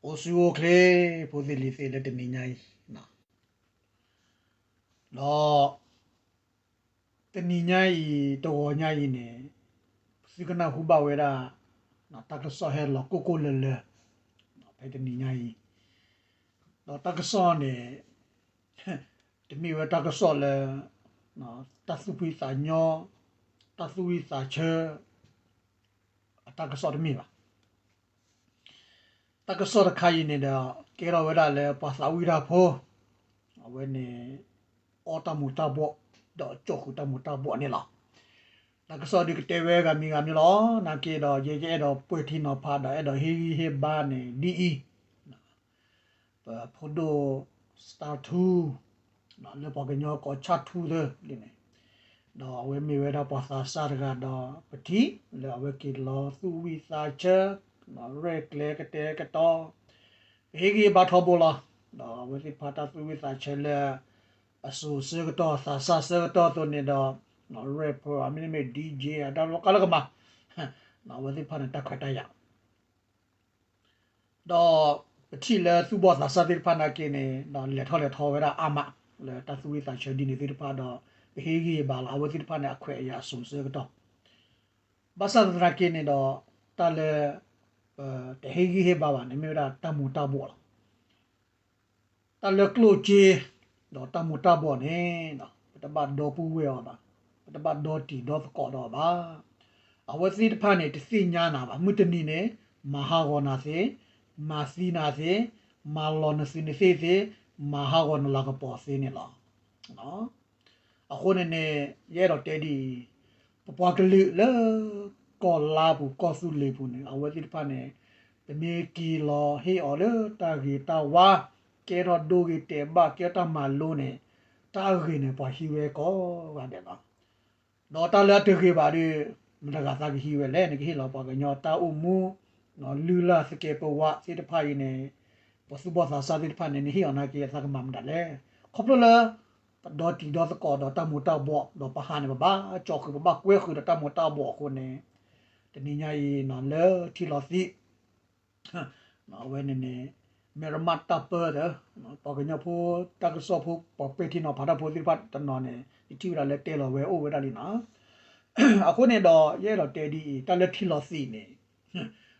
အိၣ်ဆူၣ်အိၣ်ချ့ ဖိသ့ၣ်လံၤသ့ၣ်လၢတနံၤညါအံၤ, ဒီး တနံၤညါအံၤ တဂီၤညါအံၤန့ၣ် သုကနၢ်ဟူဘၣ်ဝဲဒၣ် တၢ်ကစီၣ်ဟဲလီၤကိၢ်ကိၢ်လၢၤလၢၤ ဖဲတနံၤညါအံၤ, ဒီးတၢ်ကစီၣ်န့ၣ် တမ့ၢ်ဝဲတၢ်ကစီၣ်လၢ တၢ်သူၣ်ဖှံသးညီ တၢ်သူၣ်ဝံၣ်သးဆၢ အတၢ်ကစီၣ်တမ့ၢ်ဘၣ်. တၢ်ကစီၣ်တခါအံၤန့ၣ်ဒီး ကဲထီၣ်ဝဲဒၣ်လၢပှၤသးဝံၣ်တၢ်ဖိ အဝဲန့ၣ် အီၣ်တၢ်မူၤတၢ်ဘှီၣ် ဒီးကၠီၣ်ဃုာ်တၢ်မူၤတၢ်ဘှီၣ်န့ၣ်လီၤ. တၢ်ကစီၣ်ဒုးကတဲဝဲဂၤမံၤဂၤမံၤလီၤ. နာ်က့ဒီး ယဲယအဲၣ်ဒိးပှဲၤထံနီၤဖးဒီး အဲၣ်ဒိးဟ့ၣ်ဂံၢ်ဟ့ၣ်ဘါန့ၣ် ဒ်အံၤ ပဖိဒိၣ် Star Two လၢပှၤကညီကိး ဆၣ်ထူသၢလံန့ၣ်, ဒီးအဝဲမ့ၢ်ဝဲဒၣ်ပှၤသးစၢ်တဂၤဒီး ပထံၣ်လၢအဝဲက့ၤလီၤသူၣ်ဝံၣ်သးဆၢ ရဲၣ်ကျဲၤကတဲာ်ကတီၤ ပဟ့ၣ်ဂံၢ်ဟ့ၣ်ဘါထီဘိလီၤ. ဒီးအဝဲသ့ၣ်တဖၣ်တၢ်သူၣ်ဝံၣ်သးဆၢလၢ အစိၤဆၢကတီၢ် သးစၢ်ဆၢကတီၢ်အသိးန့ၣ်ဒီး ရဲၣ်ဖၢၣ် မ့တမ့ၢ် DJ အတၢ်လီၤကါလၢကမၤ အဝဲသ့ၣ်တဖၣ်န့ၣ် တၢ်ခွဲးတၢ်ယာ် ဒီးပထံၣ်လၢသူၣ်ဘီၣ်သးစၢ်သ့ၣ်တဖၣ်နာ်က့န့ၣ် ဒီးလဲၤထီၣ်လဲၤထီဝဲဒၣ်အါမး လၢတၢ်သူၣ်ဝံၣ်သးဆၢဒ်န့ၣ်သ့ၣ်တဖၣ်ဒီး ပဟ့ၣ်ဂံၢ်ဟ့ၣ်ဘါလီၤ. အဝဲသ့ၣ်တဖၣ်န့ၣ် အခွဲးအယာ်အစိၤဆၢကတီၢ် ဘၣ်ဆၣ်သနာ်က့န့ၣ်ဒီး တၢ်လၢ ပတဟ့ၣ်ဂံၢ်ဟ့ၣ်ဘါဘၣ်န့ၣ် မ့ၢ်ဝဲဒၣ်တၢ်မူၤတၢ်ဘှီၣ်လီၤ. တၢ်လၢကျိၣ်စ့ ဒီးတၢ်မူၤတၢ်ဘှီၣ်န့ၣ် ပတဘၣ်ဒီပုၢ်ဝဲၢ်အီၤဘၣ်, ပတဘၣ်ဒီတံၤဒီသကိးဒီးအီၤဘၣ်. အဝဲသ့ၣ်တဖၣ်န့ၣ် တသ့ၣ်ညါနၤဘၣ်. မုၢ်တနံၤန့ၣ် မၤဟးဂီၤနၤသ့, မၤသံနၤသ့, မၤလီၤနသုနသ့ၣ်သ့, မၤဟးဂီၤနလၤကပီၤသ့န့ၣ်လီၤ. အဃိန့ၣ်န့ၣ် ယအဲၣ်ဒိးတဲဒ်အံၤ, ပပှၤကလုာ်လၢ ကီၢ်လါပူၤ ကီၢ်သူလ့ၤပူၤန့ၣ် အဝဲသ့ၣ်တဖၣ်န့ၣ် ပမ့ၢ်က့ၤလီၤဟ့ၣ်အီၤလၢတၢ်ဂ့ၤတၢ်ဝါ, ကဲထီၣ်ဒိဂ့ၤတဲာ်ဘၣ် ကဲထီၣ်တၢ်မၤလိန့ၣ် တၢ်အဂ့ၤန့ၣ် ပှၤဟံးဝဲကိးဂၤဒဲးလီၤ. ဒီးတၢ်လၢအတဂ့ၤဘၣ်ဒီး မတၤဂၤသးကဟံးဝဲလဲၣ်. နကဟ့ၣ်လီၤပှၤကညီတၢ်အိၣ်မူ လုၢ်လၢ်သကဲးပဝးသ့ၣ်တဖၣ်အံၤန့ၣ် ပသူၣ်ဘီၣ်သးစၢ်သ့ၣ်တဖၣ်န့ၣ် နဟ့ၣ်အီၤနာ်က့ အသးကမၤမတၤလဲၣ်. ခီဖျိလၢ ပဒီတံၤဒီသကိးဒီးတၢ်မူၤတၢ်ဘှီၣ် ဒီးပဟးန့ၣ် ပဘၣ်ကၠီဃုာ် ပဘၣ်ကွဲဃုာ်ဒီးတၢ်မူၤတၢ်ဘှီၣ်အဃိန့ၣ် တနံၤညါအံၤ လၢထံလီၤသံး အဝဲန့ၣ်န့ၣ် မဲၢ်ရမးတၢ်ပၢၢ်ဒီး ပှၤကညီဖိ တၢ်ကစီၣ်ဖိ ပှၤပဲာ်ထံနီၤဖးတၢ်ဖိသ့ၣ်တဖၣ်တနီၤန့ၣ် ယထံၣ်ဝဲဒၣ်လၢတဲလီၤဝဲအိၣ်ဝဲဒၣ်လံနီၤ. အဃိန့ၣ်ဒီး ယအဲၣ်ဒိးတဲဒ်အံၤ တၢ်လၢထံလီၤသံးန့ၣ်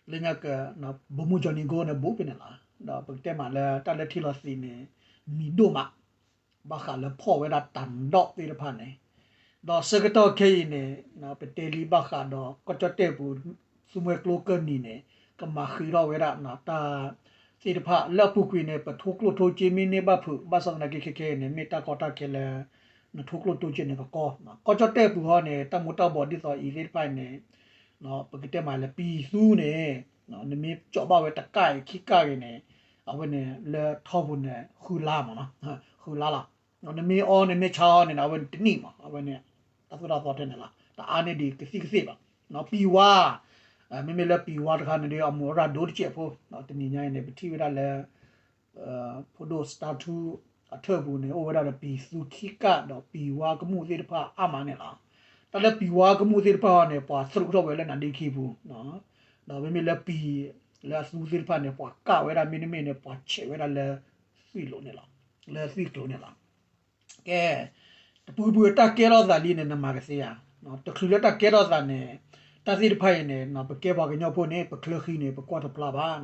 လၢညါက ဗိုလ်မှူး Johnny Go န့ၣ် ဘူးဖဲန့ၣ်လီၤ. ဒီးပကတဲမးလၢတၢ်လၢထံလီၤသံးန့ၣ် မံၤဒိၣ်မး ဘၣ်ဃးလၢဖီၣ်ဝဲဒၣ်တၢ်ဒီးသ့ၣ်တဖၣ်န့ၣ်, ဒီးဆၢကတီၢ်ခဲအံၤန့ၣ် ပတဲလံဘၣ်ဃးဒီး ကီၢ်ကၠီၣ်တဲၣ်ပူၤ သူမှဲကျိကၢၢ်နံၤန့ၣ် ကမၤဃံးထီၣ်ဝဲဒၣ် တၢ်သ့ၣ်တဖၣ်လၢအပူၤကွံာ်န့ၣ် ပထိကျိၣ်ထိစ့မ့ၢ်န့ၢ်ဘၣ်ဖုး ဘၣ်ဆၣ်သနာ်က့ခဲခဲအံၤန့ၣ် မ့ၢ်တၢ်ကီတၢ်ခဲလၢ နထိကျိၣ်ထိစ့န့ၣ်ကကီ, ကီၢ်ကၠီၣ်တဲၣ်ပူၤဟီန့ၣ် တၢ်မူၤတၢ်ဘှီၣ်ဒ်သိးအံၤသ့ၣ်တဖၣ်အံၤန့ၣ် ပကတဲမးလၢပံၤသူန့ၣ် နမ့ၢ်ကၠီးဘၣ်ဝဲတကၣ်အံၤခံကၣ်ဂ့ၤန့ၣ် အဝဲန့ၣ်လၢထီပူၤန့ၣ် ဃုလါမးနီၤ, ဃုလါလီၤ. နမ့ၢ်အီနမ့ၢ်ဆါအီန့ၣ် အဝဲန့ၣ်တနံၣ်မး အဝဲန့ၣ် တၢ်သိၣ်တၢ်သီထဲန့ၣ်လီၤ. တအါန့ၢ်ဒံးကသံၣ်ကသ့ၣ်ဘၣ်. ပံၤဝါ မ့မ့ၢ်လၢပံၤဝါတခါန့ၣ်ဒီး အမူးအရၣ်ဒိၣ်တစဲးဖိ တနံၤညါအံၤန့ၣ် ပထံၣ်ဝဲဒၣ်လၢ ဖိဒိၣ် Star Two အထၢၣ်ပူၤန့ၣ် အိၣ်ဝဲဒၣ်ဒီးပံၤသူခံကၣ်ဒီးပံၤဝါကမူၣ်သ့ၣ်တဖၣ်အါမးန့ၣ်လီၤ. တၢ်လၢပံၤဝါကမူၣ်သ့ၣ်တဖၣ်ဟီန့ၣ် ပှၤသရူးထီၣ်ဝဲလၢနၤဒ့ခံပူၤ ဒီးမ့မ့ၢ်လၢပံၤ လၢအသူသ့ၣ်တဖၣ်န့ၣ် ပှၤကၣ်ဝဲဒၣ်မ့တမ့ၢ်န့ၣ် ပှၤဆဲးဝဲဒၣ်လၢသွံၣ်လိၤန့ၣ်လီၤ, လၢသွံၣ်ကျိၤန့ၣ်လီၤ. ကဲ တပူၤပူၤတၢ်ကဲထီၣ်သးလံန့ၣ် နမၤကသ့ဧါ. တချုးလၢတၢ်ကဲထီၣ်သးန့ၣ် တၢ်သ့ၣ်တဖၣ်အံၤန့ၣ် ပကဲပှၤကညီဖိန့ၣ် ပချၢဃံန့ၣ် ပကွၢ်တဖျါဘၣ်.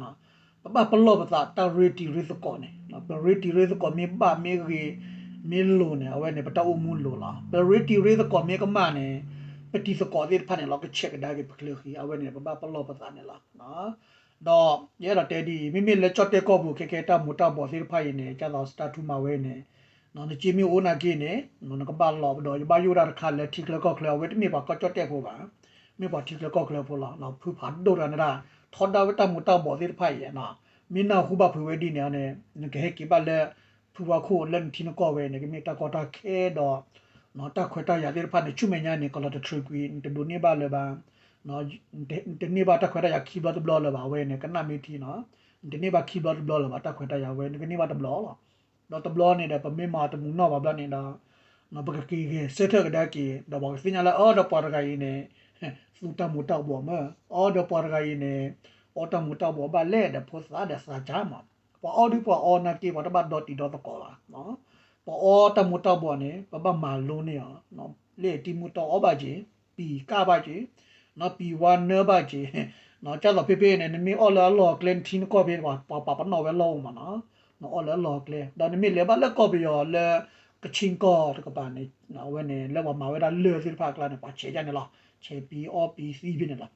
ပဘၣ်ပလီၢ်ပသးတၢ်ရ့တံၤရ့သကိးန့ၣ် ပရ့တံၤရ့သကိးမ့ၢ်ဘၣ်မ့ၢ်ဂ့ၤ မ့ၢ်လိၤန့ၣ် အဝဲန့ၣ် ပတၢ်အိၣ်မူလိၤလီၤ. ပရ့တံၤရ့သကိးမ့ၢ်ကမၣ်န့ၣ် ပတံၤသကိးသ့ၣ်တဖၣ်န့ၣ်လီၤ ကဆဲးကဒါက့ၤပချၢဃံ အဝဲန့ၣ် ပဘၣ်ပလီၢ်ပသးန့ၣ်လီၤ. ဒီးယအဲၣ်ဒိးတဲဒ်အံၤ မ့မ့ၢ်လၢကၠီၣ်တဲၣ်ကီၢ်ပူၤခဲခဲတၢ်မူၤတၢ်ဘှီၣ်သ့ၣ်တဖၣ်အံၤန့ၣ် ကၢ်သိး Star Two မၤဝဲန့ၣ် နစ့မ့ၢ်အိၣ်နာ်က့န့ၣ် နကဘၣ်လီၤပဒီး ယဘၣ်ယိၣ်ဒၣ်တခါလၢထံချၢကီၢ်ချၢ အဝဲတမ့ၢ်ပှၤကီၢ်ကၠီၣ်တဲၣ်ဖိဘၣ်, မ့ၢ်ပှၤထံချၢကီၢ်ချၢဖိလီၤ. ဖုဖးဒိၣ်တဂၤန့ၣ်ဒၣ် ထီဒါဝဲတၢ်မူၤတၢ်ဘှီၣ်သ့ၣ်တဖၣ်အံၤ မ့ၢ်နၢ်ဟူဘၣ်ဖုးဝဲဒ်န့ၣ်န့ၣ် နကဟဲက့ၤဘၣ်လၢ ဖုဝါခိၣ်လၢနထံနကီၢ်ဝဲန့ၣ် ကမ့ၢ်တၢ်ကီတၢ်ခဲဒီး တၢ်ခွဲးတၢ်ယာ်သ့ၣ်တဖၣ်န့ၣ် ဆူမဲာ်ညါန့ၣ် ကလီၤတချုးကွံာ် နတဒိးန့ၢ်ဘၣ်လၢၤဘၣ် နတန့ၢ်ဘၣ်တၢ်ခွဲးတၢ်ယာ်ခံဘျီတဘျီလၢၤဘၣ် အဝဲန့ၣ် ကနၣ်မ့ၢ်ထံနီၤ, နတန့ၢ်ဘၣ်ခံဘျီတဘျီလၢၤဘၣ် တၢ်ခွဲးတၢ်ယာ်ဝဲ နကန့ၢ်ဘၣ်တဘျီလီၤ. ဒီးတဘျီန့ၣ်ဒီး ပမ့ၢ်မၤတမုာ်နီၢ်ဘၣ်ဘျီန့ၣ်ဒီး ပကက့ၤဂဲၤဆၢထၢၣ်ကဒါက့ၤ ဒီးပှၤကသ့ၣ်ညါလၢ အီၤဒီးပှၤတဂၤအံၤန့ၣ် သူတၢ်မူၤတၢ်ဘှီၣ်မ့ၢ် အီၤဒီးပှၤတဂၤအံၤန့ၣ် အီတၢ်မူၤတၢ်ဘှီးဘၣ်လဲၣ်ဒီးဖိသၣ်ဒီးသးစၢ်မး, ပှၤအီဒုးပှၤအီနာ်က့ ပှၤတဘၣ်ဒီတံၤဒီသကိးဘၣ်, ပှၤအီတၢ်မူၤတၢ်ဘှီးန့ၣ် ပဘၣ်မၤလိန့ၢ်အီၤ, လၢတံၤမူၤတံၤအီဘၣ်က့ၤ, ပံၤကၢ်ဘၣ်က့ၤ, ပံၤဝါနၢဘၣ်က့ၤ, ကၢ်သိးဖဲဖဲန့ၣ် နမ့ၢ်အီၣ်လၢအလီၢ်အကျဲ နထံနကီၢ်ဖဲ ပှၤပာ်ပနီၣ်ဝဲလီၢ်အိၣ်မးနီၤ, နအီၣ်လၢအလီၢ်အကျဲ ဒီးနမ့ၢ်လဲၤဘၣ်လၢကီၢ်ပယီၤလၢ ကဆ့ကီၢ်တကပၤန့ၣ် အဝဲန့ၣ် လၢပှၤမၤဝဲဒၣ်လၢၢ်သ့ၣ်တဖၣ်အကျါန့ၣ် ပှၤဆဲးယါန့ၣ်လီၤ, ဆဲးပံၤအီပံၤသံဖဲန့ၣ်လီၤ.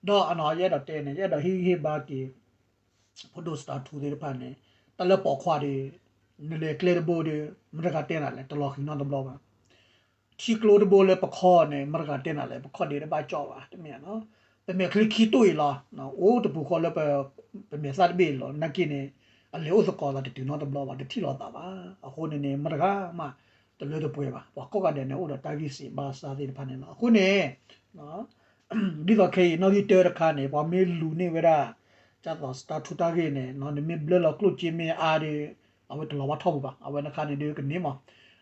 ဒီးအနီၤယအဲၣ်ဒိးတဲန့ၣ် ယအဲၣ်ဒိးဟ့ၣ်ဂံၢ်ဟ့ၣ်ဘါက့ၤ ဖိဒိၣ်စတၢထူသ့ၣ်တဖၣ်န့ၣ် တၢ်လၢပိာ်ခွါဒီး နလဲၤကျဲတဘိဒီး မတၤတဂၤတဲနၤလဲၣ်, တလီၤဃံၤနီတဘျီဘၣ်. ထံကျိတဘိလၢပခီန့ၣ် မတၤတဂၤတဲနၤလဲၣ်, ပခီၣ်ဒ့တဘၣ်ကၠီၣ်ဘၣ်, တမ့ၢ်နီၤ, ပမဲာ်ချံခံတိၢ်အံၤလီၤ, အိၣ်တပူၤဃီလၢ ပမဲာ်သၣ်တဘ့ၣ်အံၤလီၤ, နာ်က့န့ၣ် အလဲၤအိၣ်သကိးသးတတုၤနီတဘျီဘၣ်, တထံၣ်လိာ်သးဘၣ်. အဃိန့ၣ်န့ၣ် မတၤတဂၤမး တလၢတပှဲၤဘၣ်, ပှၤကိးဂၤဒဲးန့ၣ် အိၣ်ဒီးတၢ်ဂံၢ်စံးဘါစၢ်သ့ၣ်တဖၣ်န့ၣ်လီၤ. အဃိန့ၣ် ဒ်သိးခဲအံၤ နီၣ်ဂံၢ်တၢတခါန့ၣ် ပှၤမ့ၢ်လူၤန့ၢ်ဝဲဒၣ် ကၢ်သိးစတၢထူတၢ်ဂ့ၢ်န့ၣ် နမ့ၢ်ဘျၢလီၤကျိၣ်စ့မ့ၢ်အါဒီး အဝဲတလီၤဝါထီၣ်ပူၤဘၣ်, အဝဲန့ၣ်ခါန့ၣ်ဒုးကန့ၢ်မး.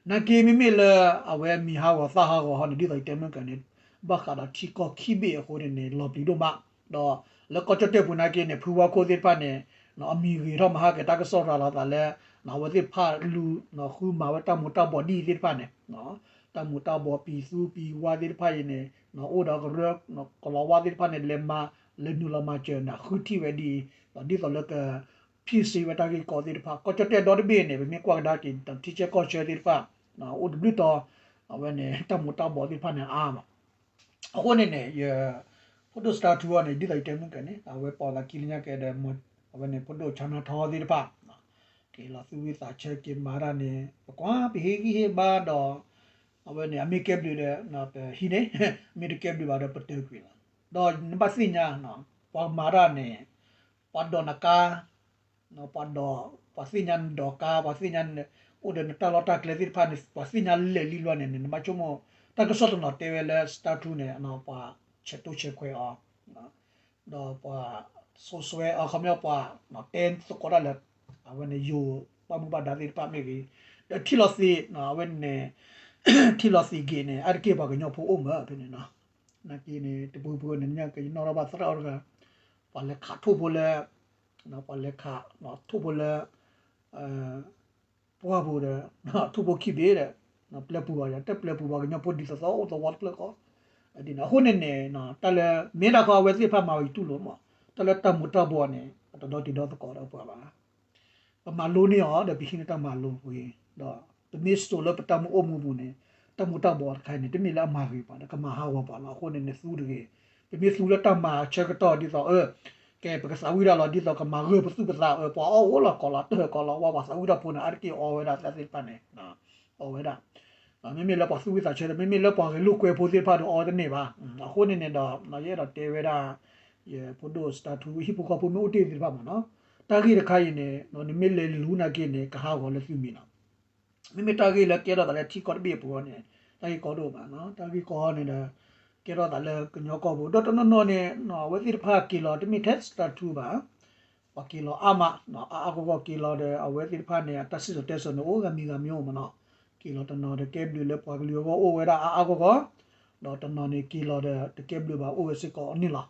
နာ်က့မ့မ့ၢ်လၢ အဝဲမံၤဟးဂီၤသၣ်ဟးဂီၤဟီန့ၣ် ဒ်သိးယတဲမုၢ်ကန့ၣ် ဘၣ်ဃးဒီးထံကီၢ်ခံဘ့ၣ်အဃိန့ၣ်န့ၣ် လီၤပျံၤဒိၣ်မး, ဒီးလၢကီၢ်ကၠီၣ်တဲၣ်ပူၤနာ်က့န့ၣ် ဖုဝါခိၣ်သ့ၣ်တဖၣ်န့ၣ် အမံၤဂ့ၤထီၣ်မၤဟါက့ၤတၢ်ကစီၣ်ရၤလီၤသးလၢ အဝဲသ့ၣ်တဖၣ်လူၤ ဃုမၤဝဲတၢ်မူၤတၢ်ဘှီးဒ်အံၤသ့ၣ်တဖၣ်န့ၣ် တၢ်မူၤတၢ်ဘှီးပံၤသူပံၤဝါသ့ၣ်တဖၣ်အံၤန့ၣ် အိၣ်ဒီးကရၢ ကလီၤဝါသ့ၣ်တဖၣ်န့ၣ် လဲၤမၤ လဲၤနုာ်လီၤမၤစၢၤန့ၣ် ဃုထံၣ်ဝဲဒ်အံၤ, ဒ်သိးလၢက ဖံးစ့ဝဲတၢ်ဂ့ၢ်ကီသ့ၣ်တဖၣ် ကီၢ်ကၠီၣ်တဲၣ်ဒီတဘ့ၣ်န့ၣ် ပမ့ၢ်ကွၢ်ကဒါက့ၤ ထံဆၢကီၢ်ဆၢသ့ၣ်တဖၣ် အိၣ်တဘျုးတီၤ အဝဲန့ၣ် တၢ်မူၤတၢ်ဘှီးသ့ၣ်တဖၣ်န့ၣ်အါမး. အဃိန့ၣ်န့ၣ် ယ ဖိဒိၣ်စတၢထူအီၤန့ၣ် ဒ်သိးယတဲမုၢ်ကန့ၣ် အဝဲပိာ်သးခံလၢညါကဲဒီး အဝဲန့ၣ် ဖိဒိၣ်ဆါနါထီသ့ၣ်တဖၣ် က့ၤလီၤသူၣ်ဝံၣ်သးဆၢက့ၤမၤတၢ်န့ၣ် ပကွၢ်ပဟ့ၣ်ဂံၢ်ဟ့ၣ်ဘါဒီး အဝဲန့ၣ် အမ့ၢ်ကဲဘျုးဒီး ပဟံးန့ၢ်, မ့ၢ်တကဲဘျုးဘၣ်ဒီးပတၢၢ်ကွံာ်လီၤ. ဒီးနဘၣ်သ့ၣ်ညါ ပှၤမၤတၢ်န့ၣ် ပှၤဒိးနကါ ပှၤဒိး ပှၤသ့ၣ်ညါနဒိးကါ ပှၤသ့ၣ်ညါ အိၣ်ဒီးနတၢ်လီၢ်တၢ်ကျဲသ့ၣ်တဖၣ်န့ၣ် ပှၤသ့ၣ်ညါလဲာ်လံလီၤန့ၣ်န့ၣ် နဘၣ်ဆိကမိၣ် တၢ်ကစီၣ်တနီၤတဲဝဲလၢ စတၢထူန့ၣ် ပှၤဆဲးတိၢ်ဆဲးခွဲးအီၤ ဒီးပှၤစိာ်စွဲအီၤ ခီပညီပှၤတဲသကိးတၢ်လၢ အဝဲန့ၣ်ယိၤ ဘၣ်မူဘၣ်ဒါသ့ၣ်တဖၣ်မ့ၢ်ဂ့ၤ ဒီးထံၣ်လီၤသ့ၣ် အဝဲန့ၣ် ထံၣ်လီၤသ့ၣ်ဂ့ၤန့ၣ် အါတက့ၢ်ပှၤကညီဖိအိၣ်မးဖဲန့ၣ်နီၤ. နာ်က့န့ၣ် တပူၤပူၤန့ၣ် ညါက့ၤယနီၣ်ထီၣ်ဘၣ်သရၣ်အိၣ်တဂၤ ပှၤလဲၤခးထိၣ်ဖိလၢ ပှၤလဲၤခးထိၣ်ဖိလၢ ပှၢ်ပူၤဒီး ထိၣ်ဖိခံဘ့ၣ်ဒီး ပျဲပူၤဘၣ်ယၤ တပျဲပူၤပှၤကညီဖိဒ်သိးသိးအိၣ်သဝီတဖျၢၣ်ဃီ ဒ်န့ၣ် အဃိန့ၣ်န့ၣ် တၢ်လၢ မ့ၢ်ဒၣ်ဃီအဝဲသ့ၣ်တဖၣ်မၤဝဲယတူၢ်လိာ်မး တၢ်လၢတၢ်မူၤတၢ်ဘှီးန့ၣ် ပတဒီတံၤဒီသကိးဒီးပှၤဘၣ် ပမၤလိန့ၢ်အီၤ ဒီးပဟံးန့ၢ်တၢ်မၤလိဝံၤ ဒီးပမ့ၢ်စိာ်လၢပတၢ်မူအိၣ်မူပူၤန့ၣ် တၢ်မူၤတၢ်ဘှီးတခါအံၤန့ၣ် တမ့ၢ်လၢအမၤဂ့ၤပှၤဒီး ကမၤဟးဂီၤပှၤလီၤ. အဃိန့ၣ်န့ၣ် သူတဂ့ၤ ပမ့ၢ်သူလၢတၢ်မၤဆၢကတီၢ်ဒ်သိး အၢ ကဲ ပကသးဝံၣ်တၢ်လီၤ ဒ်သိးကမၤဂၢၢ်ပသူၣ်ပသး အၢ ပှၤအီၣ်အိၣ်လီၤကိးလီၤတၢၢ်ကိးလီၤဝါ ပှၤသးဝံၣ်တၢ်ဖိန့ၣ် အါတက့ၢ်အီဝဲဒၣ်သ့ၣ်တဖၣ်န့ၣ် အီဝဲဒၣ် မ့မ့ၢ်လၢပှၤသူၣ်ဝံၣ်သးဆၢဒီး မ့မ့ၢ်လၢပှၤဂဲၤလိာ်ကွဲဖိသ့ၣ်တဖၣ်ဒီး အီတန့ၢ်ဘၣ်. အဃိန့ၣ်န့ၣ်ဒီး ယအဲၣ်ဒိးတဲဝဲဒၣ် ယဖိဒိၣ်စတၢထူ ဟံၣ်ဖိဃီဖိမ့ၢ်အိၣ်တ့ၢ်သ့ၣ်တဖၣ်မးနီၤ တၢ်ဂ့ၢ်တခါအံၤန့ၣ် နမ့ၢ်လဲၤလူၤနာ်က့န့ၣ် ကဟးဂီၤလၢသုမံၤလီၤ. မ့မ့ၢ်တၢ်ဂ့ၢ်လၢကဲထီၣ်သးလၢထံကီၢ်တဘ့ၣ်အပူၤန့ၣ် တၢ်ဂ့ၢ်ကီဒိၣ်မးနီၤ တၢ်ဂ့ၢ်ကီန့ၣ်ဒီး ကဲထီၣ်သးလၢကညီကီၢ်ပူၤ ဒီးတနီၤနီၤန့ၣ် အဝဲသ့ၣ်တဖၣ်က့ၤလီၤတမ့ၢ်ထဲစတၢထူဘၣ် ပှၤက့ၤလီၤအါမး အါအါဂီၢ်ဂီၢ်က့ၤလီၤဒီး အဝဲသ့ၣ်တဖၣ်န့ၣ် အတၢ်စံၣ်စိၤတဲစိၤန့ၣ် အိၣ်ဂၤမံၤဂၤမံၤအိၣ်မးနီၤ က့ၤလီၤတနီၤဒီးကဲဘျုးလၢပှၤကလုာ်အဂီၢ်အိၣ်ဝဲဒၣ်အါအါဂီၢ်ဂီၢ် ဒီးတနီၤန့ၣ်က့ၤလီၤဒီးတကဲဘျုးဘၣ်အိၣ်ဝဲစ့ၢ်ကီးန့ၣ်လီၤ.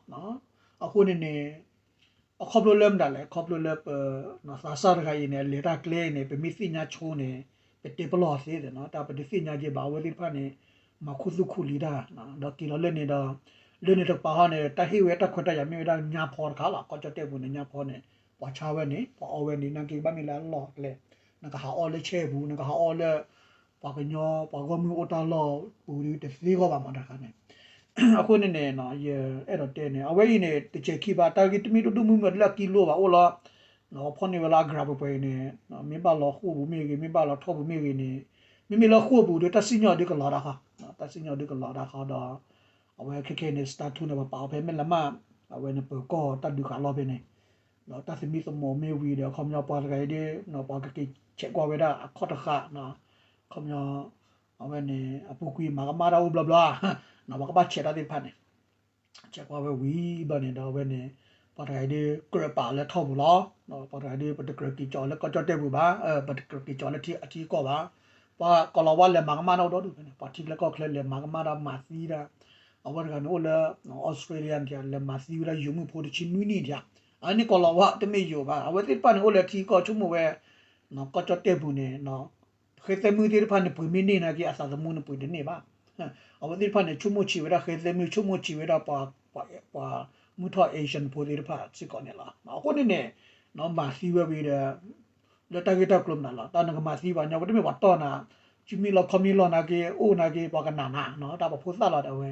အဃိန့ၣ်န့ၣ် အခီဖျိလၢမတၤလဲၣ် အခီဖျိလၢပ သးစၢ်တဂၤအံၤန့ၣ် အလဲၤတၢ်ကျဲအံၤန့ၣ် ပမ့ၢ်သ့ၣ်ညါဆိန့ၣ် ပတဲပလီၢ်သ့နီၤ တၢ်ပတသ့ၣ်ညါက့ဘၣ် အဝဲသ့ၣ်တဖၣ်န့ၣ် မၤခူသူၣ်ခူလံၤတၢ် ဒီးက့ၤလီၤလၢန့ၣ်ဒီး လၢန့ၣ်တကပၤဟီန့ၣ် တၢ်ဟ့ၣ်ဝဲတၢ်ခွဲးတၢ်ယာ်မ့ၢ်ဝဲဒၣ်ညါဖီတခါလီၤ ကီၢ်ကၠီၣ်တဲၣ်ပူၤန့ၣ် ညါဖီန့ၣ် ပှၤဆါဝဲန့ၣ် ပှၤအီဝဲန့ၣ် နာ်က့ဘၣ်မ့ၢ်လၢအလီၢ်အကျဲ နကဟးအီလၢဆဲပူၤ နကဟးအီလၢ ပှၤကညီ ပှၤဂီၢ်မုၢ်အိၣ်တၢ်လီၢ်ပူၤဒီးတသ့ဂီၢ်ဘၣ်မးတခါန့ၣ် အဃိန့ၣ်န့ၣ် ယအဲၣ်ဒိးတဲန့ၣ် အဝဲအံၤန့ၣ် တစဲးခံဘၣ် တၢ်ဂ့ၢ်တမ့ၢ်တဒိၣ်မုၢ်မုၢ်လၢအကံလိဘၣ်အိၣ်လီၤ ဖီၣ်န့ၢ်ဝဲလၢအကြၢးပှဲၤပှဲၤအံၤန့ၣ် မ့ၢ်ဘၣ်လီၤဃိာ်ပူၤမ့ၢ်ဂ့ၤ မ့ၢ်ဘၣ်လီၤထီၣ်ပူၤမ့ၢ်ဂ့ၤန့ၣ် မ့မ့ၢ်လၢဃိာ်ပူၤဒီး တၢ်စံၣ်ညီၣ်ဒုကလီၤတၢ်ဃီ တၢ်စံၣ်ညီၣ်ဒုကလီၤတၢ်ဃီဒီး အဝဲခဲခဲန့ၣ် စတၢထူန့ၣ် ပပာ်အီၤဖဲမဲၢ်လမၢ် အဝဲန့ၣ်ပၢၤကီၢ်တၢ်ဒုးဃာ်လီၢ်ဖဲန့ၣ် ဒီးတၢ်သမံသမိးမ့ၢ်ဝံၤဒီး အခီပညီပှၤတဂၤအံၤဒ် ပှၤကက့ၤဆဲးကွၢ်ဝဲဒၣ်အခီၣ်တဃာ် အခီပညီ အဝဲန့ၣ် အပူၤကွံာ်မၤကမၣ်တၢ်အိၣ်ဘျီဘျီ ပှၤကဘၣ်ဆဲးတၢ်သ့ၣ်တဖၣ်န့ၣ် ဆဲးကွၢ်ဝဲဝံၤဘျီန့ၣ်ဒီး အဝဲန့ၣ် ပှၤတဂၤအံၤဒ် ကြၢးပာ်လၢထီၣ်ပူၤလီၤ ပှၤတဂၤအံၤဒ် ပတကြၢးက့ၤကီးလၢကီၢ်ကၠီၣ်တဲၣ်ပူၤဘၣ် ပတကြၢးက့ၤကီးလၢထံအထံကီၢ်ဘၣ် ပှၤကိးလီၤဝါလဲၤမၤကမၣ်တၢ်အိၣ်ဒီဒူၣ်ဖဲန့ၣ် ပှၤထံချၢကီၢ်ချၢလဲၤမၤကမၣ်တၢ်မၤသံတၢ် အဝဲတဂၤန့ၣ်အိၣ်လၢ Australia န့ၣ် လဲၤမၤသံဝဲဒၣ်ယိၤမုၣ်ဖိတဆံနွံနံၣ်ဒၣ် အန့ၣ်ကီၢ်လီၤဝါ တမ့ၢ်ယိာ်ဘၣ်. အဝဲသ့ၣ်တဖၣ်န့ၣ် အိၣ်လၢထံကီၢ်ဆိကမိၣ်ဝဲ ကီၢ်ကၠီၣ်တဲၣ်ပူၤန့ၣ် ဃဲသဲမုၢ်သ့ၣ်တဖၣ်န့ၣ် ပှ့ၤမ့ၢ်န့ၢ်နာ်က့ အသးသမူန့ၣ်ပှ့ၤတန့ၢ်ဘၣ်. အဝဲသ့ၣ်တဖၣ်န့ၣ် ဆိကမိၣ်ဆံးဝဲဒၣ်ဃဲသဲမုၢ် ဆိကမိၣ်ဆံးဝဲဒၣ်ပှၤ ပှၤမုၢ်ထီၣ် Asian ဖိသ့ၣ်တဖၣ်စ့ၢ်ကီးန့ၣ်လီၤ. အဃိန့ၣ်န့ၣ် မၤသံဝဲဝံၤဒီး လၢတၢ်ဂ့ၢ်တၢ်ကျိၤမနုၤလီၤ တၢ်နကမၤသံပှၤကညီ ပတမ့ၢ်ပှၤတီၢ်နၤ စုမ့ၢ်လီၤခီမ့ၢ်လီၤနာ်က့ အိၣ်နာ်က့ ပှၤကနၣ်နၤ တၢ်ပှၤဖိသၣ်လီၤဒီးဝဲ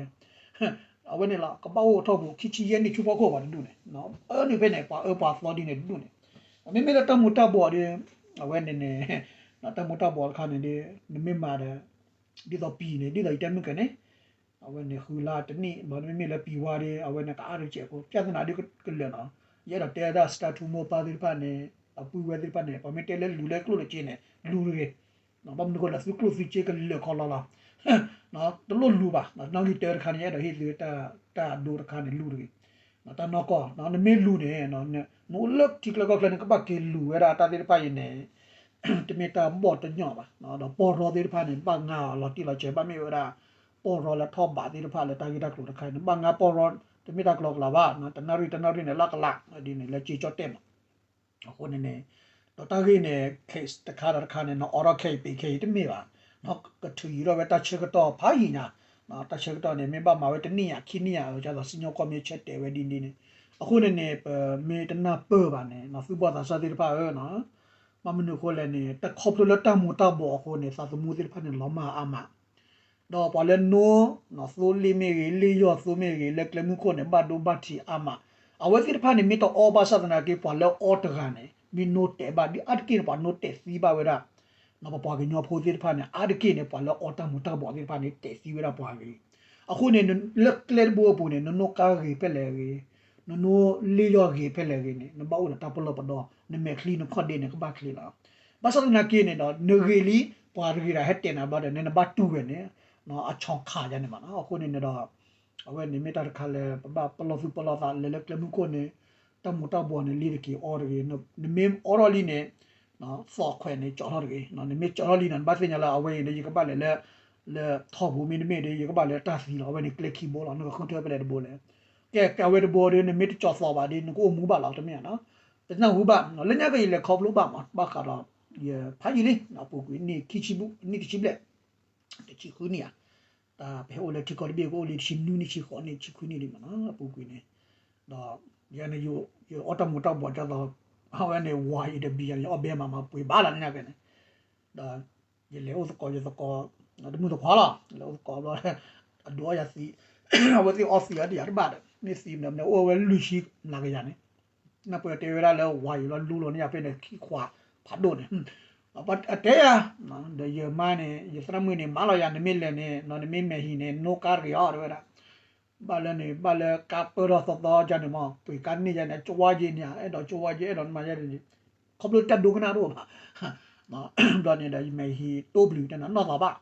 အဝဲန့ၣ်လီၤ ကဘၣ်အိၣ်ထီၣ်ပူၤ ခံဆံယဲၢ်နံၣ်ဆူဖီခိၣ်ပှၤတဒူၣ်န့ၣ် အၢနုာ်ဖဲန့ၣ် ပှၤအၢပှၤသီဒ်န့ၣ်တဒူၣ်န့ၣ် မ့မ့ၢ်လၢတၢ်မူၤတၢ်ဘှီးဒီး အဝဲန့ၣ်န့ၣ် တၢ်မူၤတၢ်ဘှီးတခါန့ၣ်ဒီး နမ့ၢ်မၤဒီး ဒ်သိးပံၤန့ၣ် ဒ်သိးယတဲမုၢ်ကန့ၣ် အဝဲန့ၣ်ဃုလါတနံၣ် ဘၣ်မ့မ့ၢ်လၢပံၤဝါဒီး အဝဲန့ၣ်ကအါတကဲးဖိ ပြဿနာဒ်ကလၢာ်နီၤ ယအဲၣ်ဒိးတဲဒၣ် စတၢ်ထူမိၢ်ပၢ်သ့ၣ်တဖၣ်န့ၣ် အပုၢ်ဝဲၢ်သ့ၣ်တဖၣ်န့ၣ် ပှၤမ့ၢ်တဲလၢလူၤလၢကျိၣ်လၢစ့န့ၣ် လူၤတဂ့ၤ ဘၣ်မနုၤဃိလဲၣ် သုကျိၣ်သုစ့ကလၢာ်ခီလီၤလီၤ တလိၣ်လူၤဘၣ် နီၣ်ဂံၢ်တၢတခါန့ၣ် ယအဲၣ်ဒိးဟ့ၣ်သုတၢ်ဒိတခါန့ၣ် လူၤတဂ့ၤ တၢ်နီၢ်ကီၢ် နမ့ၢ်လူၤန့ၣ် နအိၣ်လၢထံကျါကီၢ်ကျါန့ၣ် ကဘၣ်က့ၤလူၤဝဲဒၣ်တၢ်သ့ၣ်တဖၣ်အံၤန့ၣ် တမ့ၢ်တၢ်ဘီၣ်တညီဘၣ် ဒီးပီၢ်ရီသ့ၣ်တဖၣ်န့ၣ် ဘၣ်ငါအီၤလီၤတံၢ်လီၤဆဲး ဘၣ်မ့ၢ်ဝဲဒၣ် ပီၢ်ရီလၢထီၣ်ဘးသ့ၣ်တဖၣ်လၢတၢ်ဂ့ၢ်တၢ်ကျိၤတခါန့ၣ် ဘၣ်ငါပီၢ်ရီ တမ့ၢ်တၢ်ကျီကလးဘၣ် တနၣ်ရံၣ်တနၣ်ရံၣ်န့ၣ် လၢကလး ဒ်န့ၣ်လၢက့ၤကၠီၣ်တဲၣ်မး အဃိန့ၣ်န့ၣ် ဒီးတၢ်ဂ့ၢ်န့ၣ် case တခါဒီးတခါန့ၣ် နအိးထီၣ်ခဲအံၤပ့ၤခဲအံၤတမ့ၢ်ဘၣ် ကထုးယံၤထီၣ်ဝဲတၢ်ဆၢကတီၢ်ဖးယံာ်ညါ တၢ်ဆၢကတီၢ်န့ၣ် မ့ၢ်ဘၣ်မၤဝဲတနံၣ်ယၤ ခံနံၣ်ယၤ ဒ်သိးစံၣ်ညီၣ်ကွီၢ်မ့ၢ်ဆၢတဲာ်ဝဲဒ်န့ၣ်န့ၣ် အဃိန့ၣ်န့ၣ် ပမ့ၢ်တနၢ်ပၢၢ်ဘၣ်န့ၣ် သူၣ်ဘီၣ်သးစၢ်သ့ၣ်တဖၣ်ဧၢ ဘၣ်မနုၤအဃိလဲၣ်န့ၣ် တၢ်ခီဖျိလၢတၢ်မူၤတၢ်ဘှီးအဃိန့ၣ် သးသမူသ့ၣ်တဖၣ်န့ၣ် လီၤမၢ်အါမး ဒီးပှၤလၢနိ သိလ့ၣ်မ့ၢ်ဂ့ၤ လ့ၣ်ယီၢ်သိမ့ၢ်ဂ့ၤ လၢကျဲမုၢ်ခိၣ်န့ၣ် ဘၣ်ဒိဘၣ်ထံးအါမး အဝဲသ့ၣ်တဖၣ်န့ၣ် မ့ၢ်တအီဘၣ်ဆၣ်သနာ်က့ ပှၤလၢအီတဂၤန့ၣ် မ့ၢ်နိတဲာ်ဘၣ် ဒ်အါတက့ၢ်န့ၣ် ပှၤနိတဲာ်သံဘၣ်ဝဲဒၣ် ပပှၤကညီဖိသ့ၣ်တဖၣ်န့ၣ် အါတက့ၢ်န့ၣ် ပှၤလၢအီတၢ်မူၤတၢ်ဘှီးသ့ၣ်တဖၣ်န့ၣ် တဲာ်သံဝဲဒၣ်ပှၤဂ့ၤ အဃိန့ၣ် လၢကျဲတဘိအပူၤန့ၣ် နနိကါဂ့ၤဖဲလဲၣ်ဂ့ၤ, နနိလ့ၣ်ယီၢ်ဂ့ၤဖဲလဲၣ်ဂ့ၤန့ၣ် နဘၣ်အိၣ်ဒီးတၢ်ပလီၢ်ပဒီ, နမဲာ်ချံနခီၣ်ဒ့န့ၣ် ကဘၣ်ချ့လီၤ. ဘၣ်ဆၣ်သနာ်က့န့ၣ်ဒီး နဂ့ၤလံ ပှၤတဂ့ၤဒီးဟဲတဲာ်နၤဘျီဒီး နနဘၣ်တူၢ်ဝဲန့ၣ် အဆီၣ်ခးယါန့ၣ်မးနီၤ. အဃိန့ၣ်န့ၣ်ဒီး အဝဲန့ၣ်မ့ၢ်တၢ်တခါလၢ ပဘၣ်ပလီၢ်သူၣ်ပလီၢ်သးလဲၤလၢကျဲမုၢ်ခိၣ်န့ၣ် တၢ်မူၤတၢ်ဘှီးန့ၣ် လ့ၤတက့ၤအီတဂ့ၤ, နမ့ၢ်အီထီၣ်လံန့ၣ် သီၣ်ခွဲးန့ၣ် ကၠီထီၣ်တဂ့ၤ, နမ့ၢ်ကၠီထီၣ်လံန့ၣ် နဘၣ်သ့ၣ်ညါလၢအဝဲအံၤန့ၣ် ယကဘၣ်လဲၤလၢ လၢထီၣ်ပူၤမ့တမ့ၢ်ဒီး ယကဘၣ်လဲၤတၢ်သံလီၤ. အဝဲန့ၣ်ကျဲခံဘိလီၤ, နကဃုထၢဖဲလဲၣ်တဘိလဲၣ်. ကဲ ကဲအဝဲတဘိဒီး နမ့ၢ်တကၠီသီၣ်ဘၣ်ဒီး နကအိၣ်မူဘၣ်လီၤ တမ့ၢ်ဧါနီၤ. ပနၢ်ဟူဘၣ် လၢညါက့ၤယလဲၤခီဖျိဘၣ်မး ဘၣ်ဃးဒီး ယဖးယံာ်လံ အပူၤကွံာ် နံၣ်ခံဆံဘျဲၣ် တဆံဃုနံၣ်ဧါ တၢ်ပဟဲအိၣ်လၢထံကီၢ်တဘ့ၣ်ကအိၣ်လံ တဆံနွံနံၣ် ဆံဃိးနံၣ် ဆံခွံနံၣ်လံမးနီၤ အပူၤကွံာ်န့ၣ်, ဒီးယန့ၣ် ယအီၣ်တၢ်မူၤတၢ်ဘှီးဒ်သိး အဝဲန့ၣ် ဝၤအံၤဒီးဘံယၤန့ၣ် ယအီၣ်ဘဲမးမးပှ့ၤဘၣ်လီၤ လၢညါက့ၤန့ၣ်, ဒီးယလဲၤအိၣ်သကိးယသကိး တမုၢ်တခွါလီၤ လဲၤအိၣ်သကိးဘျီ အဒိးအီၣ်ယၤသံ, အဝဲသ့ၣ်အီသံးအီတယၤတဘၣ်ဒီး မ့ၢ်သံးမနုၤမနုၤ အိၣ်ဝဲလွံၢ်ဆံနၤကယၤန့ၣ် နၢ်ပၢၢ်တဲဝဲဒၣ်လၢဝၤအံၤလီၤ လူလီၤန့ၢ်ယၤဖဲန့ၣ် ခံခွးဖးဒိၣ်န့ၣ်, အတဲယၤ, ဒီးယမါန့ၣ် ယသရၣ်မုၣ်န့ၣ် မၤလီၤယၤ နမ့ၢ်လဲၤန့ၣ် နမ့ၢ်မဲာ်ဟံၣ်န့ၣ် နိကါတဂ့ၤအီၤ တဲဝဲဒၣ်, ဘၣ်လၢန့ၣ် ဘၣ်လၢကါပၢၢ်ထီၣ်သီသီယါန့ၣ်မး ပှ့ၤကါန့ၢ်ယါန့ၣ် ကဝါယ့န့ၣ် အဲၣ်ဒိးကဝါယ့ အဲၣ်ဒိးနမၤယါန့ၣ် ခီဖျိတၢ်ဒိကနၣ်တအိၣ်ဘၣ် ဘျီန့ၣ်ဒီး ယမဲာ်ဟံၣ်တိဘျုးတဲနၤ နီၢ်သးဘၣ်,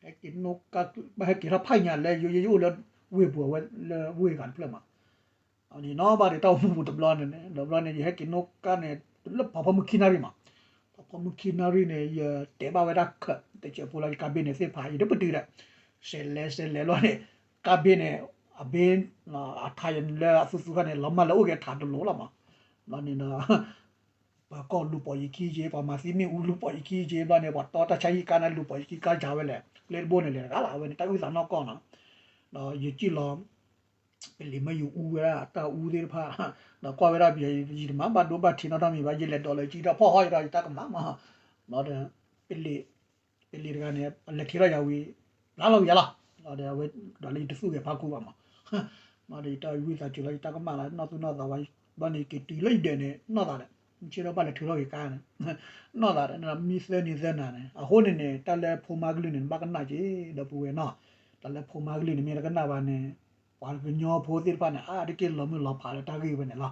ဟဲက့ၤနိကါ ဘၣ်ဟဲက့ၤထီၣ်ဖးညါလၢယိယိအိၣ်လၢဝ့ၢ်ပူၤဝဲလၢဝ့ၢ်ဂၤတဖျၢၣ်မး အန့ၣ်နီၢ်ဘၣ်ဒီးတၢ်အိၣ်မူပူၤတဘျီန့ၣ်န့ၣ် ဒီးဘျီန့ၣ် ယဟဲက့ၤနိကါန့ၣ် လၢဖးဖီမုၢ်ခံနၣ်ရံၣ်မး, ဖးဖီမုၢ်ခံနၣ်ရံၣ်န့ၣ် ယတဲဘၣ်ဝဲဒၣ်ခၢး တစဲးဖိလၢယကါဘ့ၣ်န့ၣ်သ့ၣ်ဖး ယတပတုာ်ဒီး စဲးလဲၤစဲးလဲၤလီၤန့ၣ် ကါဘ့ၣ်န့ၣ် အဘ့ၣ် အထါယၤန့ၣ်လၢအသူသူခါန့ၣ် လီၤမၢ်လၢအိၣ်က့ၤထးတလိၤလီၤမး, ဘျီန့ၣ်ဒီး ပၢၤကီၢ်လူၤပိာ်ယခံက့ ပှၤမၤသံမ့ၣ်အူလူၤပိာ်ယခံက့ ဘျီန့ၣ် ပှၤတီတၢ်ဆါဟံၣ်ကါန့ၣ် လူၤပိာ်ယခံကါယၤဝဲလဲၣ် ကျဲတဘိန့ၣ်လဲၤတဂၤလီၤ အဝဲန့ၣ် တၢ်အုၣ်သးနီၢ်ကီၢ်နီၤ, ဒီးယစံၣ်လီၤ ပလံၤမ့ၢ်ယအူဝဲဒၣ်တၢ်အူသ့ၣ်တဖၣ်, ဒီးကွၢ်ဝဲဒၣ်ပယီၤ ယတမၤဘၣ်ဒိဘၣ်ထံးနီတမံၤဘၣ် ယလဲၤဒိးလၢကံဒီးဖီၣ်ဟီၣ်ဒီးယတၢ်ကမၣ်မး, ဘျီဒီး ပလံၤ ပလံၤတဂၤန့ၣ် အလဲၤထံၣ်ထီၣ်ယၤဝံၤ လါလီၤဝံၤယါလီၤ, ဒီးဝဲဒီးလၢယတသူၣ်ဂဲၤဖးကူဘၣ်မး, ဘျီဒီးယတၢ်ဝံသးစူၤလီၤ ယတၢ်ကမၣ်လီၤ နီၢ်သူၣ်နီၢ်သးဝဲ, ဘျီန့ၣ်က့ၤတုၤလၢယဒၢးန့ၣ် နီၢ်သးဒီး မ့ၢ်ဆ့ၣ်ထီၣ်ဘၣ်လဲၤထုးထီၣ်က့ၤကါန့ၣ်, နီၢ်သးဒီး မံသၢနံၤသၢနၤန့ၣ် အဃိန့ၣ်န့ၣ် တၢ်လၢဖိမါကလုၢ်န့ၣ် နဘၣ်ကနၣ်က့ၤ ဒီပုၢ်ဝဲၢ်နီၤ, တၢ်လၢဖိမါကလုၢ်န့ၣ် မ့ၢ်တကနၣ်ဘၣ်န့ၣ် ပှၤကညီဖိသ့ၣ်တဖၣ်န့ၣ် အါတက့ၢ်လီၤမုၢ်လီၤဖးလၢတၢ်ဂ့ၢ်ဝဲန့ၣ်လီၤ,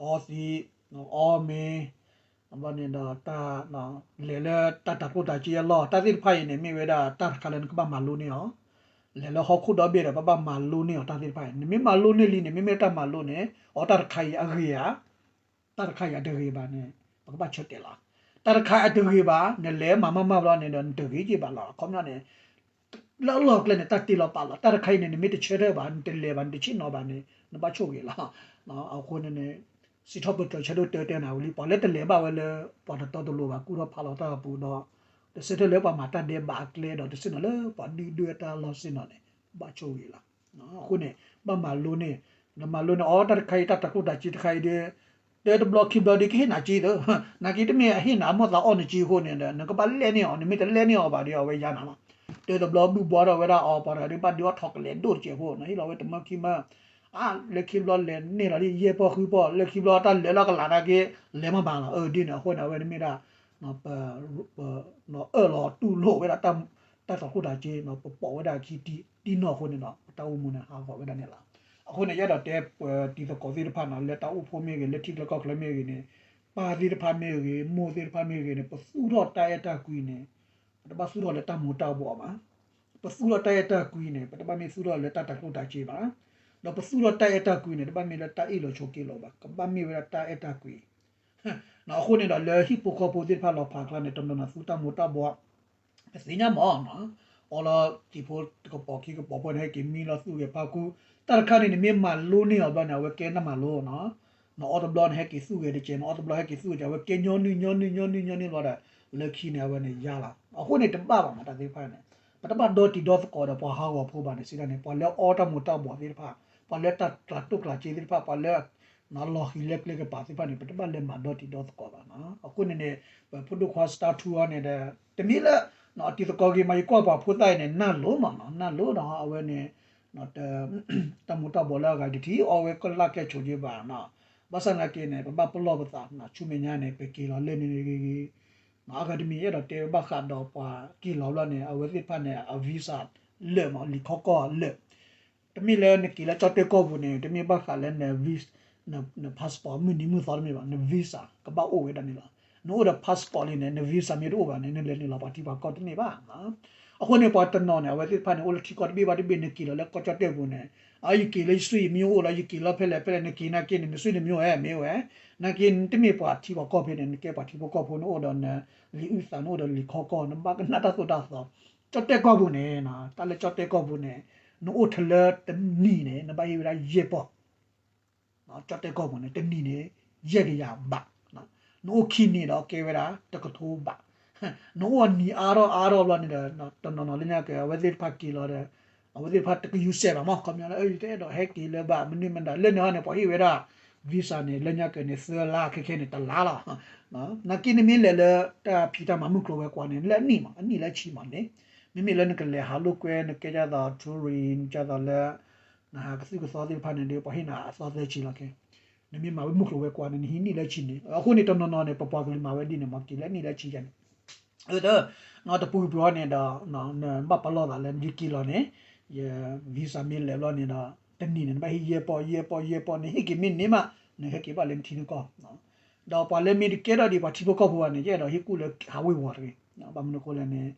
အီသံး အီမ့ၤ ဘျီန့ၣ်ဒီးတၢ် လဲၤလၢတၢ်တၤကျိၣ်တၤစ့အလီၢ် တၢ်သ့ၣ်တဖၣ်အံၤန့ၣ် မ့ၢ်ဝဲဒၣ်တၢ်တခါလၢနကဘၣ်မၤလိန့ၢ်အီၤ, လဲၤလၢဟီၣ်ခိၣ်ဒီဘ့ၣ်ဒီး ပဘၣ်မၤလိန့ၢ်အီၤတၢ်သ့ၣ်တဖၣ်အံၤ နမ့ၢ်မၤလိန့ၢ်လံန့ၣ် မ့မ့ၢ်တၢ်မၤလိန့ၣ် အီတၢ်တခါအံၤအဂ့ၤဧါ တၢ်တခါအံၤအတဂ့ၤဘၣ်န့ၣ် ပကဘၣ်ဆၢတဲာ်လီၤ, တၢ်တခါအံၤအတဂ့ၤဘၣ် နလဲၤမၤမၤမၤဘျီန့ၣ်ဒီး နတဂ့ၤက့ၤဘၣ်လီၤ အခီပညီန့ၣ် လၢအလီၢ်ကျဲန့ၣ် တၢ်တ့လီၤပာ်လီၤ တၢ်တခါအံၤန့ၣ် နမ့ၢ်တဆၢထၢၣ်ဘၣ် နတလဲၤဘၣ် နတဆ့ၣ်နီၤဘၣ်န့ၣ် နဘၣ်ဆိၣ်ဂ့ၤလီၤ, အဃိန့ၣ်န့ၣ် စံးထီၣ်ပတြၢၤဆၢဒိၣ်တၢတဲနၤဝံၤလံ ပှၤလၢတလဲၤဘၣ်ဝဲလၢ ပှၤတတီတလိၤဘၣ် ကူၣ်ထီၣ်ဖးလီၤတၢ်အပူၤဒီး တဆၢထၢၣ်လၢပှၤမၤတၢ်ဒဲးဘးအကျဲဒီး တဆၢထၢၣ်လၢပှၤဒုၣ်ဒွဲၣ်တၢ်လီၢ်ဆ့ၣ်နီၤန့ၣ် ဘၣ်ဆိၣ်ဂ့ၤလီၤ. အဃိန့ၣ် ဘၣ်မၤလိန့ၢ်, ဒီးမၤလိန့ၢ်အီၤ တၢ်တခါအံၤ တၢ်တၤကျိၣ်တၤစ့တခါအံၤဒီး တၢတဘျီခံဘျီဒီး ကဟ့ၣ်နၤစ့သၢ, နာ်က့တမ့ၢ်အဟ့ၣ်နၤ အမိၢ်သးအီၣ်နစ့အဃိန့ၣ်ဒီး နကဘၣ်လဲၣ်န့ၢ်အီၤ, နမ့ၢ်တလဲၣ်န့ၢ်အီၤဘၣ်ဒီး အဝဲယါနၤလီၤ. တၢတဘျီဘုၣ်ဘှီထီၣ်ဝဲဒၣ်အီၤ ပှၤတဂၤဒီးဘၣ်ဒုးအီၣ်ထီၣ်ကလဲၤဒိၣ်တစဲးဖိ နဟ့ၣ်လီၤဝဲတမၢခံမၢ အါ လၢခံဘျီလဲၤန့ၢ်လီၤလံ ယဲၢ်ပီၢ်ဃုပီၢ် လၢခံဘျီတၢ်လဲၤလီၤကလးနာ်က့ လဲၤမးမးလီၤ. အၢ ဒ်န့ၣ်အဃိန့ၣ် အဝဲန့ၣ်မ့ၢ်ဒၣ် ပ ပ အၢၣ်လီၤတူၢ်လိာ်ဝဲဒၣ် တၢ်တၤကျိၣ်တၤစ့ ပပိာ်ဝဲဒၣ်ခံတံၢ်နီၢ်အဃိန့ၣ်ဒီး ပတၢ်အိၣ်မူန့ၣ် ဟးဂီၤဝဲဒၣ်န့ၣ်လီၤ. အဃိန့ၣ် ယအဲၣ်ဒိးတဲပတံၤသကိးသ့ၣ်တဖၣ်နီၤ လၢတၢ်အိၣ်ဖှိၣ်မ့ၢ်ဂ့ၤ လၢထံချၢကီၢ်ချၢမ့ၢ်ဂ့ၤန့ၣ် ပၢ်သ့ၣ်တဖၣ်မ့ၢ်ဂ့ၤ မိၢ်သ့ၣ်တဖၣ်မ့ၢ်ဂ့ၤန့ၣ် ပသူၣ်ထီၣ်တၢ်အဲၣ်တၢ်ကွံန့ၣ် ပတဘၣ်သူၣ်ထီၣ်လၢတၢ်မူၤတၢ်ဘှီးဘၣ်. ပသူၣ်ထီၣ်တၢ်အဲၣ်တၢ်ကွံန့ၣ် ပတဘၣ်မ့ၢ်သူၣ်ထီၣ်လၢတၢ်တၤကျိၣ်တၤစ့ဘၣ်. ဒီးပသူၣ်ထီၣ်တၢ်အဲၣ်တၢ်ကွံန့ၣ် တဘၣ်မ့ၢ်လၢတၢ်အ့ၣ်လိာ်ဆိးက့လိာ်ဘၣ်. ကဘၣ်မ့ၢ်ဝဲဒၣ်တၢ်အဲၣ်တၢ်ကွံ အဃိန့ၣ်ဒီး လၢဟံၣ်ဖိဃီဖိသ့ၣ်တဖၣ်လီၤဖးကျါန့ၣ် တနီၤနီၤသူတၢ်မူၤတၢ်ဘှီး ပသ့ၣ်ညါမးနီၤ, အီလီၤတံၤဖိတကပီၤခံကပီၤဖိန့ၣ် ဟဲက့ၤမံလီၤသူၣ်ဂဲၤဖးကူ, တၢ်တခါန့ၣ် နမ့ၢ်မၤလိန့ၢ်အီၤဘျီန့ၣ် အဝဲကဲနၢ်မၤလိနီၤ, နအီတဘျီန့ၣ် ဟဲက့ၤသူၣ်ဂဲၤတကဲး နအီတဘျီဟဲက့ၤသူၣ်ဂဲၤတကဲး အဝဲကဲညီနုၢ်ညီနုၢ်ညီနုၢ်ညီနုၢ်ဘျီဒီး လၢခံန့ၣ် အဝဲန့ၣ်ယါလီၤ. အဃိန့ၣ်တဘၣ်ဘၣ်မး တၢ်သ့ၣ်တဖၣ်န့ၣ် ပတဘၣ်ဒီတံၤဒီသကိးဒီးပှၤဟးဂီၤဖိဘၣ်န့ၣ် စံးဒ်န့ၣ် ပှၤလၢအီတၢ်မူၤတၢ်ဘှီးသ့ၣ်တဖၣ် ပှၤလၢတၢ်တၤကျိၣ်တၤစ့သ့ၣ်တဖၣ် ပှၤလၢ လီၤဃံၤလၢကျဲကပၤသ့ၣ်တဖၣ်န့ၣ် ပတဘၣ်လဲၤမၤဒီတံၤဒီသကိးဘၣ်နီၤ. အဃိန့ၣ်န့ၣ် ပဖိဒိၣ်ခွါ Star Two အီၤန့ၣ်ဒီး တမ့ၢ်လၢ တံၤသကိးဂ့ၤမး ယကွၢ်ပှၤဖိသၣ်အံၤန့ၣ် နၢ်လိၤမးနီၤ, နၢ်လိၤဒီးအဝဲန့ၣ် တၢ်မူၤတၢ်ဘှီးလၢအဂၤတထံၣ်အီၤဝဲကလၢ်ကဲဆိးက့ဘၣ်နီၤ. ဘၣ်ဆၣ်သနာ်က့န့ၣ် ပဘၣ်ပလီၢ်ပသးနီၤ, ဆူမဲာ်ညါန့ၣ် ပက့ၤလီၤလၢန့ၣ်ဂ့ၤဂ့ၤ အဂၤတမံၤ ယအဲၣ်ဒိးတဲဘၣ်ဃးဒီးပှၤက့ၤလီၤဘျီန့ၣ် အဝဲသ့ၣ်တဖၣ်န့ၣ် အ visa လၢာ်မး လံာ်ခီကီၢ်လၢာ် တမ့ၢ်လၢနက့ၤလၢကၠီၣ်တဲၣ်ကီၢ်ပူၤန့ၣ် တမ့ၢ်ဘၣ်ဃးလၢန visa န passport မုၢ်နံၤမုၢ်သီတမ့ၢ်ဘၣ်, န visa ကဘၣ်အိၣ်ဝဲဒၣ်န့ၣ်လီၤ. နအိၣ်ဒီး passport လံန့ၣ် န visa မ့ၢ်တအိၣ်ဘၣ်န့ၣ် နလဲၤနုာ်လီၤပှၤထံပှၤကီၢ်တန့ၢ်ဘၣ်. အဃိန့ၣ် ပှၤတနီၤန့ၣ် အဝဲသ့ၣ်တဖၣ်န့ၣ် အိၣ်လၢထံကီၢ်တဘ့ၣ်ဘၣ်တဘ့ၣ် နက့ၤလီၤလၢကၠီၣ်တဲၣ်ပူၤန့ၣ် အ ယက့ၤလၢယစွံယမံအိၣ်လီၤ, ယက့ၤလီၤဖဲလဲၣ်ဖဲလဲၣ် နက့ၤနာ်က့န့ၣ် နစွံနမံအိၣ်ဝဲ မ့ၢ်အိၣ်ဝဲ နာ်က့နတမ့ၢ်ပှၤထံပှၤကီၢ်ဖဲန့ၣ် နကဲပှၤထံဖိကီၢ်ဖိ နအိၣ်ဒီးန လံာ်အုၣ်သး နအိၣ်ဒီးလံာ်ခီကီၢ် နဘၣ်ကနၣ်တၢ်သိၣ်တၢ်သီ. ကၠီၣ်တဲၣ်ကီၢ်ပူၤန့ၣ် တၢ်လၢကၠီၣ်တဲၣ်ကီၢ်ပူၤန့ၣ် နအိၣ်ထဲလၢတနံၤန့ၣ် နဘၣ်ဟ့ၣ်ဝဲဒၣ်ယဲၢ်ပီၢ် ကၠီၣ်တဲၣ်ကီၢ်ပူၤန့ၣ် တနံၤန့ၣ် ယဲၢ်ကယၤဘး, နအိၣ်ခံနံၤဒီးကဲဝဲဒၣ်တကထိဘး, နအိၣ်အနံၤအါထီၣ်အါထီၣ်ဘျီန့ၣ်ဒီး တနီၤနီၤလၢညါက့ၤ အဝဲသ့ၣ်တဖၣ်က့ၤလီၤဒီး အဝဲသ့ၣ်တဖၣ်တကယူၤစဲးဘၣ်မး ခီပညီလၢ ယတအဲၣ်ဒိးဟဲက့ၤလၢၤဘၣ် မနုၤမတၤ လၢန့ၣ်ဟီန့ၣ် ပှၤဟ့ၣ်ဝဲဒၣ် visa န့ၣ် လၢညါက့ၤန့ၣ် သၢလါ ခဲခဲန့ၣ် တလါလီၤ. နာ်က့နမ့ၢ်လဲၤလၢတၢ်ဖံးတၢ်မၤမုၢ်ကျိၤဝဲၤကွာ်န့ၣ် လၢအနံၣ်မး အနံၣ်လၢအဆံမးန့ၣ် မ့မ့ၢ်လၢနကလဲၤဟးလိာ်ကွဲ နကဲဒ်သိး touring ဒ်သိးလၢ နဟးကသုၣ်ကသီသ့ၣ်တဖၣ်န့ၣ်ဒီး ပှၤဟ့ၣ်နၤအသီသၢဆံလီၤခဲ နမ့ၢ်မၤဝဲမုၢ်ကျိၤဝဲၤကွာ်န့ၣ် နဟံးနံၣ်လၢဆံန့ၣ် အဃိန့ၣ် တနီၤနီၤန့ၣ် ပပှၤကလုာ်မၤဝဲဒ်န့ၣ် မၤက့ၤလၢနံၣ်လၢဆံယါန့ၣ် အၢ တၢ် တပူၤကပူၤအီၤန့ၣ်ဒီး နဘၣ်ပလီၢ်သးလၢယက့ၤလီၤန့ၣ် ယ visa မ့ၢ်လဲၤဘျီန့ၣ်ဒီး တနံၤန့ၣ် နဘၣ်ဟ့ၣ်ယဲၢ်ပီၢ် ယဲၢ်ပီၢ် ယဲၢ်ပီၢ် နဟ့ၣ်က့ၤမ့ၢ်န့ၢ်မး နဟဲက့ၤဘၣ်လၢနထံနကီၢ် ဒီးပှၤလၢမ့ၢ်တကဲထီၣ်ဒံးပှၤထံဖိကီၢ်ဖိဘၣ်န့ၣ် ယအဲၣ်ဒိးဟ့ၣ်ကူၣ်လၢဟးဝ့ၤဝီၤတဂ့ၤ ဘၣ်မနုၤအဃိလဲၣ်န့ၣ်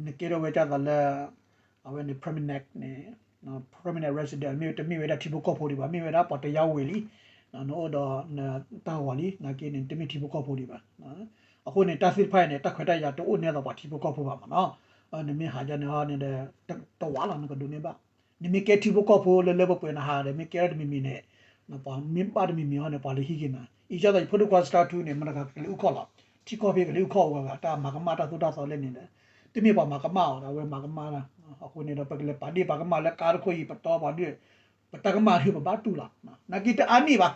နကဲထီၣ်ဝဲဒ်သိးလၢ အဝဲန့ၣ် permanent န့ၣ် permanent resident မ့ၢ်တမ့ၢ်ဝဲဒၣ်ထံဖိကီၢ်ဖိဒံးဘၣ် မ့ၢ်ဝဲဒၣ်ပှၤတယါဝ့ၤလံ နအိၣ်ဒီးနတၢ်ဂီၤလံ နာ်က့န့ၣ် တမ့ၢ်ထံဖိကီၢ်ဖိဒံးဘၣ် အဃိန့ၣ် တၢ်သ့ၣ်တဖၣ်အံၤန့ၣ် တၢ်ခွဲးတၢ်ယာ်တအိၣ်န့ၢ်သိးပှၤထံဖိကီၢ်ဖိဘၣ်မးနီၤ နမ့ၢ်ဟးယါန့ၣ်ဟီန့ၣ်ဒီး တဝးလီၤ နကဒိးန့ၢ်ဘၣ် နမ့ၢ်ကဲထံဖိကီၢ်ဖိလၢလၢပှဲၤပှဲၤနဟးဒီး မ့ၢ်ကဲထီၣ်တမံၤမံၤန့ၣ် ပှၤမ့ၢ်ဘၣ်တမံၤမံၤဟီန့ၣ် ပှၤလၢဟံးက့ၤနၤ အံၤဒ်သိးယဖိဒိၣ်ခွါ Star Two န့ၣ် မတၤဂၤကလဲၤအုၣ်ခီၣ်လီၤ ထံကီၢ်ဖဲကလဲၤအုၣ်ခီၣ်အဂၤဂၤ တၢ်မၤကမၣ်တၢ်သိၣ်တၢ်သီလဲၣ်န့ၣ်ဒီး တမ့ၢ်ပှၤမၤကမၣ်အီၤဒီး အဝဲမၤကမၣ်လီၤ အဃိန့ၣ်ဒီး ပကလဲၤပာ်ဒ့ၣ်ပာ်ကမၣ်လၢကါတခိၣ်အံၤ ပတီပှၤဒုး ပတၢ်ကမၣ်ဒုးပဘၣ်တူၢ်လီၤ နာ်က့တအါန့ၢ်ဘၣ်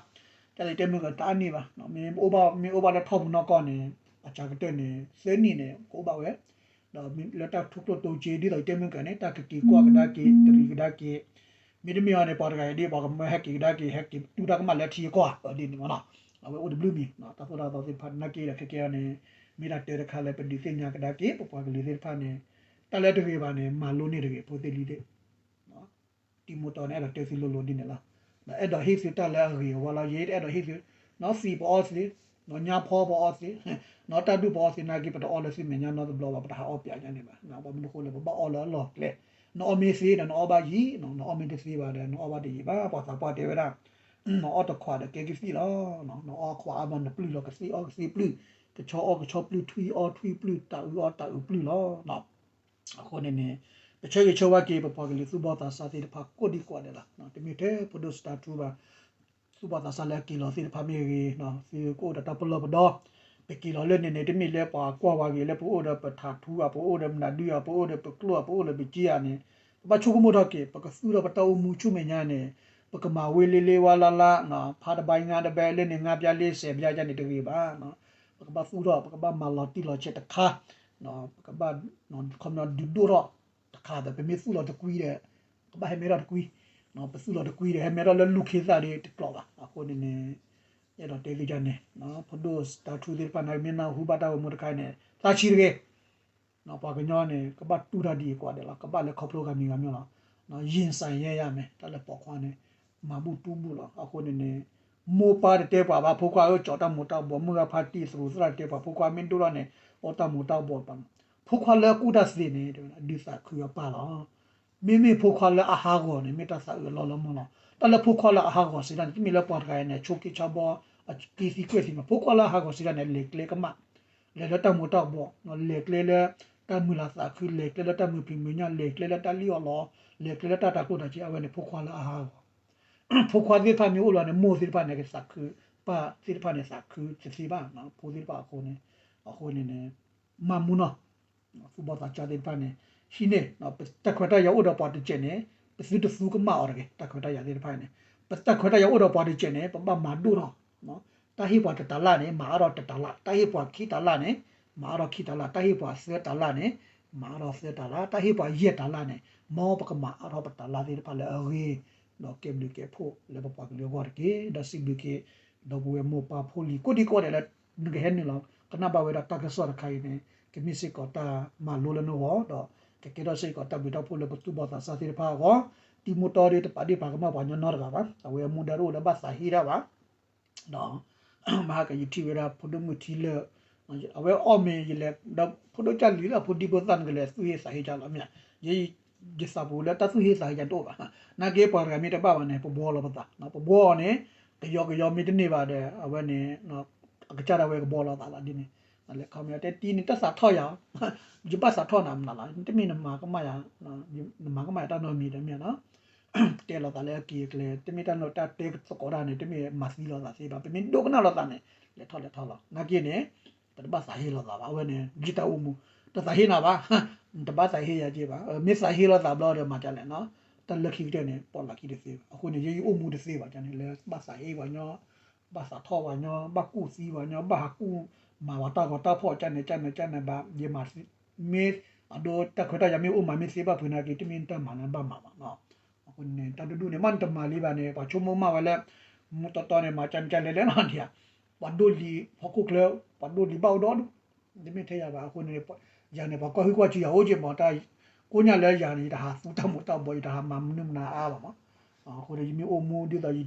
တၢ်လၢတဲမုၢ်ကတအါန့ၢ်ဘၣ် မ့ၢ်အိၣ်ဘၣ်လၢထီၣ်ပူၤနီၢ်ကီၢ်န့ၣ် အစှၤကတၢၢ်န့ၣ် သၢနံၣ်န့ၣ် ကအိၣ်ဘၣ်ဝဲ ဒီးလၢတၢ်ထူကျိၣ်တိစ့ ဒ်သိးယတဲမုၢ်ကန့ၣ် တၢ်ကက့ၤကွၢ်ကဒါက့ၤ တရံးကဒါက့ၤ မ့တမ့ၢ်အီၤန့ၣ် ပှၤတဂၤအံၤဒ် ပှၤကမၢဟဲက့ၤကဒါက့ၤ ဟဲက့ၤတူၢ်တၢ်ကမၣ်လၢထံအကီၢ် ဒ်န့ၣ်မးနီၤ အဝဲအိၣ်တဘျုးမံၤ တၢ်သိၣ်တၢ်သီသ့ၣ်တဖၣ် နာ်က့ဒီးခဲကဲအီၤန့ၣ် မ့ၢ်ဒၣ်တၢ်တခါလၢပဒုးသ့ၣ်ညါကဒါက့ၤ ပပှၤကလုာ်သ့ၣ်တဖၣ်န့ၣ် တၢ်လၢတဂ့ၤဘၣ်န့ၣ် မၤလိန့ၢ်တဂ့ၤ ဖိသ့ၣ်လံၤသ့ၣ် တံၤမူတီၤန့ၣ် အဲၣ်ဒိးတဲသုလိၤလိၤဒ်န့ၣ်လီၤ. ဒီးအဲၣ်ဒိးဟ့ၣ်သုတၢ်လၢအဂ့ၤအဝါလီၤ. ယဲတအဲၣ်ဒိးဟ့ၣ်သု နီသံးပအီသံး, နီညါဖီပအီသံး, နီတၢ်ဒူၣ်ပအီသံး နာ်က့ ပတအီလၢသုမဲာ်ညါနီတဘျီဘၣ်, ပတဟးအီပၠးညါန့ၣ်ဘၣ်. ဘၣ်မနုၤအဃိလဲၣ် ပဘၣ်အီလၢအလီၢ်ကျဲ. နအီမ့ၢ်သ့ဒီး နအီဘၣ်ယံၤ, နအီမ့ၢ်တသ့ဘၣ်ဒီး နအီဘၣ်တယံၤဘၣ်. ပှၤသးပှၢ်တဲဝဲဒၣ် နအီတခွးဒီးကဲကသံၣ်လီၤ. နအီခွးအါဘၣ် နပျုၢ်လီၤကသ့အီကသ့ပျုၢ်, ကဆီအီကဆီပျုၢ်, ထွံၣ်အီထွံၣ်ပျုၢ်, တၢ်အုးအီတၢ်အုးပျုၢ်လီၤ. အဃိန့ၣ်န့ၣ် ပဆၢဂ့ၤဆၢဝါက့ၤ ပပှၤကလုာ်သူၣ်ဘီၣ်သးစၢ်သ့ၣ်တဖၣ်ကိးဒံကိးဒဲးလီၤ. တမ့ၢ်ထဲဖိဒိၣ် Star Two ဘၣ်. သူၣ်ဘီၣ်သးစၢ်လၢအက့ၤလီၤသ့ၣ်တဖၣ်မ့ၢ်ဂ့ၤ, သုကအိၣ်ဒီးတၢ်ပလီၢ်ပဒီ, ပက့ၤလီၤလၢန့ၣ်န့ၣ် တမ့ၢ်လၢပှၤကွၢ်ဝဲဂ့ၤ လၢပအိၣ်ဒီးပထးထူဧါ, ပအိၣ်ဒီးမနုၤဒုဧါ, ပအိၣ်ဒီးပကျိၣ်ဧါ, ပအိၣ်ဒီးပစ့ဧါန့ၣ်, ပဘၣ်ဆိကမိၣ်ထီၣ်က့ၤ ပကသူၣ်ထီၣ်ပတၢ်အိၣ်မူဆူမဲာ်ညါန့ၣ်, ပကမၤဝ့လ့လ့ဝါလါလါ, ဖးတဘၣ်ငါတဘၣ် လၢန့ၣ်ငါးပြားလၢဆယ်ပြားန့ၣ်တဂ့ၤဘၣ်. ပကဘၣ်သူၣ်ထီၣ် ပကဘၣ်မၤလီၤတံၢ်လီၤဆဲးတခါ, ပကဘၣ် ခီပညီဒုးဒိၣ်ထီၣ်တခါဒီး ပမ့ၢ်သူၣ်လီၤတကွံဒီး ကဘၣ်ဟဲမဲထီၣ်တကွံ, ပသူၣ်လီၤတကွံဒီး ဟဲမဲထီၣ်လၢလူၢ်ခ့သၣ်ဒီးတကျိၤဘၣ်. အဃိန့ၣ်န့ၣ် အဲၣ်ဒိးတဲသုဒ်န့ၣ်, ဖိဒိၣ်စတါထူသ့ၣ်တဖၣ်န့ၣ် မ့ၢ်နၢ်ဟူဘၣ်တၢ်ဂီၤမူတခါန့ၣ် သးဆံးတဂ့ၤ. ပှၤကညီန့ၣ် ကဘၣ်တူၢ်တၢ်ဒ်အံၤကိးဂၤဒဲးလီၤ. ကဘၣ်လဲၤခီဖျိဂၤမံၤဂၤမံၤလီၤ. ရင်ဆိုင်ရရမယ် တၢ်လၢပိာ်ခွါန့ၣ် မၤဘူၣ်တူၢ်ဘူၣ်လီၤ. အဃိန့ၣ်န့ၣ် မိၢ်ပၢ်တတဲပှၤဘၣ် ဖိခွါဧၢ ကၠီၤတၢ်မူၤတၢ်ဘှီး, မုၢ်ဂၤဖါတံၢ်သရူးသရၣ်တတဲပှၤ ဖိခွါမ့ၢ်ဒိၣ်ထီၣ်န့ၣ် အိၣ်တၢ်မူၤတၢ်ဘှီးပှၤ, ဖိခွါလၢအကူၣ်တၢ်သ့န့ၣ် ဒုးသးခုအပၢ်လီၤ. မ့မ့ၢ်ဖိခွါလၢအဟးဂီၤန့ၣ် မ့ၢ်တၢ်သးအုးအလီၢ်လီၤမၢ်လီၤ. တၢ်လၢဖိခွါလၢအဟးဂီၤစံးဒၣ်န့ၣ် တမ့ၢ်လၢပှၤတဂၤအံၤန့ၣ် ဆိးက့ဆါဘီ အက့ၤသံကွဲၢ်သံမး, ဖိခွါလၢအဟးဂီၤစံးဒၣ်န့ၣ် လဲၤကျဲကမၣ်, လဲၤလၢတၢ်မူၤတၢ်ဘှီး, လဲၤကျဲလၢတၢ်မုာ်လၤသးခု, လဲၤကျဲလၢတၢ်မုာ်ဖံးမုာ်ညၣ်, လဲၤကျဲလၢတၢ်လံၣ်အီၣ်လီအီၤ, လဲၤကျဲလၢတၢ်တၤကျိၣ်တၤစ့, အဝဲန့ၣ်ဖိခွါလၢအဟးဂီၤ. ဖိခွါသ့ၣ်တဖၣ်မ့ၢ်အိၣ်လီၤန့ၣ် မိၢ်သ့ၣ်တဖၣ်န့ၣ် ကသးခု, ပၢ်သ့ၣ်တဖၣ်န့ၣ် သးခုတသ့ဘၣ်, ဖိသ့ၣ်တဖၣ်အဃိန့ၣ်, အဃိန့ၣ်န့ၣ် မၤမူနီၤ သူၣ်ဘီၣ်သးစၢ်သ့ၣ်တဖၣ်န့ၣ် ဟံးန့ၢ် ပတၢ်ခွဲးတၢ်ယာ်အိၣ်ဒီးပှၤတစဲးန့ၣ် ပသုတသူကမၣ်အီၤတဂ့ၤ. တၢ်ခွဲးတၢ်ယာ်သ့ၣ်တဖၣ်န့ၣ် ပတၢ်ခွဲးတၢ်ယာ်အိၣ်ဒီးပှၤတစဲးန့ၣ် ပဘၣ်မၤဒိၣ်ထီၣ်. တၢ်ဟ့ၣ်ပှၤတတၤလၣ်န့ၣ် မၤအါထီၣ်တတၤလၣ်, တၢ်ဟ့ၣ်ပှၤခံတၤလၣ်န့ၣ် မၤအါထီၣ်ခံတၤလၣ်, တၢ်ဟ့ၣ်ပှၤသၢတၤလၣ်န့ၣ် မၤအါထီၣ်သၢတၤလၣ်, တၢ်ဟ့ၣ်ပှၤယဲၢ်တၤလၣ်န့ၣ် မ်ပကမၤအါထီၣ်ပတၤလၣ်သ့ၣ်တဖၣ်လၢအဂ့ၤ ဒီးကဲဘျုးကဲဖှိၣ်လၢပပှၤကလုာ်အဂီၢ်တက့ၢ်. ဒီးစံးဘျုးက့ၤ ဒီပုၢ်ဝဲၢ်မိၢ်ပၢ်ဖိလံၤ ကိးဒံကိးဂၤဒဲးလၢ နကဟဲနုာ်လီၤ ကနၣ်ဘၣ်ဝဲဒၣ်တၢ်ကစီၣ်တခါအံၤန့ၣ် ကမ့ၢ်စ့ၢ်ကီးတၢ်မၤလိလၢနဂီၢ် ဒီးကကဲထီၣ်စ့ၢ်ကီးတၢ်ဘျုးတၢ်ဖှိၣ်လၢပသူၣ်ဘီၣ်သးစၢ်သ့ၣ်တဖၣ်အဂီၢ်, တံၤမူတီဒီးတပာ်ဒ့ၣ်ပာ်ကမၣ်ပှၤညီနီတဂၤဘၣ်. အဝဲအမူဒါတအိၣ်လၢဘၣ်သးဟ့တၢ်ဘၣ် ဒီး မဟါကယထံၣ်ဝဲဒၣ်ဖိဒိၣ်မုၢ်ထံလၢ အဝဲအီၣ်မ့ၤ ယလဲၤဒီးဖိဒိၣ်ကၢ်လံၤလၢအဖိဒံဖိသၣ် နကလဲၤသူၣ်ဟ့သးဟ့ကၢ်လီၤမ့ၢ်ဧါ, ယ ယသးပူၤလၢတၢ်သူၣ်ဟ့သးဟ့ကၢ်တအိၣ်ဘၣ်. နာ်က့ပှၤတဂၤမ့ၢ်တဘၣ်ဘၣ်န့ၣ် ပဘှီလီၤပသး, ပဘှီအီၤန့ၣ် ကယီကယီမ့ၢ်တန့ၢ်ဘၣ်ဒီး အဝဲန့ၣ် အကစၢ်ဒၣ်ဝဲကဘှီလီၤသးလီၤဒ်န့ၣ်, လဲၤခီမ့ၢ်တဲတံၤန့ၣ် တၢ်သးထီၣ်ယၤ ယဘၣ်သးထီၣ်နၤမနုၤလီၤ, တမ့ၢ်နမၤကမၣ်ယၤ, နမၤကမၣ်ယၤတၢ်နီတမံၤတမ့ၢ်နီၤ တဲလီၤသးလၢအက့ၤအကျဲ တမ့ၢ်တၢ်နီၢ်တၢ်တဲသကိးတၢ်န့ၣ် တမ့ၢ်မၤသံလိာ်သးသ့ဘၣ်, ပမ့ၢ်ဒိကနၣ်လိာ်သးန့ၣ် လဲၤထီၣ်လဲၤထီၣ်လီၤ. နာ်က့န့ၣ် ပတဘၣ်သးဟ့လိာ်သးဘၣ်, အဝဲန့ၣ် ယတၢ်အိၣ်မူ တသးဟ့နၤဘၣ်, နတဘၣ်သးဟ့ယၤက့ဘၣ်, မ့ၢ်သးဟ့လိာ်သးဘျီဒီးမၤဒ်လဲၣ်နီၤ, တၢ်လၢခံကတၢၢ်န့ၣ် ပိာ်လီၤခံတသ့ဘၣ်. အဃိန့ၣ် ယယအိၣ်မူတသ့ဘၣ်န့ၣ် လၢဘၣ်သးဟ့ပှၤညီ ဘၣ်သးထီၣ်ပှၤညီ ဘၣ်ကူၣ်သံပှၤညီ ဘၣ်ဟးကူၣ်မၤပှၤတၢ်ဂီၤတၢ်ဖီၣ်ကန့ၣ် ကန့ၣ် ကန့ၣ်ဘၣ်, ယမၤ မ့ၢ်အဒိတၢ်ခွဲးတၢ်ယာ်မ့ၢ်အိၣ်မးမ့ၢ်သ့ဘၣ်ဖုးနာ်က့ တမ့ၢ်တၢ်မၤလၢဘၣ်မၤဘၣ်နီၤ. အဃိန့ၣ် တၢ်ဒူၣ်ဒူၣ်န့ၣ် မ့ၢ်နတမၤလံဘၣ်န့ၣ် ပှၤဆိကမိၣ်မးဝဲလၢ မူတီတီန့ၣ် မၤကန့ၣ်ကလဲၤလဲၤလီၤဒံးဧါ, ပှၤဒိၣ်လံ ဟီၣ်ခိၣ်ချၢ ပှၤဒိၣ်လံဘၣ်အိၣ်ဒီဒူၣ်, တမ့ၢ်ထဲယၤဘၣ်. အဃိန့ၣ် ယၤန့ၣ် ပှၤကွၢ်ဟုၣ်ကွၢ်စူၤယၤအိၣ်က့မး, ကိးညါလၢယၤန့ၣ် ယတဟးသူတၢ်မူၤတၢ်ဘှီး ယတဟးမၤမနုၤမနုၤအါဘၣ်မး. အဃိန့ၣ် ယမ့ၢ်အိၣ်မူဒ်သိး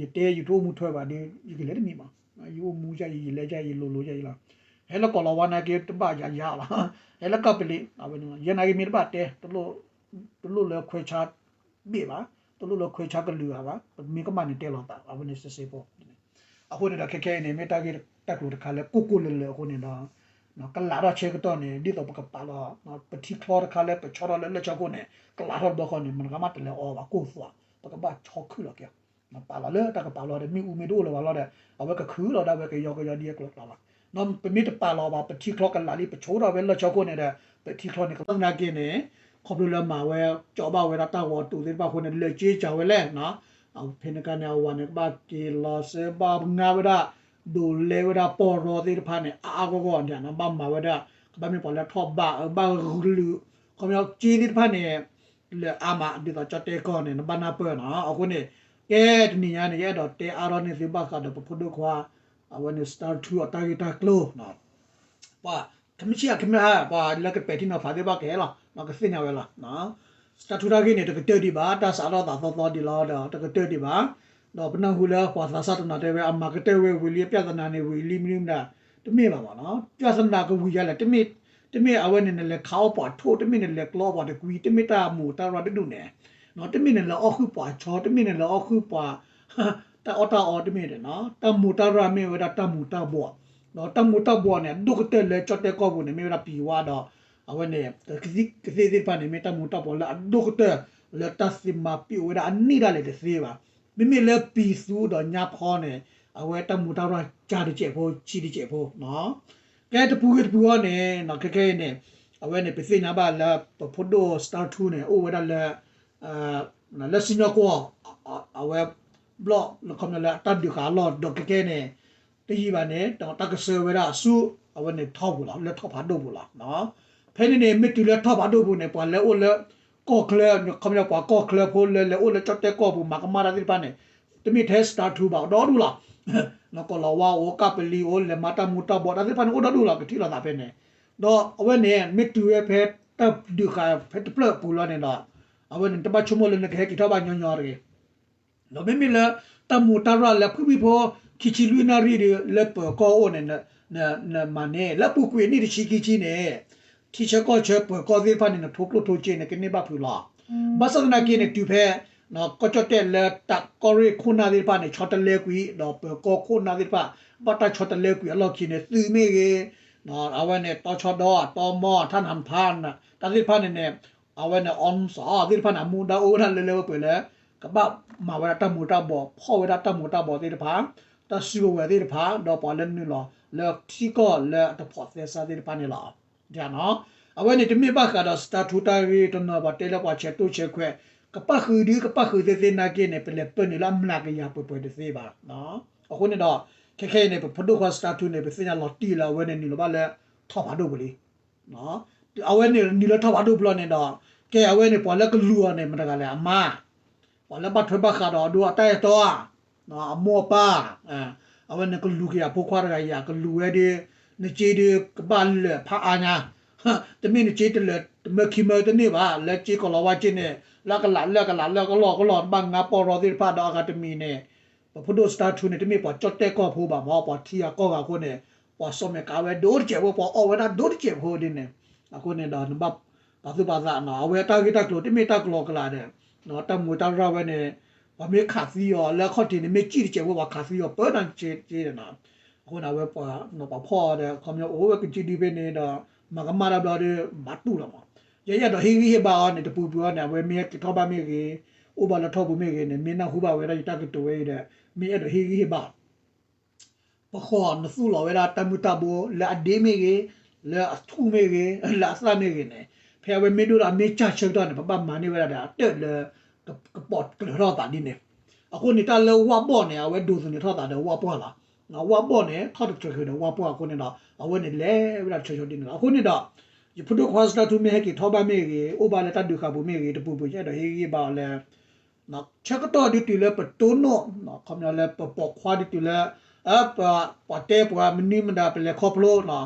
ယတဲယတအိၣ်မူထွဲဘၣ်ဒီး ယကလဲၤတမံၤမး, ယအိၣ်မူယၤအံၤ ယလဲၤယၤအံၤ ယလိၤလိၤယၤအံၤလီၤ. ဟဲလၢကီၢ်လီၤဝါနာ်က့ တဘၣ်ယၤယၤလီၤ, ဟဲလၢကီၢ်ပလံး အဝဲန့ၣ် ယဲနာ်က့မ့ၢ်တဘၣ်တဲ တလိၣ်လၢခွဲးဆါဘ့ၣ်ဘၣ်, တလိၣ်လၢခွဲးဆါကလုာ်ဂၤဘၣ်, ပမ့ၢ်ကမၣ်န့ၣ်တဲလီၤသး အဝဲန့ၣ်စ့စ့ဖိ အဃိန့ၣ်ဒီး ခဲခဲအံၤန့ၣ် မ့ၢ်တၢ်ဂ့ၢ်တၢ်ကျိၤတခါလၢကိၢ်ကိၢ်လၢၤလၢၤအဃိန့ၣ်ဒီး ကလးထီၣ်ဆၢကတီၢ်န့ၣ် ဒ်သိးပကပာ်လီၤ ပထံချီတခါလၢပဆီထီၣ်လၢလၢၢ်ဆၢခိၣ်န့ၣ် ကလးထီၣ်တဘျီဃီန့ၣ် မတၤဂၤမးတလဲၤအီဘၣ် ကိၢ်သွး ပကဘၣ်ဆီခုၣ်လီၤက့ၤ ပာ်လီၤလၢတၢ်ကပာ်လီၤဒီး မ့ၣ်အူမ့ၢ်တအိၣ်လၢၤဘၣ်လီၤဒီး အဝဲကခုၣ်လီၤဒၣ်ဝဲကယီကယီဒ်အကျိၤကျါလီၤ. ပမ့ၢ်တပာ်လီၤဘၣ် ပထံချီကလးလံ ပဆီထီၣ်ဝဲလၢၢ်ဆၢခိၣ်န့ၣ်ဒီး ပထံချီန့ၣ် ကလီသနာ်က့န့ၣ် ခီဖျိလၢမၤဝဲ ကၠီဘၣ်ဝဲဒၣ်တၢ်ဂီၤတူာ်သ့ၣ်တဖၣ်အဃိန့ၣ် လၢာ်က့ၤစၢ်ဝဲလဲၣ် ဖဲန့ၣ်အခါန့ၣ် အဝၤန့ၣ် ကဘၣ်က့ၤလီၤစၢၤ ဘၣ်ငါဝဲဒၣ် ဒိးလဲဝဲဒၣ်ပီၢ်ရီသ့ၣ်တဖၣ်န့ၣ် အါအါဂီၢ်ဂီၢ်န့ၣ် ဘၣ်မၤဝဲဒၣ် ကဘၣ်မ့ၢ်ပှၤလၢထီၣ်ဘး ဘၣ်ဂလုာ် ခီပညီက့သ့ၣ်တဖၣ်န့ၣ် လၢအါမး ဒ်သိးကၠီတဲကီၢ်န့ၣ် နဘၣ်နၢ်ပၢၢ်နီၤ အဃိန့ၣ် ကဲတနံၤညါန့ၣ် ယအဲၣ်ဒိးတဲအါထီၣ်န့ၢ်သုဘၣ်ဃးဒီးပဖိဒိၣ်ခွါ အဝဲန့ၣ် Star Two အတၢ်ဂ့ၢ်တၢ်ကျိၤ ပှၤ ခမ့ၢ်ဆံးခမ့ၢ်ဟါ ပှၤလၢကပဲာ်ထံနီၤဖးသ့ၣ်တဖၣ်ကဟဲလီၤ ကသ့ၣ်ညါဝဲလီၤ. Star Two တၢ်ဂ့ၢ်န့ၣ် တကတၢၢ်ဒံးဘၣ် တၢ်စးထီၣ်သးသီသီဒံးလီၤဒီး တကတၢၢ်ဒံးဘၣ်. ဒီးပနၢ်ဟူလၢပှၤသးစၢ်တနီၤတဲဝဲ အမၤကတၢၢ်ဝဲဝံၤလံ ပြဿနာန့ၣ်ဝံၤလံ မနုၤမတၤ တမ့ၢ်ဘၣ်မးနီၤ ပြဿနာကဝံၤယါလဲၣ် တမ့ၢ်အဝဲန့ၣ် နလဲၤခးအီၣ်ပှၤထိၣ် တမ့ၢ်နလဲၤကျီအီၣ်ပှၤတကွံ တမ့ၢ်တၢ်မူးတၢ်ရၢ်တဒူၣ်န့ၣ် တမ့ၢ်နလဲၤအီၣ်ဃုာ်ပှၤဆီ တမ့ၢ်နလဲၤအီၣ်ဃုာ်ပှၤ တၢ်အီၣ်တၢ်အီတမ့ၢ်ဒီး တၢ်မူးတၢ်ရၢ်မ့ၢ်ဝဲဒၣ်တၢ်မူးတၢ်ဘှီး, ဒီးတၢ်မူးတၢ်ဘှီးန့ၣ် အဒိၣ်ကတၢၢ်လၢကၠီၣ်တဲၣ်ကီၢ်ပူၤန့ၣ် မ့ၢ်ဝဲဒၣ်ပံၤဝါဒီး အဝဲန့ၣ် ကသ့ၣ်သ့ၣ်တဖၣ်န့ၣ် မ့ၢ်တၢ်မူးတၢ်ဘှီးလၢအဒိၣ်ကတၢၢ် လၢတၢ်သ့မၤပံာ်ဝဲဒၣ်အနံၣ်ဒၣ်လဲာ်တသ့ဘၣ်. မ့မ့ၢ်လၢပံၤသူဒီးညါဖီန့ၣ် အဝဲတၢ်မူၤတၢ်ရၢ်ကၢ်တစဲးဖိ ဆံးတစဲးဖိ ကဲတပူၤဂ့ၤတပူၤအံၤန့ၣ် ခဲခဲအံၤန့ၣ် အဝဲန့ၣ် ပသ့ၣ်ညါဘၣ်လၢပဖိဒိၣ် Star Two န့ၣ် အိၣ်ဝဲဒၣ်လၢ လၢစံၣ်ညီၣ်ကွီၢ် အဝဲ ဘျီၣ်လၢခီပညီလၢအတၢ်ဒုးဃာ်အလီၢ်ဒီးခဲခဲန့ၣ် တယံာ်ဘၣ်န့ၣ် တၢ်ကဆှၢဝဲဒၣ်ဆူ အဝဲန့ၣ်ထီၣ်ပူၤလီၤ လၢထီၣ်ဖးဒိၣ်ပူၤလီၤ. ဖဲန့ၣ်န့ၣ် မ့ၢ်တုၤလၢထီၣ်ဖးဒိၣ်ပူၤန့ၣ် ပှၤလၢအိၣ်လၢ ကီၢ်ချၢ ခီပညီပှၤကီၢ်ချၢဖိလၢလဲၤအိၣ်လၢကၠီၣ်တဲၣ်ကီၢ်ပူၤ မၤကမၣ်တၢ်သ့ၣ်တဖၣ်န့ၣ် တမ့ၢ်ထဲ Star Two ဘၣ် အိၣ်ဒီဒူၣ်လီၤ. ကီၢ်လီၤဝါအိၣ် ကၢ်ပလံၤအိၣ် လဲၤမၤတၢ်မူၤတၢ်ဘှီးတၢ်သ့ၣ်တဖၣ်န့ၣ် အိၣ်ဒီဒူၣ်လီၤ ကထံၣ်လိာ်သးဖဲန့ၣ် ဒီးအဝဲန့ၣ် မ့ၢ်တုၤဝဲဖဲတၢ်ဒုးဃာ်ဖဲတဖျၢၣ်အပူၤလီၤန့ၣ်ဒီး အဝဲန့ၣ် တဘၣ်ဆိကမိၣ်လၢနကဟဲက့ၤထီၣ်ဘၣ်ညီညီတဂ့ၤ ဒီးမ့မ့ၢ်လၢ တၢ်မူၤတၢ်ရၢ်လၢဖှံဖှံဖိ ခံဆံလွံၢ်နၣ်ရံၣ်ဒီး လၢပၢၤကီၢ်အိၣ်န့ၣ် နမၤန့ၢ် လၢအပူၤကွံာ်နံၣ်တဆံခံဆံန့ၣ် ထံဆၢကီၢ်ဆၢပၢၤကီၢ်သ့ၣ်တဖၣ်န့ၣ် နထိကျိၣ်ထိစ့န့ၣ် ကန့ၢ်ဘၣ်ဖုးလီၤ. ဘၣ်ဆၣ်သနာ်က့န့ၣ် တုၤဖဲ ကီၢ်ကၠီၣ်တဲၣ်လၢတၢ်ကီၢ်ရ့ၣ်ခိၣ်နၢ်သ့ၣ်တဖၣ်န့ၣ် ဆီတလဲကွံာ် ဒီးပၢၤကီၢ်ခိၣ်နၢ်သ့ၣ်တဖၣ် ဘၣ်တၢ်ဆီတလဲကွံာ်အလီၢ်ခံန့ၣ် သုးမ့ၢ်ဂ့ၤ အဝဲန့ၣ် တီဆီဒီ တီမီ ထၣ်နၢ်ဖး တၢ်သ့ၣ်တဖၣ်န့ၣ်န့ၣ် အဝဲန့ၣ် အောင်စော သ့ၣ်တဖၣ်န့ၣ် အမူဒါအိၣ်ဝဲဒၣ်လၢလၢပှဲၤပှဲၤလၢ ကဘၣ်မၤဝဲဒၣ်တၢ်မူၤတၢ်ဘှီး ဖီၣ်ဝဲဒၣ်တၢ်မူၤတၢ်ဘှီးသ့ၣ်တဖၣ် တၢ်စုကဝဲၤသ့ၣ်တဖၣ် ဒီးပှၤလၢနုာ်လီၤလၢထံကီၢ်လၢအတဖိးသဲစးသ့ၣ်တဖၣ်န့ၣ်လီၤ. အဝဲန့ၣ်တမ့ၢ်ဘၣ်ဃးဒီး Star Two တၢ်ဂ့ၢ်တနီၤ ပှၤတဲလၢပှၤဆဲးတိၢ်ဆဲးခွဲး ကပၣ်ဃုာ်ဒု ကပၣ်ဃုာ်သ့သ့နာ်က့န့ၣ် ပလဲၤပၢနုာ်လၢအမျးကယၤပှဲၤပှဲၤတသ့ဘၣ်. အဃိန့ၣ်ဒီး ခဲခဲအံၤန့ၣ် ပဖိဒိၣ်ခွါ Star Two န့ၣ် ပသ့ၣ်ညါလီၤတံၢ်လၢအဝဲန့ၣ်နုာ်လီၤဘၣ်လၢထီၣ်ဖးဒိၣ်ပူၤလံ အဝဲန့ၣ်နုာ်လၢထီၣ်ဖးဒိၣ်ပူၤလီၤန့ၣ်ဒီး ကဲအဝဲန့ၣ် ပှၤလၢကလူၤအီၤန့ၣ် မတၤတဂၤလဲၣ် အမါ ပှၤလၢဘၣ်ထွဲဘၣ်ဃးဒီးအဒိအတၢ်အဲၣ်တီဧါ အမိၢ်အပၢ် အဝဲန့ၣ်ကလူၤက့ၤအဖိခွါတဂၤအံၤ ကလူၤဝဲဒု နစ့ဒု ကဘၣ်လၢာ်ဖးအါညါ တမ့ၢ်နစ့တလၢာ်တမၢခံမၢတန့ၢ်ဘၣ် လၢစ့ကီၤလၤဝါစ့န့ၣ် လၢအကလးလၢအကလးလၢအကလီၢ်ကလီၢ် တဘၣ်ငါပီၢ်ရီသ့ၣ်တဖၣ်ဒီးအဂၤတမံၤန့ၣ် ပဖိဒိၣ် Star Two န့ၣ် တမ့ၢ်ပှၤကၠီၣ်တဲၣ်ကီၢ်ဖိဘၣ်မ့ၢ် ပှၤထံဂၤကီၢ်ဂၤအဃိန့ၣ် ပှၤစီၣ်မဲာ်ကးဝဲဒိၣ်တစဲးဖိ ပှၤအီၣ်ဝဲဒၣ်ဒိၣ်တစဲးဖိဒ်န့ၣ် အဃိန့ၣ်ဒီး နဘၣ်ပာ်သူၣ်ပာ်သးနီၤ အဝဲတၢ်ဂ့ၢ်တၢ်ကျိၤတမ့ၢ်တၢ်ကျိၤအကလးဒီး တၢ်မူၤတၢ်ရၢ်ဝဲန့ၣ် ပှၤမ့ၢ်ခးသံအီၤလၢအခီၣ်ထံးန့ၣ် မ့ၢ်စံၣ်တစဲးဖိ ပှၤခးသံအီၤပၢတၢ်စ့ဒ်နီၤ အဃိန့ၣ် အဝဲပှၤ ပှၤဖီၣ်အီၤဒီး ခီပညီအိၣ်ဝဲကစုဒုဖဲန့ၣ်ဒီး မၤကမၣ်တၢ်ဘျီဒီး ဘၣ်တူၢ်လီၤမး ယအဲၣ်ဒိးဟ့ၣ်ဂံၢ်ဟ့ၣ်ဘါအီၤန့ၣ် တပူၤပူၤအီၤန့ၣ် အဝဲမ့ၢ်ဟဲက့ၤထီၣ်ဘၣ်မ့ၢ်ဂ့ၤ အိၣ်ဘၣ်လၢထီၣ်ပူၤမ့ၢ်ဂ့ၤန့ၣ် မ့ၢ်နၢ်ဟူဘၣ်ဝဲဒၣ်ယတၢ်ကတိၤဝဲအံၤဒီး မ့ၢ်အဲၣ်ဒိးဟ့ၣ်ဂံၢ်ဟ့ၣ်ဘါ ပဃီနသူၣ်လီၤဝဲဒၣ်တၢ်မုၢ်တၢ်ဘိလၢအဒ့မ့ၢ်ဂ့ၤ, လၢအထူၣ်မ့ၢ်ဂ့ၤ, လၢအသၣ်မ့ၢ်ဂ့ၤန့ၣ်, ဖဲအဝဲမ့ၢ်ဒိၣ်ဒီးမ့ၢ်စၢ်ဆၢကတီၢ်န့ၣ် ပဘၣ်မၤန့ၢ်ဝဲဒၣ်ဒီးအတၢၢ်လၢ ကပိာ်ကျၢၤထီၣ်သးဒ်န့ၣ်. အဃိန့ၣ် တၢ်လၢဝၣ်ဘီၣ်န့ၣ် အဝဲဒိးသန့ၤထီၣ်သးဒီးဝၣ်ပှၢ်လီၤ. ဝၣ်ဘီၣ်န့ၣ် ထီၣ်တတြဲၤဃုာ်ဒီးဝၣ်ပှၢ်အဃိန့ၣ်ဒီး အဝဲန့ၣ်လဲၤဝဲဒၣ်ဆၢဆၢဒ်န့ၣ်လီၤ. အဃိန့ၣ်ဒီး ယဖိဒိၣ်ခွါစတၢ်ထူမ့ၢ်ဟဲက့ၤထီၣ်ဘၣ်မ့ၢ်ဂ့ၤ, အိၣ်ဘၣ်လၢတၢ်ဒုးဃာ်ပူၤမ့ၢ်ဂ့ၤ, တပူၤပူၤ ယအဲၣ်ဒိးဟ့ၣ်ဂံၢ်ဟ့ၣ်ဘါအီၤလၢ ဆၢကတီၢ်ဒ်တုၤလၢပတိၢ်နီၣ်, ခီပညီလၢပပိာ်ခွါဒ်တုၤလၢ ပှၤတဲပှၤမနုၤမတၤ ပလဲၤခီဖျိ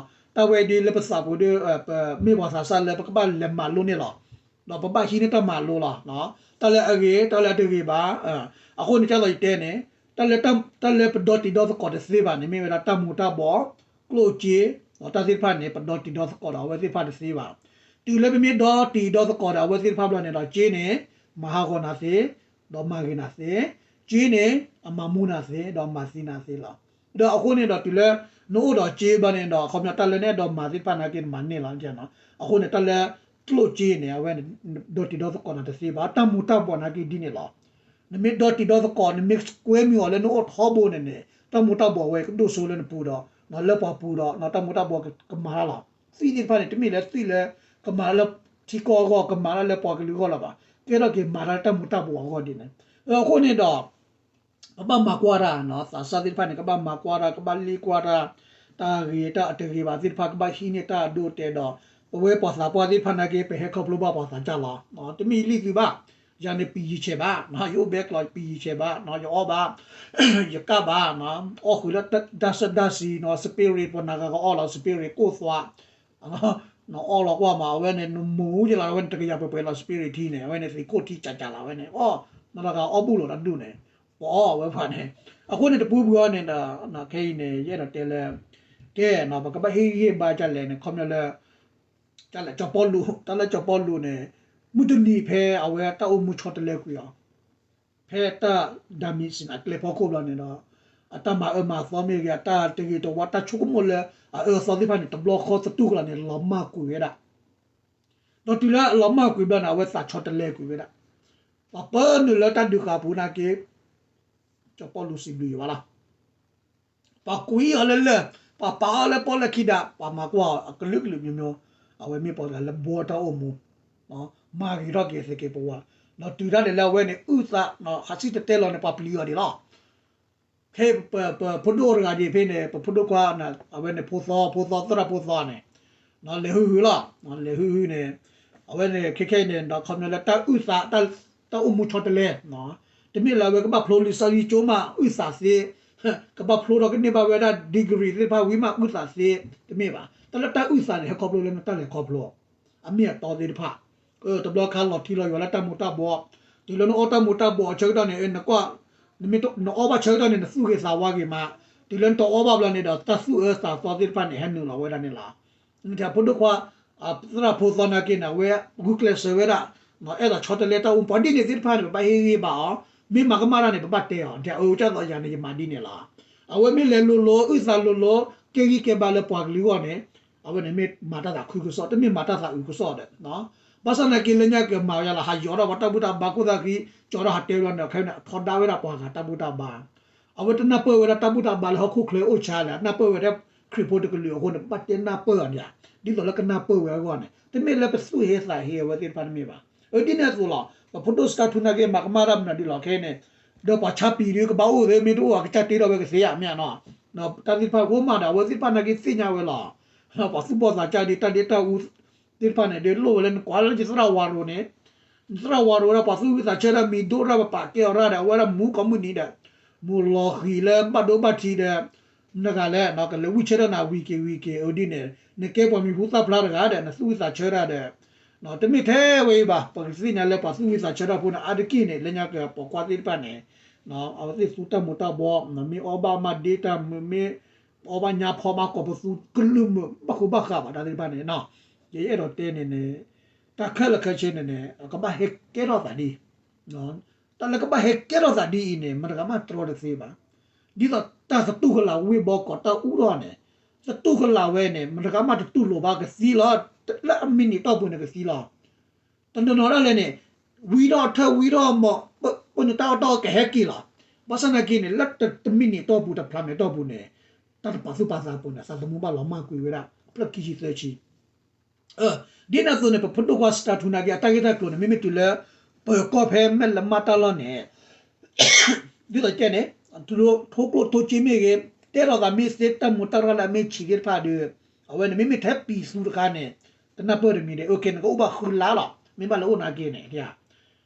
တၢ်ဝဲဒ်လၢပသးပူၤဒီး ပမ့ၢ်ပှၤသးစၢ်လၢပကဘၣ်လဲၤမၤလိန့ၣ်လီၤ. ဒီးပဘၣ်ဟံးန့ၢ်တၢ်မၤလိလီၤ. တၢ်လၢအဂ့ၤ တၢ်လၢအတဂ့ၤဘၣ်. အဃိန့ၣ် ကၢ်သိးယတဲန့ၣ် တၢ်လၢပဒီတံၤဒီသကိးတသ့ဘၣ်န့ၣ် မ့ၢ်ဝဲဒၣ်တၢ်မူၤတၢ်ဘှီး, ကျိၣ်စ့, တၢ်သ့ၣ်တဖၣ်န့ၣ် ပဒီတံၤဒီသကိးဒီးအဝဲသ့ၣ်တဖၣ်တသ့ဘၣ်. တုၤလၢပမ့ၢ်ဒီတံၤဒီသကိးဒီးအဝဲသ့ၣ်တဖၣ်ဘျီန့ၣ်ဒီး စ့န့ၣ် မၤဟးဂီၤနၤသ့, ဒီးမၤဂ့ၤနၤသ့. စ့န့ၣ် အမၤမူနၤသ့, ဒီးမၤသံနၤသ့လီၤ. ဒီးအဃိန့ၣ်ဒီးတုၤလၢ နအိၣ်ဒီးစ့ဘျီန့ၣ်ဒီး ခီပညီတၢ်လၢနအဲၣ်ဒိးမၤသ့ၣ်တဖၣ်နာ်က့ နမၤန့ၢ်လီၤ. အဃိန့ၣ် တၢ်လၢကျိၣ်စ့န့ၣ် အဝဲဒီတံၤဒီသကိးနၤတသ့ဘၣ်. တၢ်မူၤတၢ်ဘှီးနာ်က့ဒ်န့ၣ်လီၤ. နမ့ၢ်ဒီတံၤဒီသကိး နမ့ၢ်ကွဲမုာ်အီၤလၢနအိၣ်ထီဘိန့ၣ်န့ၣ် တၢ်မူၤတၢ်ဘှီးဝဲကဒိၣ်စိလၢနပူၤဒီး လၢပှၤပူၤဒီး တၢ်မူၤတၢ်ဘှီးကမၤတၢ်လီၤ. သွံၣ်သ့ၣ်တဖၣ်န့ၣ် တမ့ၢ်လၢသွံၣ်လၢ ကမၤတၢ်လၢထံကီၢ်အဂီၢ် ကမၤတၢ်လၢပှၤကလုာ်အဂီၢ်လၢၤဘၣ်. ကဲထီၣ်က့ၤမၤတၢ်လၢတၢ်မူၤတၢ်ဘှီးအဂီၢ်ဒ်န့ၣ်. အဃိန့ၣ်ဒီး ကဘၣ်မၤကွၢ်တၢ်, သးစၢ်သ့ၣ်တဖၣ်န့ၣ် ကဘၣ်မၤကွၢ်တၢ်, ကဘၣ်လ့ကွၢ်တၢ်, တၢ်ဂ့ၤတၢ်အတဂ့ၤဘၣ်သ့ၣ်တဖၣ် ကဘၣ်ဟံးန့ၢ်တၢ်အဒိအတဲာ်ဒီး ပဝဲပှၤသးပှၢ်သ့ၣ်တဖၣ်နာ်က့ ပဟဲခီဖျိဘၣ်ပှၤသးစၢ်လီၤ. တမ့ၢ်ယလံၣ်သုဘၣ်, ယၤန့ၣ်ပံၤယဆဲးဘၣ်, ယအိၣ်ဘဲကျီးပံၤယဆဲးဘၣ်, ယအီၣ်ဘၣ်, ယကၣ်ဘၣ်, အီၣ်ဃုာ်လၢတၢ်စၢဒၣ်စံၤ, spirit ပှၤနၤဂၤကအီၣ်လီၤ spirit ကိၢ်သွါ နအီၣ်လီၤကွၢ်မး အဝဲန့ၣ် နမူၤယလီၤ အဝဲန့ၣ် တကယၤပှဲၤပှဲၤလီၤ spirit ထံန့ၣ် အဝဲန့ၣ် သံးခိၣ်ထံကၠးကၠးလီၤ အဝဲန့ၣ် အီၣ် နီၢ်တဂၤအီၣ်ဘူၣ်လိာ်တၢ်ဒူၣ်န့ၣ် ပအီၣ်ဝဲဖၣ်န့ၣ်. အဃိန့ၣ် တပူၤပူၤအီၤန့ၣ်ဒီး ခဲအံၤန့ၣ် ယအဲၣ်ဒိးတဲလၢ ကဲ ပကဘၣ်ဟ့ၣ်ဂံၢ်ဟ့ၣ်ဘါဒ်လဲၣ်န့ၣ် ခီပညီလၢ တၢ်လၢကၠီၤပီလူး တၢ်လၢကၠီၤပီလူးန့ၣ် မုၢ်တနံၤဖဲအဝဲတၢ်အိၣ်မူဆီတလဲကွံာ်အီၤ ဖဲတၢ်ဒၤမံးစံးအကျဲဖီခိၣ်ဘျီန့ၣ်ဒီး အတၢ်မၤအၢမၤသီမ့ၢ်ဂ့ၤ အတၢ်တဂ့ၤတဝါ တၢ်ဆိကမိၣ်လၢအအၢအသီသ့ၣ်တဖၣ်န့ၣ် တဘျီဃီသတူၢ်ကလာ်န့ၣ် လီၤမၢ်ကွံာ်ဝဲဒၣ်. ဒီးတုၤလၢအလီၤမၢ်ကွံာ်ဘျီန့ၣ် အဝဲသးဆီတလဲကွံာ်ဝဲဒၣ်. ပှၤပၢနုာ်လၢတၢ်ဒုးဃာ်ပူၤနာ်က့ စီၤပီလူးစံးဘျုးယွၤလီၤ. ပှၤကွံာ်အီၤလၢလၢၢ်, ပှၤပာ်အီၤလၢပီၣ်လဲၣ်ခံဒါ, ပှၤမၤကွၢ်အီၤအကလုာ်ကလုာ်မျိုးမျိုး, အဝဲမ့ၢ်ပှၤတဂၤလၢဘှီတၢ်အိၣ်မူ, မၤဂ့ၤထီၣ်က့ၤသက့ၤပဝး, ဒီးတုၤဒၣ်လဲာ်လၢအဝဲန့ၣ်အုၣ်သး, ဟးစံၣ်တဲၤတဲလီၤန့ၣ် ပှၤပျံၤအီၤဒံးလီၤ. ဖဲပဖိဒိၣ်တဂၤဒံးဖဲန့ၣ် ပဖိဒိၣ်ခွါန့ၣ် အဝဲန့ၣ်ဖိသီ, ဖိသီ, သရၣ်ဖိသီန့ၣ် လဲၤဟုၣ်ဟုၣ်လီၤ. လဲၤဟုၣ်ဟုၣ်န့ၣ် အဝဲန့ၣ်ခဲခဲအံၤန့ၣ် ဒီးခီပညီလၢတၢ်အုၣ်သး, တၢ်အိၣ်မူဆီတလဲ, တမ့ၢ်လၢအဝဲကဘၣ်ဖျိလံာ်စီဆှံကၠိမးအုၣ်သးသ့, ကဘၣ်ဖျိဒီးကန့ၢ်ဘၣ်ဝဲဒၣ် degree သ့ၣ်တဖၣ်ဝံၤမးအုၣ်သးသ့, တမ့ၢ်ဘၣ်. တၢ်လၢတၢ်အုၣ်သးန့ၣ် ဟဲခီဖျိလၢနတၢ်လဲၤခီဖျိ အမ့ၢ်အတီသ့ၣ်တဖၣ်, တဘျီခါလီၤထံလီၤယွၤလၢတၢ်မူၤတၢ်ဘှီး, တုၤလၢနအီၣ်တၢ်မူၤတၢ်ဘှီးအဆၢကတီၢ်န့ၣ် နကွၢ်, နအီၣ်ဘၣ်ဆၢကတီၢ်န့ၣ် နသူၣ်ဂ့ၤသးဝါဂ့ၤမး, တုၤလၢနတအီၣ်ဘၣ်ဘျီန့ၣ်ဒီး တၢ်သူၣ်အၢသးသီသ့ၣ်တဖၣ်န့ၣ် ဟဲနုာ်လီၤဝဲဒၣ်န့ၣ်လီၤ. နထံၣ်ဖိဒိၣ်ခွါ သရၣ်ဖိသီနာ်က့န့ၣ် အဝဲဂုာ်ကျဲးစၢးဝဲဒၣ် အဲၣ်ဒိးဆီတလဲတၢ်အိၣ်မူ ပှၤဒ်န့ၣ်သ့ၣ်တဖၣ်န့ၣ် ပဘၣ်ဟ့ၣ်ဂံၢ်ဘါအီၤ, မ့ၢ်မၤကမၣ်တၢ်န့ၣ် ပဘၣ်တဲအီၤ နထံၣ်အၢ ကၢ်သိးယၤန့ၣ် ယမၤဒ်န့ၣ်လီၤ. အဝဲမ့ၢ်လဲၤလိၤလိၤ အုၣ်သးလိၤလိၤ ကဲဂံၢ်ကဲဘါလၢပှၤကလုာ်အဂီၢ်န့ၣ် အဝဲန့ၣ်မ့ၢ်မၤတၢ်သးခုကစီၣ် တမ့ၢ်မၤတၢ်သးအုးကစီၣ်ဒီး ဘၣ်ဆၣ်နာ်က့လၢညါကမၤဝဲယါလီၤ ဟးယီၤထီၣ်ပှၤတၢ်ဘူၣ်တၢ်ဘါခိၣ်သၣ်ဃံ ကၠီၤထီၣ်ဟးတဲဘျီန့ၣ် ခဲန့ၣ် ထီဒါဝဲဒၣ်ပှၤဂၤတၢ်ဘူၣ်တၢ်ဘါ အဝဲတနၢ်ပၢၢ်ဝဲဒၣ်တၢ်ဘူၣ်တၢ်ဘါလၢဟီၣ်ခိၣ်ချၢအိၣ်ဆါလဲၣ် နၢ်ပၢၢ်ဝဲဒၣ်ခရံာ်ဖိတကလုာ်အဃိန့ၣ် ပဘၣ်တဲနၢ်ပၢၢ်အီၤန့ၣ်ဧါ, ဒ်သိးလၢကနၢ်ပၢၢ်ဝဲအဂီၢ်န့ၣ် တမ့ၢ်လၢပသူၣ်ဟ့သးဟ့အဝဲသ့ၣ်တဖၣ်တမ့ၢ်ဘၣ်. အဒ်န့ၣ်အသိးလီၤ ပဖိဒိၣ်စတၢ်ထူနာ်က့မၤကမၣ်တၢ်မနုၤဒ်လီၤခဲအံၤန့ၣ် ဒီးပှၤဆါပံၤဒ်ကဘၣ်အိၣ်သ့ မ့ၢ်တအိၣ်အကစၢ်တ့ထီၣ်ဝဲကသ့ဧါ မ့ၢ်ဧါနီၤ, တၢ်သ့ၣ်တဖၣ်ကအိၣ်မးဒီး အဝဲသ့ၣ်တဖၣ်နာ်က့သ့ၣ်ညါဝဲလီၤ. ပှၤသူၣ်ဘီၣ်သးစၢ်ဒ်တၢ်ဒ့တၢ်အူ သ့ၣ်တဖၣ်န့ၣ် ဒ်လိၣ်ဝဲလၢနကွၢ်လၢနသရၣ်ဝါရိၤန့ၣ် နသရၣ်ဝါရိၤဝဲဒၣ်ပှၤသူၣ်ဝံသးဆၢတၢ်မံၤဒိၣ်တၢ်ပပာ်ကဲအီၤတၢ်ဒီး အဝဲဒၣ်မူကိးမုၢ်နံၤဒီး မူလီၤဃံၤလၢဘၣ်ဒိဘၣ်ထံးဒီး နဂၤလဲၣ် ကလဲၤဝံၣ်ဆၢထၢၣ်နၤဝံၤက့ၤဝံၤက့ၤ အဒ်န့ၣ် နကဲပှၤမံၤဟူသၣ်ဖျါတဂၤဒီး နသူၣ်ဝံသးဆၢတၢ်ဒီး တမ့ၢ်ထဲဝဲအံၤဘၣ် ပကသ့ၣ်ညါလၢပှၤသူၣ်ဝံသးဆၢတၢ်ဖိန့ၣ် အါတက့ၢ်န့ၣ် လၢညါကပိာ်ခွါသ့ၣ်တဖၣ်န့ၣ် အဝဲသ့ၣ်သူတၢ်မူၤတၢ်ဘှီး မ့ၢ်အီၣ်ဘၣ်မၤဒ့တၢ်မုာ် မ့ၢ်အီၣ်ဘၣ်ညါဖီမၤကီၢ်ပသူကလုၢ်မုာ် ဘၣ်ဃိဘၣ်ဃးဘၣ်တၢ်သ့ၣ်တဖၣ်န့ၣ် ယအဲၣ်ဒိးတဲန့ၣ်န့ၣ် တၢ်ခဲလၢာ်ခဲဆ့န့ၣ်န့ၣ် ကဘၣ်ဟဲကဲထီၣ်သးဒ် တၢ်လၢကဘၣ်ဟဲကဲထီၣ်သးဒ်အံၤန့ၣ် မတၤတဂၤမးတြီတသ့ဘၣ်. ဒ်သိးတၢ်သတူၢ်ကလာ်ဝ့ၢ်ဘီကီးတၢ်အူထီၣ်န့ၣ် သတူၢ်ကလာ်ဝဲန့ၣ် မတၤတဂၤမးတတူၢ်လိာ်ဘၣ်ကသံလီၤ. လၢအမံးနံးတီၢ်ပူၤန့ၣ်ကသံလီၤ. တနီၤနီၤဒၣ်လဲာ်န့ၣ် ဝံထီၣ်ထၢၣ်ဝံထီၣ်မီၢ် ပန့ၣ်တၢ်အီၣ်တၢ်အီကဟဲက့ၤလီၤ. ဘၣ်ဆၣ်နာ်က့န့ၣ် လၢတမံးနံးတီၢ်ပူၤ တဖျးမဲာ်တီၢ်ပူၤန့ၣ် တၢ်တပာ်သူၣ်ပာ်သးပူၤန့ၣ် သးသမူဘၣ်လီၤမၢ်ကွံာ်ဝဲဒၣ် အဖျၢၣ်ခံဆံသၢဆံ ဒ်န့ၣ်အသိးန့ၣ် ပဖိဒိၣ်ခွါစတၢ်ထူနာ်က့ အတၢ်ဂ့ၢ်တၢ်ကျိၤန့ၣ် မ့မ့ၢ်တုၤလၢ ပၢၤကီၢ်ဖဲမဲၢ်လမၢ်တၢ်လီၢ်န့ၣ် ဒ်သိးကဲန့ၣ် ထိၣ်ကျိၣ်ထိၣ်စ့မ့ၢ်ဂ့ၤ တဲထီၣ်သးမ့ၢ်သ့ တၢ်မူးတၢ်ရၢ်လၢအမ့ၢ်ဆံးသ့ၣ်တဖၣ်ဒီး အဝဲန့ၣ် မ့မ့ၢ်ထဲပံၤသူတခါန့ၣ် တနၢ်ပၢၢ်တမံၤဒီး နကအိၣ်ဘၣ်ဃုလါလီၤ. မ့ၢ်ဘၣ်လၢအိၣ်နာ်က့န့ၣ်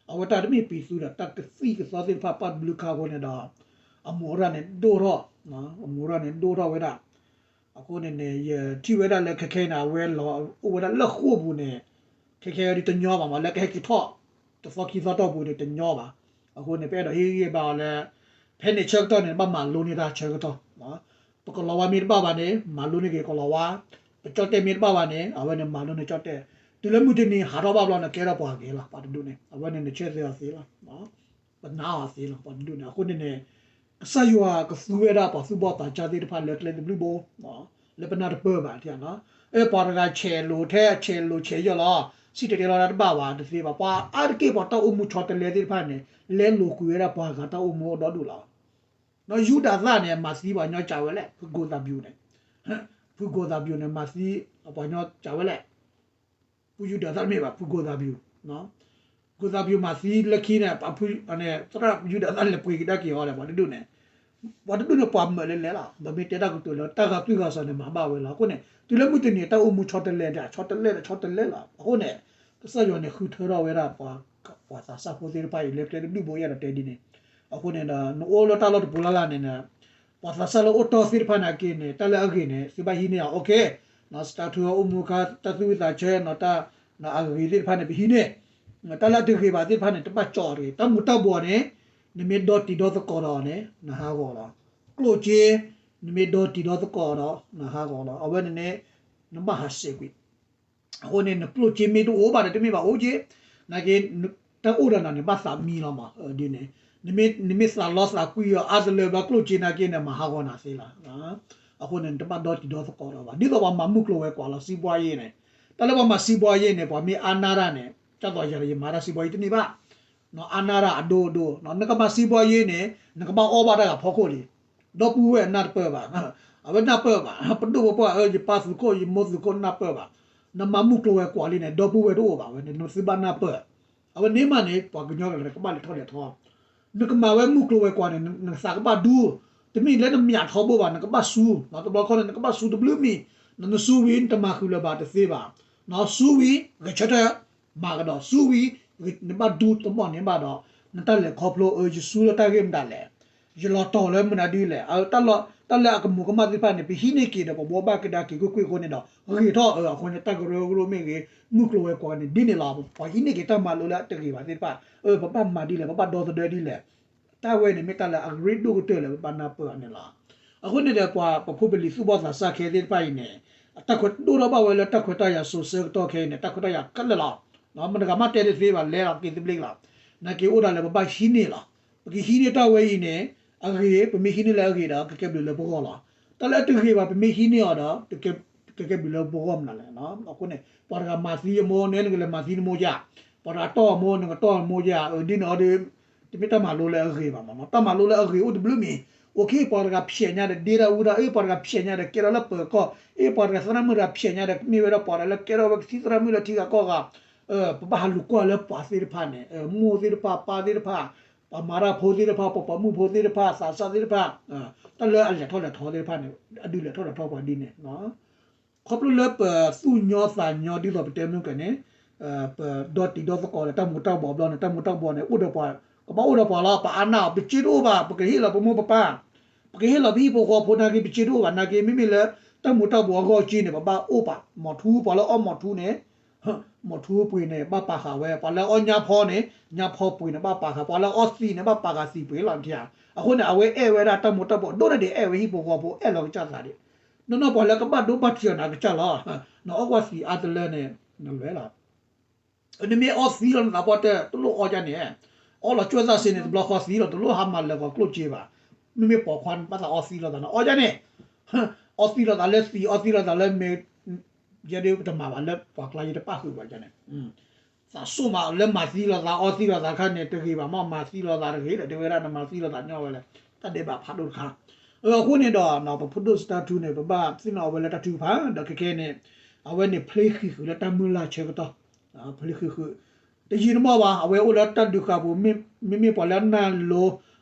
အဝဲတၢ်တမ့ၢ်ပံၤသူဒီး တၢ်ကသံၣ်ကသီသ့ၣ်တဖၣ် ပာ်ဘျုးခါအဃိန့ၣ်ဒီး အမူးအရၢ်န့ၣ်ဒိၣ်ထီၣ် အမူးအရၢ်န့ၣ်ဒိၣ်ထီၣ်ဝဲဒၣ် အဃိန့ၣ်န့ၣ် ယထံၣ်ဝဲဒၣ်လၢခဲခဲအံၤန့ၣ် အဝဲလီၤအိၣ်ဝဲဒၣ်လၢဃိာ်ပူၤန့ၣ် ခဲခဲအံၤဒ်တညီဘၣ်မး လၢကဟဲက့ၤထီၣ် တသီခံသီတီၢ်ပူၤန့ၣ် တညီဘၣ်. အဃိန့ၣ် ပအဲၣ်ဒိးဟ့ၣ်ဂံၢ်ဘါအီၤလၢ ဖဲန့ၣ်ဆၢကတီၢ်န့ၣ် ဘၣ်မၤလိန့ၢ်တၢ်ဆၢကတီၢ် ပကလီၤဝါမ့ၢ်တဘၣ်ဘၣ်န့ၣ် မၤလိန့ၢ်က့ၤကလီၤဝါ, ပကၠီၣ်တဲၣ်မ့ၢ်တဘၣ်ဘၣ်န့ၣ် အဝဲန့ၣ်မၤလိန့ၢ်ကၠီၣ်တဲၣ်, တုၤလၢမုၢ်တနံၤဟးထီၣ်ဘၣ်ဘျီန့ၣ် ကဲထီၣ်ပှၤဂ့ၤလီၤ ပှၤတဒူၣ်န့ၣ် အဝဲန့ၣ်နဆၢသ့အီၤသ့လီၤ ပနာ်အီၤသ့လီၤ ပှၤတဒူၣ်န့ၣ်. အဃိန့ၣ်န့ၣ် ကစၢ်ယွၤကသူဝဲဒၣ်ပှၤသူၣ်ဘီၣ်သးစၢ်သ့ၣ်တဖၣ်လၢကျဲတဘျုးဘိ လၢပနၢ်တပၢၢ်ဘၣ် အ ပှၤတဂၤဆဲးလိာ်ထဲဆဲးလိာ်ဆဲးယီၢ်လီၤ စံၣ်တဲၤတဲလီၤတၢ်တဘၣ်ဘၣ် တသ့ဘၣ် ပှၤအါတက့ၢ်ပှၤတၢ်အိၣ်မူဆီတလဲသ့ၣ်တဖၣ်န့ၣ် လဲလိာ်ကွံာ်ဝဲဒၣ်ပှၤဂၤတၢ်အိၣ်မူအိၣ်ဒီဒူၣ်လီၤ. ယူဒၤသၣ်န့ၣ် မၤသံပှၤကညီစံးဝဲလဲၣ် ဖုကိသးဘျူးန့ၣ်, ဖုကိသးဘျူးန့ၣ် မၤသံပှၤကညီစံးဝဲလဲၣ် ဖုယူဒၤသၣ်တမ့ၢ်ဘၣ် ဖုကိသးဘျူး, ကိသးဘျူးမၤသံလၢခံန့ၣ် သရၣ်ယူဒၤသၣ်လဲၤပှ့ၤကဒါက့ၤအီၤဒီး ပှၤတဒူၣ်န့ၣ် ပှၤတဒူၣ်န့ၣ်ပှၤမၢးလဲၤလဲၤလီၤ ဒီးမ့ၢ်တဲတၢ်ကတိၤလၢတၢ်ဂၤသွံၣ်ဂၤစီၤန့ၣ် မၤဘၣ်ဝဲလီၤ. အဃိန့ၣ် တုၤလၢမုၢ်တနံၤတၢ်အိၣ်မူဆီတလဲဒီး ဆီတလဲဒီးဆီတလဲလီၤ. အဃိန့ၣ် ကစၢ်ယွၤန့ၣ်ဃုထၢထီၣ်ဝဲဒၣ် ပှၤသးစၢ်ဖိသ့ၣ်တဖၣ်အံၤလၢကျဲတဘျုးဘိ ယအဲၣ်ဒိးတဲဒ်န့ၣ်. အဃိန့ၣ်ဒီး နအိၣ်လၢတၢ်လီၢ်တပူၤလၢ်လၢ်န့ၣ် ပှၤသးစၢ်လၢအိၣ်တီၢ်သ့ၣ်တဖၣ်နာ်က့န့ၣ် တၢ်လၢအဂ့ၤန့ၣ် သုဘၣ်ဟံးန့ၢ်အီၤ okay စတၢ်ထူအိၣ်မူခါ တၢ်သူၣ်ဝံသးဆၢ တၢ်အဂ့ၤသ့ၣ်တဖၣ်န့ၣ် ပဟံးန့ၢ်, တၢ်လၢအတဂ့ၤဘၣ်သ့ၣ်တဖၣ်န့ၣ် တဘၣ်ကၠီအီၤတဂ့ၤ. တၢ်မူၤတၢ်ဘှီးန့ၣ် နမ့ၢ်ဒီတံၤဒီသကိးဒီးန့ၣ် နဟးဂီၤလီၤ. ကျိၣ်စ့ နမ့ၢ်ဒီတံၤဒီသကိးဒီး နဟးဂီၤလီၤ. အဝဲန့ၣ်န့ၣ် နဘၣ်ဟးဆှဲးကွံာ် အဃိန့ၣ် နကျိၣ်စ့မ့ၢ်တအိၣ်ဘၣ်ဒီး တမ့ၢ်ဘၣ်အိၣ်က့ နာ်က့ တၢ်အိၣ်ဒီးနၤန့ၣ် ဘၣ်သးမံလီၤမး ဒ်န့ၣ် နမ့ၢ်သးလီသးကွံအီၤအါတလၢဘျီ ကျိၣ်စ့နာ်က့န့ၣ် မၤဟးဂီၤနၤသ့လီၤ. အဃိန့ၣ် နတဘၣ်ဒီတံၤဒီသကိးဒီးဘၣ် ဒ်သိးပှၤမၤမုၢ်ကျိၤဝဲၤကွာ်လီၤ စံးဘှါယ့ၣ်န့ၣ်. တၢ်လၢပှၤမၤစံးဘှါယ့ၣ်န့ၣ် ပှၤမ့ၢ်အါနၢ်တၢ်န့ၣ် ကၢ်သိးယၤဒီးယမၤတၢ်စံးဘှါယ့ၣ်တန့ၢ်ဘၣ်. အါနၢ်တၢ်အဒိအဒိ, နကမၤစံးဘီယ့န့ၣ် နကဘၣ်အီၣ်ဘၣ်တၢ်ဂၤဖီခိၣ်လံ. ဒီပုၢ်ဝဲၢ်နၢ်တပၢၢ်ဘၣ်, အဝဲနၢ်ပၢၢ်ဘၣ်, ပဒိၣ်ပပှၢ်ဧၢ ယပၢ်သုးခိၣ် ယမိၢ်သုးခိၣ်နၢ်ပၢၢ်ဘၣ်, နမၤမုၢ်ကျိၤဝဲၤကွာ်လံန့ၣ် ဒီပုၢ်ဝဲၢ်တအိၣ်ဘၣ်ဝဲန့ၣ် နသုဘၣ်နၢ်ပၢၢ်. အဝဲန့ၣ်မးန့ၣ် ပှၤကညီကကဘၣ်လဲၤထီၣ်လဲၤထီ နကမၤဝဲမုၢ်ကျိၤဝဲၤကွာ်န့ၣ် နသးကဘၣ်ဒူ, တမ့ၢ်လၢနမၠးထီဘိဘၣ် နကဘၣ်စူ, တဘျီခီန့ၣ် နကဘၣ်စူတဘျုးမံၤ, နစူဝံၤ နတမၤဃုာ်လၢၤဘၣ်တသ့ဘၣ်, စူဝံၤ ဂဲၤဆၢထၢၣ် မၤကဒီး စူဝံၤ နဘၣ်ဒူတဘီၣ်န့ၣ်ဘၣ်ဒီး နတၢ်လဲၤခီဖျိ အၢ ယစူလၢတၢ်ဂ့ၢ်မတၤလဲၣ်, ယလီၤတီၤလၢမနုၤဒ်လဲၣ်, တၢ်လၢအကမူးကမၣ်သ့ၣ်တဖၣ်န့ၣ် ပဟံးန့ၢ်က့ၤဒီး ပဘှီဘၣ်ကဒါက့ၤကွ့ၢ်ကွ့ၢ်အဃိန့ၣ်ဒီး ဂ့ၤထီၣ်အၢ အဃိန့ၣ် တၢ်ကရၢကရိမ့ၢ်ဂ့ၤ မုၢ်ကျိၤဝဲၤကွာ်န့ၣ် ဒ်န့ၣ်လီၤ. ပှၤဟံးန့ၢ်က့ၤတၢ်မၤလိလၢအတဂ့ၤဘၣ်သ့ၣ်တဖၣ် အၢ ပဘၣ်မၤဒ်လဲၣ် ပဘၣ်ဒီသဒၢဒ်လဲၣ်, တၢ်ဝဲန့ၣ်မ့ၢ်တၢ်လၢအရ့ဒိၣ်ကတၢၢ်လၢ ပဘၣ်နၢ်ပၢၢ်အီၤန့ၣ်လီၤ. အဃိန့ၣ်ဒီး ပှၤပဖိပလံၤသူၣ်ဘီၣ်သးစၢ်ခဲသ့ၣ်တဖၣ်အံၤန့ၣ် အတၢ်ခွဲးဒိၣ်ထီၣ်ဘၣ်ဝဲလၢတၢ်ခွဲးတၢ်ယာ်စိၤဆၢကတီၢ်ခဲအံၤန့ၣ် တၢ်ခွဲးတၢ်ယာ်ခဲလၢာ်လီၤ. မတၤဂၤမးတဲတသ့ဘၣ် လဲၤလီၤက့ၤသဘျ့လီၤ. နာ်က့အိၣ်ဒၣ်လၢပဘၣ်ဟံးန့ၢ်လီၤ. ပကဟံးန့ၢ်တၢ်ဝဲအံၤန့ၣ် အဂ့ၤ ပမ့ၢ်ဟံးန့ၢ်လၢအဂ့ၤဒီး ကကဲဘျုးလၢပဂီၢ်လီၤ. တၢ်လၢအတဂ့ၤဘၣ် ပမ့ၢ်ဟံးန့ၢ်အီၤဒီး ကကဲဘျုးလၢပဂီၢ်မနုၤလဲၣ်. အဃိန့ၣ် ပှၤတဂၤမၤသံအမိၢ်န့ၣ် နကလဲၤမၤသံနမိၢ်ယါ, ပှၤတဂၤတီၢ်အမိၢ် နကတီၢ်အမိၢ်ယါ, အဒ်န့ၣ်အီၤဒီး တမ့ၢ်တၢ်မၤလိလၢအဂ့ၤဘၣ်မးနီၤ. တၢ်မၤလိလၢအဂ့ၤအိၣ်တဘျုးမံၤ, အိၣ်ခ့ ပှၤတဂၤဖျဲးညါဒီး ဒ့တၢ်အူတၢ်, အ့ ပှၤတဂၤဖျဲးညါဒီး ကဲထီၣ်လၢပၢၤကီၢ်, အ့ ပှၤတဂၤသရၣ်မုၣ်တဂၤဖျဲးညါဒီး မ့ၢ်ဝဲဒၣ်ပှၤတဂၤလၢကဲထီၣ်ဝဲကသံၣ်သရၣ်မုၣ်လၢထံဂၤကီၢ်ဂၤ, ပဘၣ်ဟးလူၤကွၢ်လၢပှၤသ့ၣ်တဖၣ်န့ၣ် မိၢ်သ့ၣ်တဖၣ် ပၢ်သ့ၣ်တဖၣ်, ပှၤမၤတၢ်ဖိသ့ၣ်တဖၣ် ပှၤပိာ်မုၣ်ဖိသ့ၣ်တဖၣ် သးစၢ်သ့ၣ်တဖၣ်, တၢ်လၢအလဲၤထီၣ်လဲၤထီသ့ၣ်တဖၣ်န့ၣ် အဒုးလဲၤထီၣ်လဲၤထီပှၤဒ်န့ၣ် ခီဖျိလၢပသူၣ်ညီသးညီဒ်သိးပတဲမုၢ်ကန့ၣ်, ပဒီတံၤဒီသကိးဒီးတၢ်မူၤတၢ်ဘှီးဘျီန့ၣ် တၢ်မူၤတၢ်ဘှီးန့ၣ် အိၣ်ဒီးပှၤ, ကဘၣ်အိၣ်ဒီးပှၤလီၤ. ပအါနၢ်အီၤ ပစ့တအိၣ်ဘၣ်, ပကဟ့ၣ်လီၤပမိၢ်ပပၢ်, ပကဟ့ၣ်လီၤပဟံၣ်ဖိဃီဖိနာ်က့ ပစ့တအိၣ်ဘၣ်နာ်က့ မ့မ့ၢ်လၢ တၢ်မူၤတၢ်ဘှီးအဂီၢ်က့န့ၣ် ပဘၣ်အိၣ်ပာ် မီၤထူ ပှၤလၢအီၣ်မီၤထူန့ၣ် မီၤထူပှ့ၤန့ၣ် ဘၣ်ပာ်ဃာ်ဝဲ, ပှၤလၢအီၣ်ညါဖီန့ၣ် ညါဖီပှ့ၤန့ၣ် ဘၣ်ပာ်ဃာ်, ပှၤလၢအီၣ်သံးန့ၣ် ဘၣ်ပာ်ဃာ်သံးပှ့ၤလီၤ. အဃိန့ၣ် အဝဲအဲၣ်ဝဲဒၣ်တၢ်မူၤတၢ်ဘှီးဒိၣ်န့ၢ်ဒံး အဲၣ်ဝဲဟံၣ်ဖိဃီဖိ အဲၣ်လီၤကစၢ်သးဒံး, နီၢ်နီၢ်ပှၤလၢကဘၣ်ဒိဘၣ်ထံးအီၤန့ၣ် အကစၢ်လီၤ. နအီၣ်ကွၢ်သံးအါတလၢန့ၣ် နလွဲလီၤ. နမ့ၢ်အီၣ်သံလီၤနသးပှၢ်တၢၢ် တလိၣ်အီၣ်ဒ်န့ၣ်, အီၣ်လီၤကွၢ်သးစ့န့ၣ် တဘျီဃီသံလီၤ တလိၣ်ဟးမၤလၢာ်ဂီၤကျိၣ်စ့ဘၣ်. မ့မ့ၢ်ပိာ်ခွါန့ၣ် ဘၣ်သးအီၣ်သံလီၤသးန့ၣ် အီၣ်ဒ်န့ၣ်, အီၣ်သံလီၤသးလၢသံး အီၣ်သံလီၤသးလၢမ့ၢ် ယဲဒၣ်တမၤဘၣ်လၢပှၤကျါ ယတပၣ်ဃုာ်ဘၣ်န့ၣ်, သးစိၣ်မးလၢမၤသံလီၤသး အီၣ်သံလီၤသးခါန့ၣ် တဂ့ၤဘၣ်မး မၤသံလီၤသးတဂ့ၤဒီး တဲဝဲဒၣ်နမၤသံလီၤသးညီဝဲလဲၣ်, တၢ်ဒဲးဘးဖးဒိၣ်တခါ. အဃိန့ၣ်ဒီး ပဖိဒိၣ်စတၢ်ထူန့ၣ် ပဘၣ်သ့ၣ်နီၣ်အဝဲလၢတၢ်ထုကဖၣ် ဒီးခဲခဲန့ၣ် အဝဲန့ၣ်ဖျ့ဃံးဃုာ်လၢတၢ်မုၢ်လၢ်ဆၢကတီၢ်, ဖျ့ဃံးဃုာ် တယံာ်တမီၢ်ဘၣ် အဝဲအိၣ်လၢတၢ်ဒုးဃာ်ပူၤ, မ့မ့ၢ်ပှၤလၢနၢ်လိၤ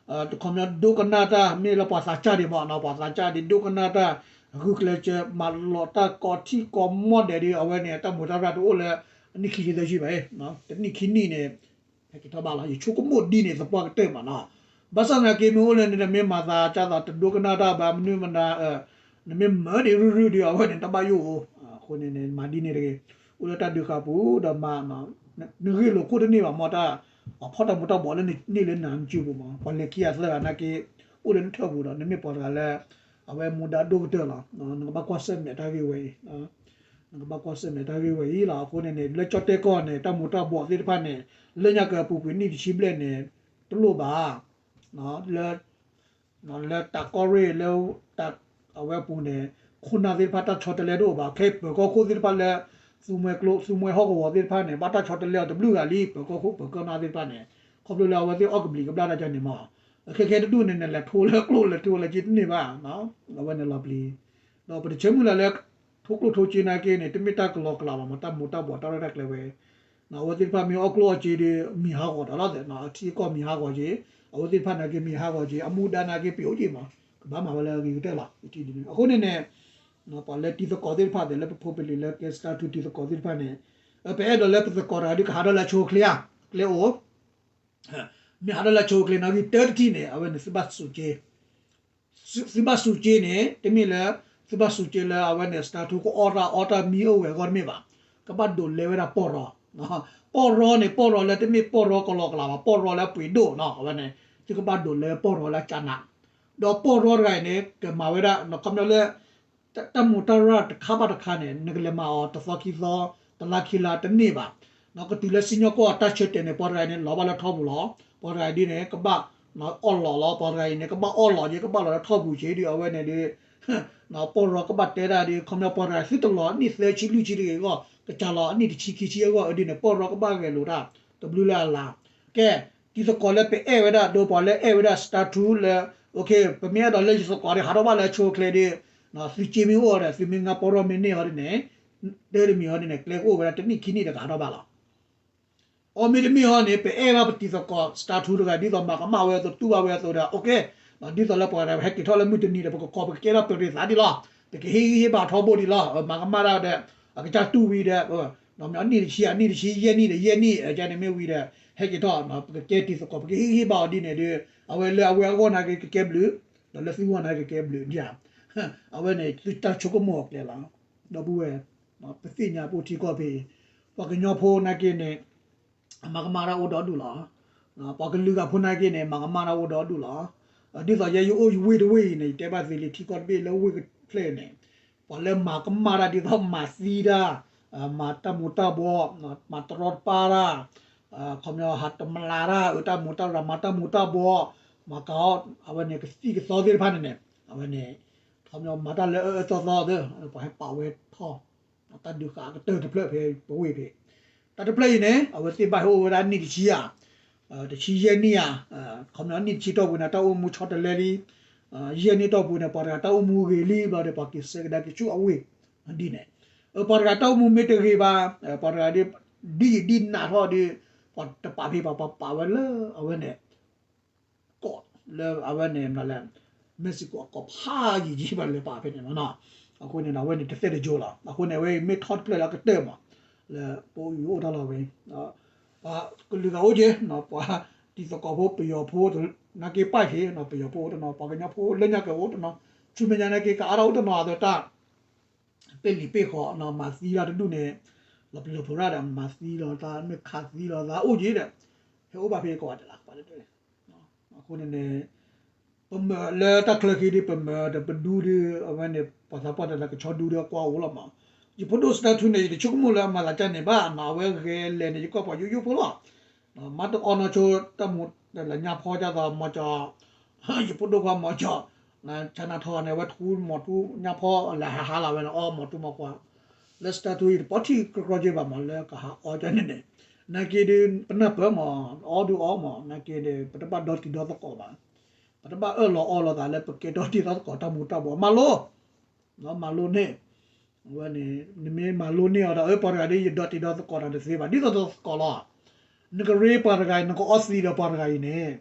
တခီပညီဒိကနၣ်တၢ် မ့ၢ်လၢပှၤသးစၢ်ဒံးမးနီၤ ပှၤသးစၢ်ဒံး ဒိကနၣ်တၢ် ဂုာ်ကျဲးစၢး မၤလီၤတၢ်ကိးထံၣ်ကိးမီၢ်ဒဲးဒီး အဝဲန့ၣ် တၢ်မူၤတၢ်ရၢ်တအိၣ်လၢ နံၣ်ခံဆံသၢဆံဘၣ်, တနံၣ်ခံနံၣ်န့ၣ် ဟဲက့ၤထီၣ်ဘၣ်လီၤ ယဆိကမိၣ်ဒ်န့ၣ်သပှၢ်ကတၢၢ်မးနီၤ. ဘၣ်ဆၣ်သနာ်က့ မ့ၢ်အိၣ်လၢနမ့ၢ်မၤသးစၢ်သး တဒိကနၣ်တၢ်ဘၣ် မနုၤမနုၤ နမ့ၢ်မၤဒံးရုၢ်ရုၢ်ဒီး အဝဲန့ၣ် တၢ်ဘၣ်ယိၣ်ဧိၤ, အဃိန့ၣ်န့ၣ် မၤဒ်န့ၣ်တဂ့ၤ, အိၣ်လၢတၢ်ဒုးဃာ်ပူၤဒီးမၤ နဂ့ၢ်လိာ်ခိၣ်တန့ၢ်ဘၣ်မး တၢ်အဖီၣ်တၢ်မူၤတၢ်ဘှီးလၢနန့ၢ်လၢနၤနစုပူၤမး ပှၤလဲၤခံဂၤသၢဂၤနာ်က့ အိၣ်လၢနထၢၣ်ပူၤဒီး နမ့ၢ်ပှၤတဂၤလၢ အဝဲမူဒါဒိၣ်ကတၢၢ်လီၤ. နကဘၣ်ကွၢ်ဆၢၣ်မဲာ်တၢ်ဂ့ၢ်ဝဲအံၤ, နကဘၣ်ကွၢ်ဆၢၣ်မဲာ်တၢ်ဂ့ၢ်ဝဲအံၤလီၤ. အဃိန့ၣ်န့ၣ် လၢကၠီၣ်တဲၣ်ကီၢ်န့ၣ် တၢ်မူၤတၢ်ဘှီးသ့ၣ်တဖၣ်န့ၣ် လၢညါကပူၤကွံာ်နံၣ်တဆံဘျဲၣ်န့ၣ် တလိၣ်ဘၣ် လၢ လၢတၢ်ကီၢ်ရ့ၣ်လၢ အဝဲပူၤန့ၣ် ခိၣ်နၢ်သ့ၣ်တဖၣ်တၢ်ဆီတလဲတအိၣ်ဘၣ်. ခဲအံၤပၢၤကီၢ်ခိၣ်သ့ၣ်တဖၣ်လၢ သူမှဲကျိ သူမှဲဟီၣ်ကဝီၤသ့ၣ်တဖၣ်န့ၣ် ဘၣ်တၢ်ဆီတလဲအီၤတဘျုးဂၤလံ ပၢၤကီၢ်ခိၣ်ပၢၤကီၢ်နၢ်သ့ၣ်တဖၣ်န့ၣ် ခီဖျိလၢအဝဲသ့ၣ်အီၣ်ကဘျံးကဘျၣ်တၢ်န့ၣ်မး. ခဲခဲတဒူၣ်န့ၣ် နလဲၤထိလၢကျိၣ်လဲၤထိလၢက့တန့ၢ်ဘၣ်. အဝဲန့ၣ်လီၤပျံၤ ဒီးပတဆၢမုၢ်လၢ်လၢ ထိကျိၣ်ထိစ့နာ်က့န့ၣ် တမ့ၢ်တၢ်ကလီကလီဘၣ်မး တၢ်မူၤတၢ်ဘှီးတၢ်ရဲၣ်တၢ်ကျဲၤဝဲ အဝဲသ့ၣ်တဖၣ်မ့ၢ်အီၣ်ကျိၣ်အီၣ်စ့ဒီး မံၤဟးဂီၤတၢ်လီၤသ့ၣ် အထံအကီၢ်မံၤဟးဂီၤက့ၤ အဝဲသ့ၣ်တဖၣ်နာ်က့မံၤဟးဂီၤက့ၤ အမူဒါနာ်က့ပျိးက့ၤမး ကဘၣ်မၤဝဲလၢအဂ့ၤကတၢၢ်လီၤ. အဃိန့ၣ်န့ၣ် ပှၤလၢတံၤသကိးသ့ၣ်တဖၣ်သ့ၣ် လၢပဖိပလံၤလၢကဲစတၢ်ထူတံၤသကိးသ့ၣ်တဖၣ်န့ၣ် ပအဲၣ်ဒိးလၢပသကိးတဂၤဒုးကဟးထီၣ်လၢဆိကျဲဧါ ကျဲအိၣ် မ့ၢ်ဟးထီၣ်လၢဆိကျဲနီၣ်ဂံၢ်တၢတထံၣ်န့ၣ် အဝဲန့ၣ်သုဘၣ်စူးက့ သုဘၣ်စူးက့န့ၣ် တမ့ၢ်လၢ သုဘၣ်စူးက့လၢအဝဲန့ၣ် စတၢ်ထူကအီၣ်တၢ်အီတၢ်မံအိၣ်ဝဲအဂီၢ်တမ့ၢ်ဘၣ်. ကဘၣ်ဒိးလဲဝဲဒၣ်ပီၢ်ရီ ပီၢ်ရီန့ၣ် ပီၢ်ရီလၢတမ့ၢ်ပီၢ်ရီကလီကလီဘၣ် ပီၢ်ရီလၢအပှ့ၤဒိၣ်နီၤ အဝဲန့ၣ် သုကဘၣ်ဒိးလဲပီၢ်ရီလၢကၠးနး ဒီးပီၢ်ရီတဂၤအံၤန့ၣ် ကမၤဝဲဒၣ် ခီပညီလၢ တၢ်မူၤတၢ်ရၢ်တခါဘၣ်တခါန့ၣ် နကလဲၤမၤအီၤတသီခံသီ တလါခံလါတန့ၢ်ဘၣ်. ကတုၤလၢစံၣ်ညီၣ်ကွီၢ်တၢ်ဆၢတဲာ်န့ၣ် ပှၤတဂၤအံၤန့ၣ် လီၤဘၣ်လၢထီပူၤလီၤ. ပှၤတဂၤအံၤဒ်န့ၣ် ကဘၣ်အီၣ်လီၤလီၤ. ပှၤတဂၤအံၤန့ၣ် ကဘၣ်အီၣ်လီၤက့ ကဘၣ်လီၤလၢထီပူၤက့ၤဒ်အဝဲန့ၣ်ဒ် ပီၢ်ရီကဘၣ်တဲဒၣ်ဒ် ခီပညီပှၤတဂၤသုတလီၤအနံၣ်သၢဆံလွံၢ်ဆံတဂ့ၤအဂီၢ် ကစၢ်လီၤအနံၣ်တဆံခံဆံအဂီၢ်အဒ်န့ၣ် ပီၢ်ရီကဘၣ်ဂဲၤလိာ်တၢ် တဘျုးလၢအလါ ကဲ တံၤသကိးလၢပအဲၣ်ဝဲဒၣ် ဒီးပှၤလၢအဲၣ်ဝဲဒၣ် status လၢ ပမ့ၢ်အဲၣ်ဒိးလၢယသကိးဒီး ဟးထီၣ်ဘၣ်လၢအဆိအချ့ဒီး သုစ့မ့ၢ်အိၣ်ဒီး သုမ့ၢ်ငါပီၢ်ရီမ့ၢ်န့ၢ်ဟီဒ်န့ၣ် တၢ်တမံၤဟီဒ်န့ၣ် ကျဲကအိၣ်ဝဲဒၣ်တနံၣ်ခံနံၣ်ဒီးကဟးထီၣ်ဘၣ်လီၤ. အီ မ့တမ့ၢ်ဟီန့ၣ် ပအဲၣ်ဘၣ်ပတံၤသကိး status တဂၤ ဒ်သိးမၤကမၣ်ဝဲအသိး တူၢ်ဘၣ်ဝဲအသိးဒီး okay ဒ်သိးလၢပှၤတဂၤဟဲက့ၤထီၣ်လၢမုၢ်တနံၤဒီး ပကကိးပကကဲထီၣ်ပရ့သးဒ်လီၤ. ပကဟ့ၣ်ဂံၢ်ဟ့ၣ်ဘါထီဘိဒ်လီၤ. မၤကမၣ်တၢ်ဒီး အကစၢ်တူၢ်ဝံၤဒီး နံၣ်တဆံ နံၣ်တဆံ ယဲၢ်နံၣ်ဒီးယဲၢ်နံၣ် ကန့ၣ်မ့ၢ်ဝံၤဒီး ဟဲက့ၤထီၣ် ပကကဲတံၤသကိး ပကဟ့ၣ်ဂံၢ်ဟ့ၣ်ဘါအီၤဒ်န့ၣ်ဒီး အဝဲလၢအဝဲအဂီၢ်နာ်က့ကကဲဘျုး ဒီးလၢသုဂီၢ်နာ်က့ကကဲဘျုးဒ်ဧါ. အဝဲန့ၣ် သုတၢ်ဆိကမိၣ်အကျဲလီၤ. ဒီပုၢ်ဝဲၢ် ပသ့ၣ်ညါပအိၣ်ထံကီၢ်ဖဲ ပှၤကညီဖိနာ်က့န့ၣ် အမၤကမၣ်တၢ်အိၣ်ဒီဒူၣ်လီၤ. ပှၤကလုာ်ဂၤဖိနာ်က့န့ၣ် မၤကမၣ်တၢ်အိၣ်ဒီဒူၣ်လီၤ. ဒ်သိးယဲယအိၣ်ယဝ့ၢ်တဝ့ၢ်အံၤန့ၣ် ယတဲဘၣ်သုလံ ထံကီၢ်တဘ့ၣ်လၢဝ့ၢ်တဖျၢၣ်န့ၣ် ပှၤလၢမၤကမၣ်တၢ်ဒ်သိးမၤသံတၢ် မၤတၢ်မူၤတၢ်ဘှီး မၤတရီတပါတၢ် ခီပညီဟးတမလၤတၢ် အတၢ်မူၤတၢ်ရၤ မၤတၢ်မူၤတၢ်ဘှီး မၤကၤအီၤ အဝဲန့ၣ် ကသံၣ်ကသီသ့ၣ်တဖၣ်န့ၣ်န့ၣ် အဝဲန့ၣ် ခီပညီမၤတၢ်လၢအအၢအၢသီသီသ့ ပှၤဟဲပာ်ဝဲထီၣ် တၢ်ဒုးဃာ်အကတၢၢ်တဖျၢၣ်ဖဲပဝ့ၢ်ဖဲ တၢ်တဖျၢၣ်အံၤန့ၣ် အဝဲသ့ၣ်ဘၣ်ဟဲအိၣ်ဝဲဒၣ်နံၣ်တဆံဧါ တဆံယဲၢ်နံၣ်ဧါ ခီပညီနံၣ်တဆံတီၢ်ပူၤန့ၣ် တၢ်အိၣ်မူဆီတလဲလံ ယဲၢ်နံၣ်တီၢ်ပူၤန့ၣ် ပှၤတဂၤတၢ်အိၣ်မူဂ့ၤလံဘျီဒီး ပှၤက့ၤဆၢကဒါက့ၤဆူအဝ့ၢ် ဒ်န့ၣ် ပှၤတဂၤတၢ်အိၣ်မူမ့ၢ်တဂ့ၤဘၣ် ပှၤတဂၤဒ် ဒ်ယဒ်နးထီၣ်ဒီး ပှၤတပာ်ဖဲပှၤပာ်ဝဲလၢအဝဲန့ၣ် ကီၢ်လၢအဝဲန့ၣ်မနုၤလဲၣ် Mexico အကီၢ်ဖးယံာ်ယံာ်ဘၣ်လၢပာ်ဖဲန့ၣ်လီၤ. အဃိန့ၣ်ဒီး အဝဲန့ၣ်တသ့တယိလီၤ. အဃိန့ၣ် အဝဲမ့ၢ်ထီၣ်တဖျၢၣ်လၢအကတၢၢ်မး လၢပအိၣ်ယိၤအိၣ်တၢ်လီၤဝဲ ပှၤကလုာ်ဂၤအိၣ်က့ၤ ပှၤတံၤသကိးဖိပယီၤဖိ နာ်က့ပာ်က့ၤ ပယီၤဖိအိၣ်တနီၤ ပှၤကညီဖိလၢညါကအိၣ်တနီၤ ဆူမဲာ်ညါနာ်က့ကအါထီၣ်အိၣ်တနီၤအသးတၢ် ပ့ၢ်လံာ်ပ့ၢ်ဃီ မၤသံလီၤတဒူၣ်န့ၣ် လီၤပျံၤလီၤဖုးရၣ်ဒီး မၤသံလီၤသး မ့ၢ်ခးသံလီၤသးအိၣ်က့ၤဒီး ဟဲအိၣ်ဘၣ်ဖဲကီးဝဲတလးကပၤတဒူၣ်န့ၣ် အဃိန့ၣ်န့ၣ် ပမၤလၢတၢ်ချၢဃံဒီး ပမၤဒီးပဒူဒီး အဝဲန့ၣ် ပှၤသးပှၢ်တလၢကဆီဒူဒီးကွၢ်အိၣ်လီၤမး ယဖိဒိၣ် status န့ၣ် ယတဆိကမိၣ်လၢအမၤသးကၢ်န့ၣ်ဘၣ် အဝဲဂဲၤလဲၤန့ၣ် ယကွၢ်ပှၤယိယိဖိလီၤ မၤတအီနီၢ်ဆိတၢ်မူ လၢညါဖီကၢ်သီ မီၤကၠီ ယဖိဒိၣ်ခွါမီၤကၠီ ဆါနါထီန့ၣ် အဝဲထူမီၤထူညါဖီ လဲၤဟးဟးလီၤဝဲန့ၣ် အီမီၤထူမီၤခွါ လၢ status ယတပီထံၣ်ကြီကြီက့ဘၣ်မး လၢကဟးအီကၢ်န့ၣ်န့ၣ် နာ်က့ဒီး ပနၢ်ပၢၢ်မး အီဒုးအီမး နာ်က့ဒီး ပတဘၣ်ဒီတံၤဒီသကိးဘၣ် ပတဘၣ်အၢၣ်လီၤအီလီၤသးလၢပကဲဒီတံၤဒီသကိးတၢ်မူၤတၢ်ဘှီး မၤလိ မၤလိန့ၢ် အဝဲန့ၣ် နမ့ၢ်မၤလိန့ၢ်အီၤဒီး အၢ ပှၤတဂၤဒ်ယဒီတံၤဒီသကိးတၢ်တသ့ဘၣ် ဒ်သိးသိးသကိးလီၤ နကရ့ပှၤတဂၤအံၤ နကအီသံးဒီးပှၤတဂၤအံၤန့ၣ်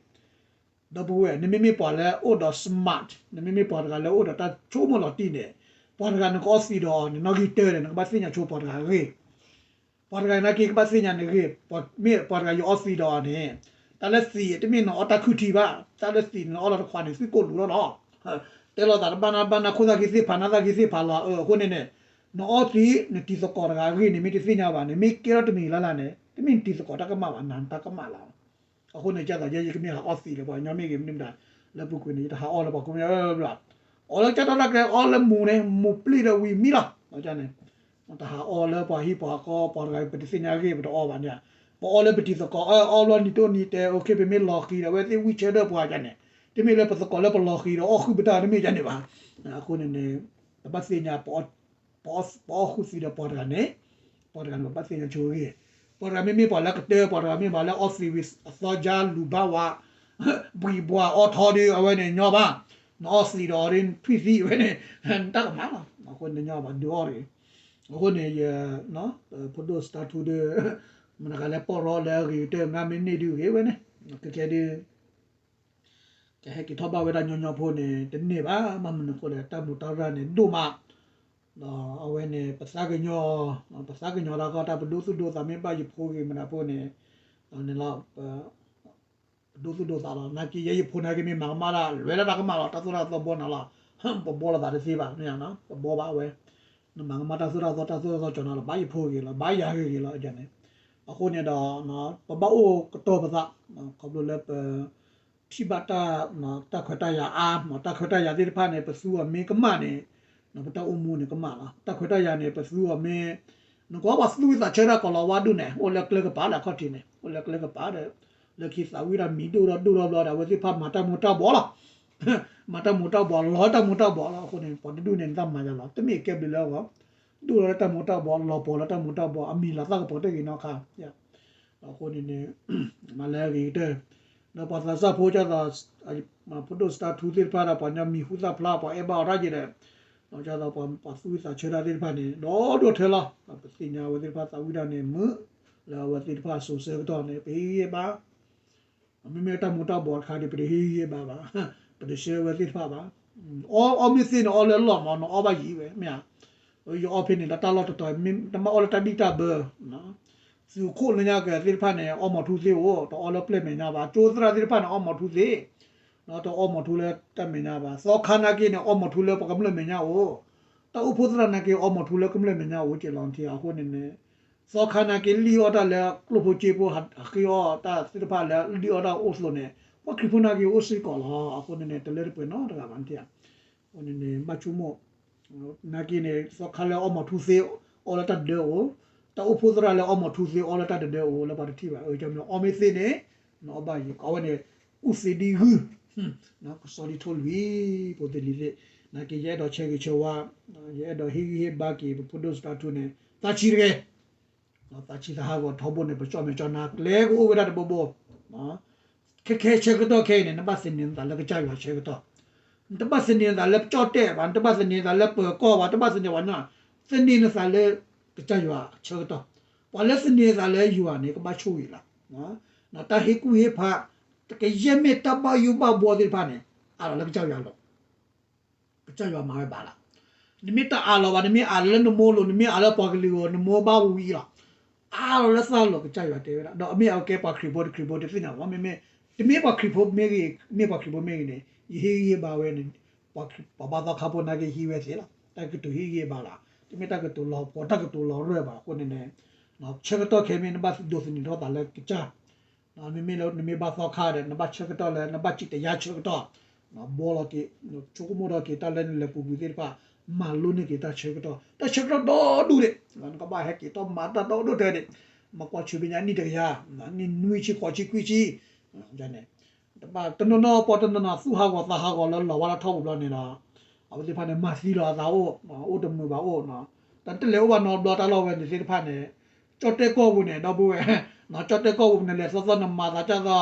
ဒီပုၢ်ဝဲၢ် နမ့မ့ၢ်ပှၤလၢအိၣ်ဒီး smart နမ့မ့ၢ်ပှၤတဂၤလၢအိၣ်ဒီးတၢ်ဆိကမိၣ်လီၤတံၢ်န့ၣ် ပှၤတဂၤနကအီသံးဒီးအီၤန့ၣ် နီၣ်ဂံၢ်တၢန့ၣ် နကဘၣ်သ့ၣ်ညါဆိပှၤတဂၤအဂ့ၢ် ပှၤတဂၤနာ်က့ကဘၣ်သ့ၣ်ညါနဂ့ၢ် မ့ၢ်ပှၤတဂၤယအီသံးဒီးအီၤန့ၣ် တၢ်လၢသံးတမ့ၢ်နအီတၢ်ခုၣ်ထံဘၣ် တၢ်လၢသံးန့ၣ်နအီလီၤတခွးန့ၣ် သံးကိၣ်လူၤလီၤလီၤ တဲလိာ်သးတဘၣ်နၢ်ဘၣ်နၢ်ခိၣ်သၣ်ဂ့ၤသ့ၣ်ဖးနၢ်သၣ်ဂ့ၤသ့ၣ်ဖးလီၤ အဃိန့ၣ်န့ၣ် နအီသံး နတံၤသကိးတဂၤအဂ့ၢ်န့ၣ် မ့ၢ်တသ့ၣ်ညါဘၣ်န့ၣ် မ့ၢ်ကဲထီၣ်တမံၤလၢ်လၢ်န့ၣ် တမ့ၢ်နတံၤသကိးတၢ်ကမၣ်ဘၣ် နတၢ်ကမၣ်လီၤ အဃိန့ၣ် ကဲသိးယဲယကမ့ၢ်ဟးအီသံးလၢပှၤကညီမ့ၢ်ဂ့ၤ မနုၤမတၤ လၢပူၤကွံာ်န့ၣ် ယတဟးအီလၢပှၤကိးမံၤ အီလၢကဲထီၣ်တၢ်ကျဲ အီလၢမူၤန့ၣ် မူၤပျံၢ်ဒီးဝံၤမံလီၤ တဟးအီလၢပှၤဟံၣ်ပှၤဃီ ပှၤတဂၤပတသ့ၣ်ညါဂ့ၢ် ပတအီဘၣ်န့ၣ် ပအီလၢပတံၤသကိး အၢ အီဘျီနံၤတိၢ်နံၤတဲ okay ပမ့ၢ်လီၤဃံၤဒီး အဝဲသ့ၣ်ဝံၣ်ဆၢထၢၣ်ပှၤန့ၣ် တမ့ၢ်လၢပသကိးလၢပလီၤဃံၤဒီးအီၣ်ဃုာ်ပတၢ်တမ့ၢ်န့ၣ်ဘၣ် အဃိန့ၣ်န့ၣ် ပဘၣ်သ့ၣ်ညါ ပအီဃုာ်သံးဒီးပှၤတဂၤန့ၣ် ပှၤတဂၤန့ၣ် ပဘၣ်သ့ၣ်ညါဆိအဂ့ၢ် ပှၤတဂၤမ့မ့ၢ်ပှၤလၢကတၢၢ် ပှၤတဂၤမ့ၢ်ပှၤလၢအီသံးဝံၤ အသီကၢလူၤဘၣ်ဝး ဘှံးဘှီအီထီဒီး အဝဲန့ၣ်ညီဘၣ် နအီသံးဒီးအီဒီးထွံၣ်သံးဝဲန့ၣ် နတၢ်ကမၣ်လီၤ အဃိန့ၣ်ညီဘၣ်ဒုးအီတဂ့ၤ အဃိန့ၣ်ယ ဖိဒိၣ် status ဒီး မတၤဂၤလၢပီၢ်ရီလၢအဂ့ၤကတၢၢ် ငါမ့ၢ်န့ၢ်ဒုးဂ့ၤဝဲန့ၣ် ကကဲဒုး ကဟဲက့ၤထီၣ်ဘၣ်ဝဲဒၣ်ညီညီဖိန့ၣ် တန့ၢ်ဘၣ် ဘၣ်မနုၤအဃိလဲၣ် တၢ်မူးတၢ်ရၢၢ်န့ၣ်ဒိၣ်မး ဒီးအဝဲန့ၣ် ပသးကညီၤ ပသးကညီၤတၢ်ကီတၢ် ပဒိသူၣ်ဒိသးမ့ၢ်ဘၣ်ယဖိဂ့ၤမနုၤဖိန့ၣ် ဒီးန့ၣ်လီၤ ပဒိသူၣ်ဒိသးလီၤ နာ်က့ယဲယဖိနာ်က့မ့ၢ်မၤကမၣ်ဒၣ် လဲၤဒၣ်တၢ်ကမၣ်လီၤ တၢ်သိၣ်တၢ်သီဘီနၤလီၤ ပဘီလိာ်သးတသ့ဘၣ် မ့ၢ်ဧါ ပဘီဘၣ်ဝဲ နမၤကမၣ်တၢ်သိၣ်တၢ်သီ တၢ်သိၣ်တၢ်သီကၠီၤနၤလီၤ ဘၣ်ယဖိဂ့ၤလီၤ ဘၣ်ယၤဂ့ၤဂ့ၤလီၤ န့ၣ် အဃိန့ၣ်ဒီး ပဘၣ်အိၣ်ကတီၤပသး ခီဖျိလၢပ ထံၣ်ဘၣ်တၢ် တၢ်ခွဲးတၢ်ယာ်အါ တၢ်ခွဲးတၢ်ယာ်သ့ၣ်တဖၣ်န့ၣ် ပသူအီၤမ့ၢ်ကမၣ်န့ၣ် ပတၢ်အိၣ်မူန့ၣ်ကမၣ်လီၤ တၢ်ခွဲးတၢ်ယာ်န့ၣ် ပသူအီၤမ့ၢ် နကွၢ်ပှၤသူဝံသးဆၢတၢ်ကီးလီၤဝါဒူၣ်န့ၣ် အိၣ်လၢကျဲကပၤလၢအခီၣ်ထံးန့ၣ် အိၣ်လၢကျဲကပၤဒီး လၢခံသးဝံၣ်တၢ်မံၤဒိၣ်ထီၣ်ဒိၣ်ထီၣ်ဘျီဒီး အဝဲသ့ၣ်တဖၣ်မၤတၢ်မူၤတၢ်ဘှီးလီၤ မၤတၢ်မူၤတၢ်ဘှီး လီၤတၢ်မူၤတၢ်ဘှီးလီၤ အဃိန့ၣ် ပှၤတဒူၣ်န့ၣ် နတၢ်မၤယၤလီၤ တမ့ၢ်ကဲဘျုးလၢအဂီၢ် ဒိၣ်လီၤလၢတၢ်မူၤတၢ်ဘှီး လီၤပှီၤလၢတၢ်မူၤတၢ်ဘှီး အမံၤလီၤသၣ်ကပီၤတဂ့ၤနီတခါ အဃိန့ၣ်န့ၣ် မၤလၢအဂ့ၤကတၢၢ် ဒီးပှၤသးစၢ်ဖိဒ်သိး ဖိဒိၣ်စတါထူသ့ၣ်တဖၣ်ဒီး ပှၤညီမံၤဟူသၣ်ဖျါ ပှၤအဲၣ်ဘၣ်အီၤတၢ်က့ၤဒီး ဒ်သိးပှၤသူၣ်ဝံၣ်သးဆၢတၢ်သ့ၣ်တဖၣ်န့ၣ် ဒီဒိၣ်ထဲလီၤ. ပသ့ၣ်ညါအဝဲသ့ၣ်တဖၣ်သးဝံၣ်တၢ်န့ၣ် မုာ်လၢအဝဲသ့ၣ်တဖၣ်အစိၤဆၢကတီၢ်န့ၣ် ပဟ့ၣ်ဂံၢ်ဟ့ၣ်ဘါ မ့မ့ၢ်တၢ်မူၤတၢ်ဘှီးတခါဒီး ပတဟ့ၣ်ဂံၢ်ဟ့ၣ်ဘါဘၣ်, ပတဆှၢအဝဲသ့ၣ်တဖၣ်ဘၣ်. အီၣ်မ့ၢ်သ့န့ၣ် အီလၢလီၢ်မး နအီဘၣ်ယံၤဝဲ မ့ၢ်ဧါ. ယအီဖဲန့ၣ် လၢတၢ်လီၢ်တတီၤ တမ့ၢ်အီလၢတၢ်ဘံၣ်တၢ်ဘၢ သုးခိၣ်လၢညါကသ့ၣ်တဖၣ်န့ၣ် အီမီၤထူသ့အိၣ် တအီလၢပျဲၢ်မဲာ်ညါဘၣ်. ကၠိသရၣ်သ့ၣ်တဖၣ်န့ၣ် အီမီၤထူသ့ တအီမီၤထူလၢတၢ်မဲာ်ညါဘၣ်. သီခါနာ်က့န့ၣ် အီမီၤထူလၢပကမျၢၢ်မဲာ်ညါအိၣ်, တၢ်အိၣ်ဖှိၣ်သရၣ်နာ်က့ အီမီၤထူလၢကမျၢၢ်မဲာ်ညါအိၣ်က့ၤလီၤ. အဃိန့ၣ်န့ၣ် သီခါနာ်က့ လံၣ်အီၣ်တၢ်လၢကျိၣ်ဖိစ့ဖိ ဟးဃ့အီၣ်တၢ်သ့ၣ်တဖၣ်လၢလံၣ်အီၣ်တၢ်အိၣ်သိးန့ၣ် ပှၤခရံာ်ဖိနာ်က့အိၣ်စ့ၢ်ကီးလီၤ. အဃိန့ၣ်န့ၣ် တလၢတပှဲၤနီတဂၤဘၣ်. အဃိန့ၣ်န့ၣ် ဘၣ်ဆိကမိၣ် နာ်က့န့ၣ် သီခါလၢအီမီၤထူသ့ အီလၢတၢ်တဒၢအိၣ်, တၢ်အိၣ်ဖှိၣ်သရၣ်လၢအီမီၤထူသ့ အီလၢတၢ်တဒၢအိၣ် လၢပှၤတထံၣ်ဘၣ်. အီမ့ၢ်သ့န့ၣ် နအီဘၣ်ယံၤ အဝဲန့ၣ် ကူၣ်သ့ဒ်ဂုၢ် ကစီၣ်ဒ်ထိၣ်လွံၢ် ဖိသ့ၣ်လံၤသ့ၣ် နာ်က့ ယအဲၣ်ဒိးဆၢဂ့ၤဆၢဝါ ယအဲၣ်ဒိးဟ့ၣ်ဂံၢ်ဟ့ၣ်ဘါက့ၤ ပဖိဒိၣ်စတါထူန့ၣ် သးဆံးတဂ့ၤ သးဆံးသးဟးဂီၤထီဘိန့ၣ် ပကၠီၣ်မဲာ်ကၠီၣ်နါကျဲကအိၣ်ဝဲဒၣ်တဘိဘိ ခဲခဲဆၢကတီၢ်ခဲအံၤန့ၣ် နဘၣ်သန့ၤနသးလၢကစၢ်ယွၤဆၢကတီၢ်, နတဘၣ်သန့ၤနသးလၢကၠီၣ်တဲၣ်ဘၣ်, နတဘၣ်သန့ၤနသးလၢပၢၤကီၢ်ဘၣ်, တဘၣ်သန့ၤဘၣ်, သန့ၤနသးလၢကစၢ်ယွၤဆၢကတီၢ်. ပှၤလၢသန့ၤနသးလၢယွၤန့ၣ် ကဘၣ်ဆိၣ်ဂ့ၤလီၤ. တၢ်ဟ့ၣ်ကူၣ်ဟ့ၣ်ဖး တကယဲၢ်မ့ၢ်တၢ်ဘၣ်ယိၣ်ဘၣ်ဘှီသ့ၣ်တဖၣ်န့ၣ် အးလီၤလၢကစၢ်ယွၤလီၤ. ကစၢ်ယွၤမၤဝဲဘၣ်လီၤ. နမ့ၢ်တအးလီၤဘၣ်, နမ့ၢ်အးလၢနမိၢ်လိၤ, နမ့ၢ်အးလၢပှၤကလုာ်အဂီၢ်, နမိၢ်ဘၣ်ဝံၤလီၤ. အးလီၤလၢသးလီၤ ကစၢ်ယွၤတဲဝဲဒၣ်. ဒီးအမ့ၢ်အကဲပှၤခရံာ်ဖိတခရံာ်ဖိတသ့ၣ်ညါဘၣ်, မ့မ့ၢ် တမ့ၢ်ပှၤခရံာ်ဖိမ့ၢ်ဂ့ၤ, မ့ၢ်ပှၤခရံာ်ဖိမ့ၢ်ဂ့ၤန့ၣ် ယဟ့ၣ်ဂံၢ်ဟ့ၣ်ဘါဝဲန့ၣ် ပှၤဘါသီခါဖိနာ်က့ဟံးဝဲသ့လီၤ. တၢ်ကတိၤဟ့ၣ်ဂံၢ်ဟ့ၣ်ဘါလီၤ. တမ့ၢ်တၢ်ကတိၤလီၤပှီၤ, တၢ်ကတိၤလီၤရၢၢ်ဘၣ်. အဃိန့ၣ်န့ၣ် ဆၢကတီၢ်ခဲမ့ၢ်နဘၣ်ဒိးသန့ၤထီၣ်သးလၢကစၢ် မ့မ့ၢ်လၢနမ့ၢ်ဘါသီခါဒီး နဘၣ်ဆၢကတီၢ်လၢ နဘၣ်စံးတယါဆၢကတီၢ်, ဘှီလီၤက့ၤ ဆိကမိၣ်ထီၣ်က့ၤတၢ်လၢနလဲၤပူၤကွံာ်သ့ၣ်တဖၣ်, မၤလိန့ၢ်က့ၤတၢ်ဆၢကတီၢ်, တၢ်ဆၢကတီၢ်ဒီဒူၣ်န့ၣ် နကဘၣ်ဟဲက့ၤထီၣ်မၤတၢ်ဒီဒူၣ်ထဲန့ၣ်, မၤကွၢ်ဆၢဘ့ၣ်ညါနံၣ်တကယၤ, နံၣ်နွံဆံဃိးဆံခွံဆံန့ၣ် တဘၣ်တနီၤနီၤ ပှၤတနီၤနီၤ သူၣ်ဟးဂီၤသးဟးဂီၤလၢလီၤဝါလၢထီပူၤဘျီန့ၣ်ဒီး အဝဲသ့ၣ်တဖၣ်န့ၣ် မၤသံလီၤအသးအိၣ်, အိၣ်တမုာ်ဘၣ်အိၣ်, တၢ်တလဲၤအိၣ်ဘၣ်နီတဘျီတၢ်လီၢ်ဝဲန့ၣ်သ့ၣ်တဖၣ်န့ၣ်, ကၠီၣ်တဲၣ်ကီၢ်ပူၤန့ၣ် ဒီပုၢ်ဝဲၢ်, ကၠီၣ်တဲၣ်ကီၢ်ပူၤ နလဲၤသီသီနမၤသးကၢ်သီ,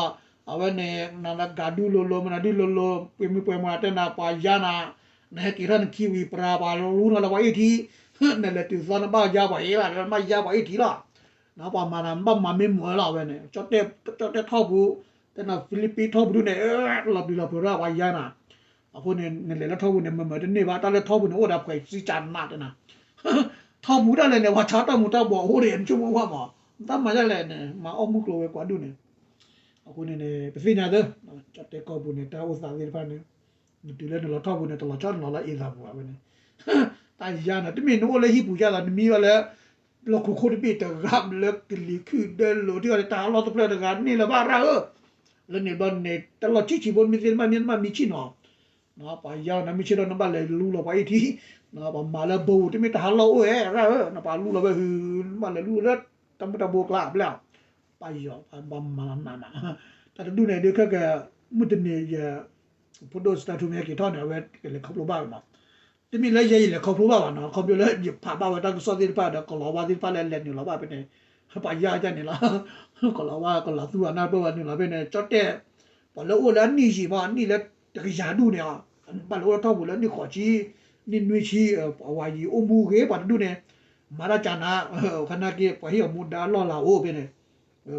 အဝဲန့ၣ် နဂၤဒူလိၤလိၤ မနုၤဒူလိၤလိၤ ပှဲၤမုၢ်ပှဲၤမုၢ်တဲနၤ ပှၤယါနၤ, နဟဲက့ၤထီၣ်နခံဝံၤ ပြၤပှၤလူနၤလၢပှၤအ့ၣ်ထံ, နလဲၤတုၤသီနဘၣ်ယါပှၤအ့ၣ်ဘၣ် နဘၣ်ယါပှၤအ့ၣ်ထံလီၤ. ပှၤမၤနၤ နဘၣ်မၤမ့ၢ်မုာ်လီၤဝဲန့ၣ်, ကၠီၣ်တဲၣ်ထီၣ်ပူၤ, တဲနၤ ဖံလံးပံထီၣ်ပူၤဒုန့ၣ် လီၤပျံၤလီၤဖုးရၣ်ပှၤယါနၤ, အဃိန့ၣ် နလဲၤလၢထီၣ်ပူၤန့ၣ် မ့မ့ၢ်တန့ၢ်ဘၣ် တၢ်လၢထီၣ်ပူၤန့ၣ် အိၣ်ဒီးပှဲၤစံကနးတဲနၤ, ထီၣ်ပူၤဒၣ်လဲာ်န့ၣ် ပှၤဆါတၢ်မူၤတၢ်ဘှီးအိၣ်ဒီး နဆိကမိၣ်ကွၢ်မး, တၢ်မၤဒ်လဲၣ်န့ၣ် မၤအီၣ်မုၢ်ကျိၤဝဲၤကွာ်ဒူၣ်န့ၣ်, အဃိန့ၣ်န့ၣ် ပသ့ၣ်ညါသ့, ကၠီၣ်တဲၣ်ကီၢ်ပူၤန့ၣ် တၢ်အိၣ်သးသ့ၣ်တဖၣ်န့ၣ်, နတုၤလၢနလီၤထီၣ်ပူၤန့ၣ် တလီၤဆီနလီၤလၢအ့ၣ်သးပူၤဘၣ်ဝဲန့ၣ်, တၢ်ယါနၤ တမ့ၢ်နအိၣ်လၢဟံၣ်ပူၤယါသး နမံဘၣ်လၢ လီၢ်ခိခိၣ်တဘ့ၣ်တဂၤလၢကလံၤခုၣ်ဒၢလိာ်ထံဂီၤန့ၣ် တၢ်ဟးလီၢ်တဖျၢၣ်တဂၤန့ၣ်လၢၤဘၣ်ရၣ်ဧၢ, လၢန့ၣ်ဘျီန့ၣ် တၢ်လီၢ်ဆံးဆံးဖိမ့ၢ်သ့ၣ်တဖၣ်မ့ၢ်တဘၣ်မံဆံၣ်နီၤ, ပှၤယါနၤမ့ၢ်ဆ့ၣ်ဒီး နဘၣ်လဲၤလူလီၤပှၤအ့ၣ်ထံ, ပှၤမၤလၢဘိတမ့ၢ်တၢ်ဟးလီၢ်အိၣ်ဝဲရၣ်ဧၢ, နပှၤလူလီၤဝဲဟု နဘၣ်လဲၤလူလၢတၢ်မူၤတၢ်ဘှီးကျါဘျဲၣ်, ပှၤယီၤ ပှၤဘၣ်မၤလီၤနးနး, တၢ်တဒူၣ်န့ၣ်ဒုးခဲက မုၢ်တနံၤယ ဖိဒိၣ်စတၢ်ထူမ့ၢ်ဟဲက့ၤထီၣ်န့ၣ် အဝဲကလဲၤခီဖျိဘၣ်မး, တမ့ၢ်လၢယဲယလဲၤခီဖျိဘၣ်ဘၣ်နီၤ, ခီဖျိလၢယဖးဘၣ်ဝဲတၢ်ကစီၣ်သ့ၣ်တဖၣ်ဒီး ကလီၤဝါသ့ၣ်တဖၣ်လၢလဲၤနုာ်လီၤဘၣ်ဖဲန့ၣ်, ပှၤယါဒ်န့ၣ်လီၤ, ကလီၤဝါကလီၤသူၣ်အနၢ်ပၢၢ်ဝဲနုာ်လီၤဖဲန့ၣ် ကၠီၣ်တဲၣ်, ပှၤလၢအိၣ်လၢအနံၣ်ယံာ်မး အနံၣ်လၢတကယၤဒူၣ်န့ၣ်, ဘၣ်လဲၤအိၣ်လၢထီၣ်ပူၤလၢနံၣ်ဃိးဆံ, နံၣ်နွံဆံ, ပှၤဝါယံၤအိၣ်မူဂ့ၤ ပှၤတဒူၣ်န့ၣ်, မၤတၢ်ကနၤ, ခါနာ်က့ ပှၤဟ့ၣ်အီၤမူဒါလီၢ်လၤအိၣ်ဖဲန့ၣ်,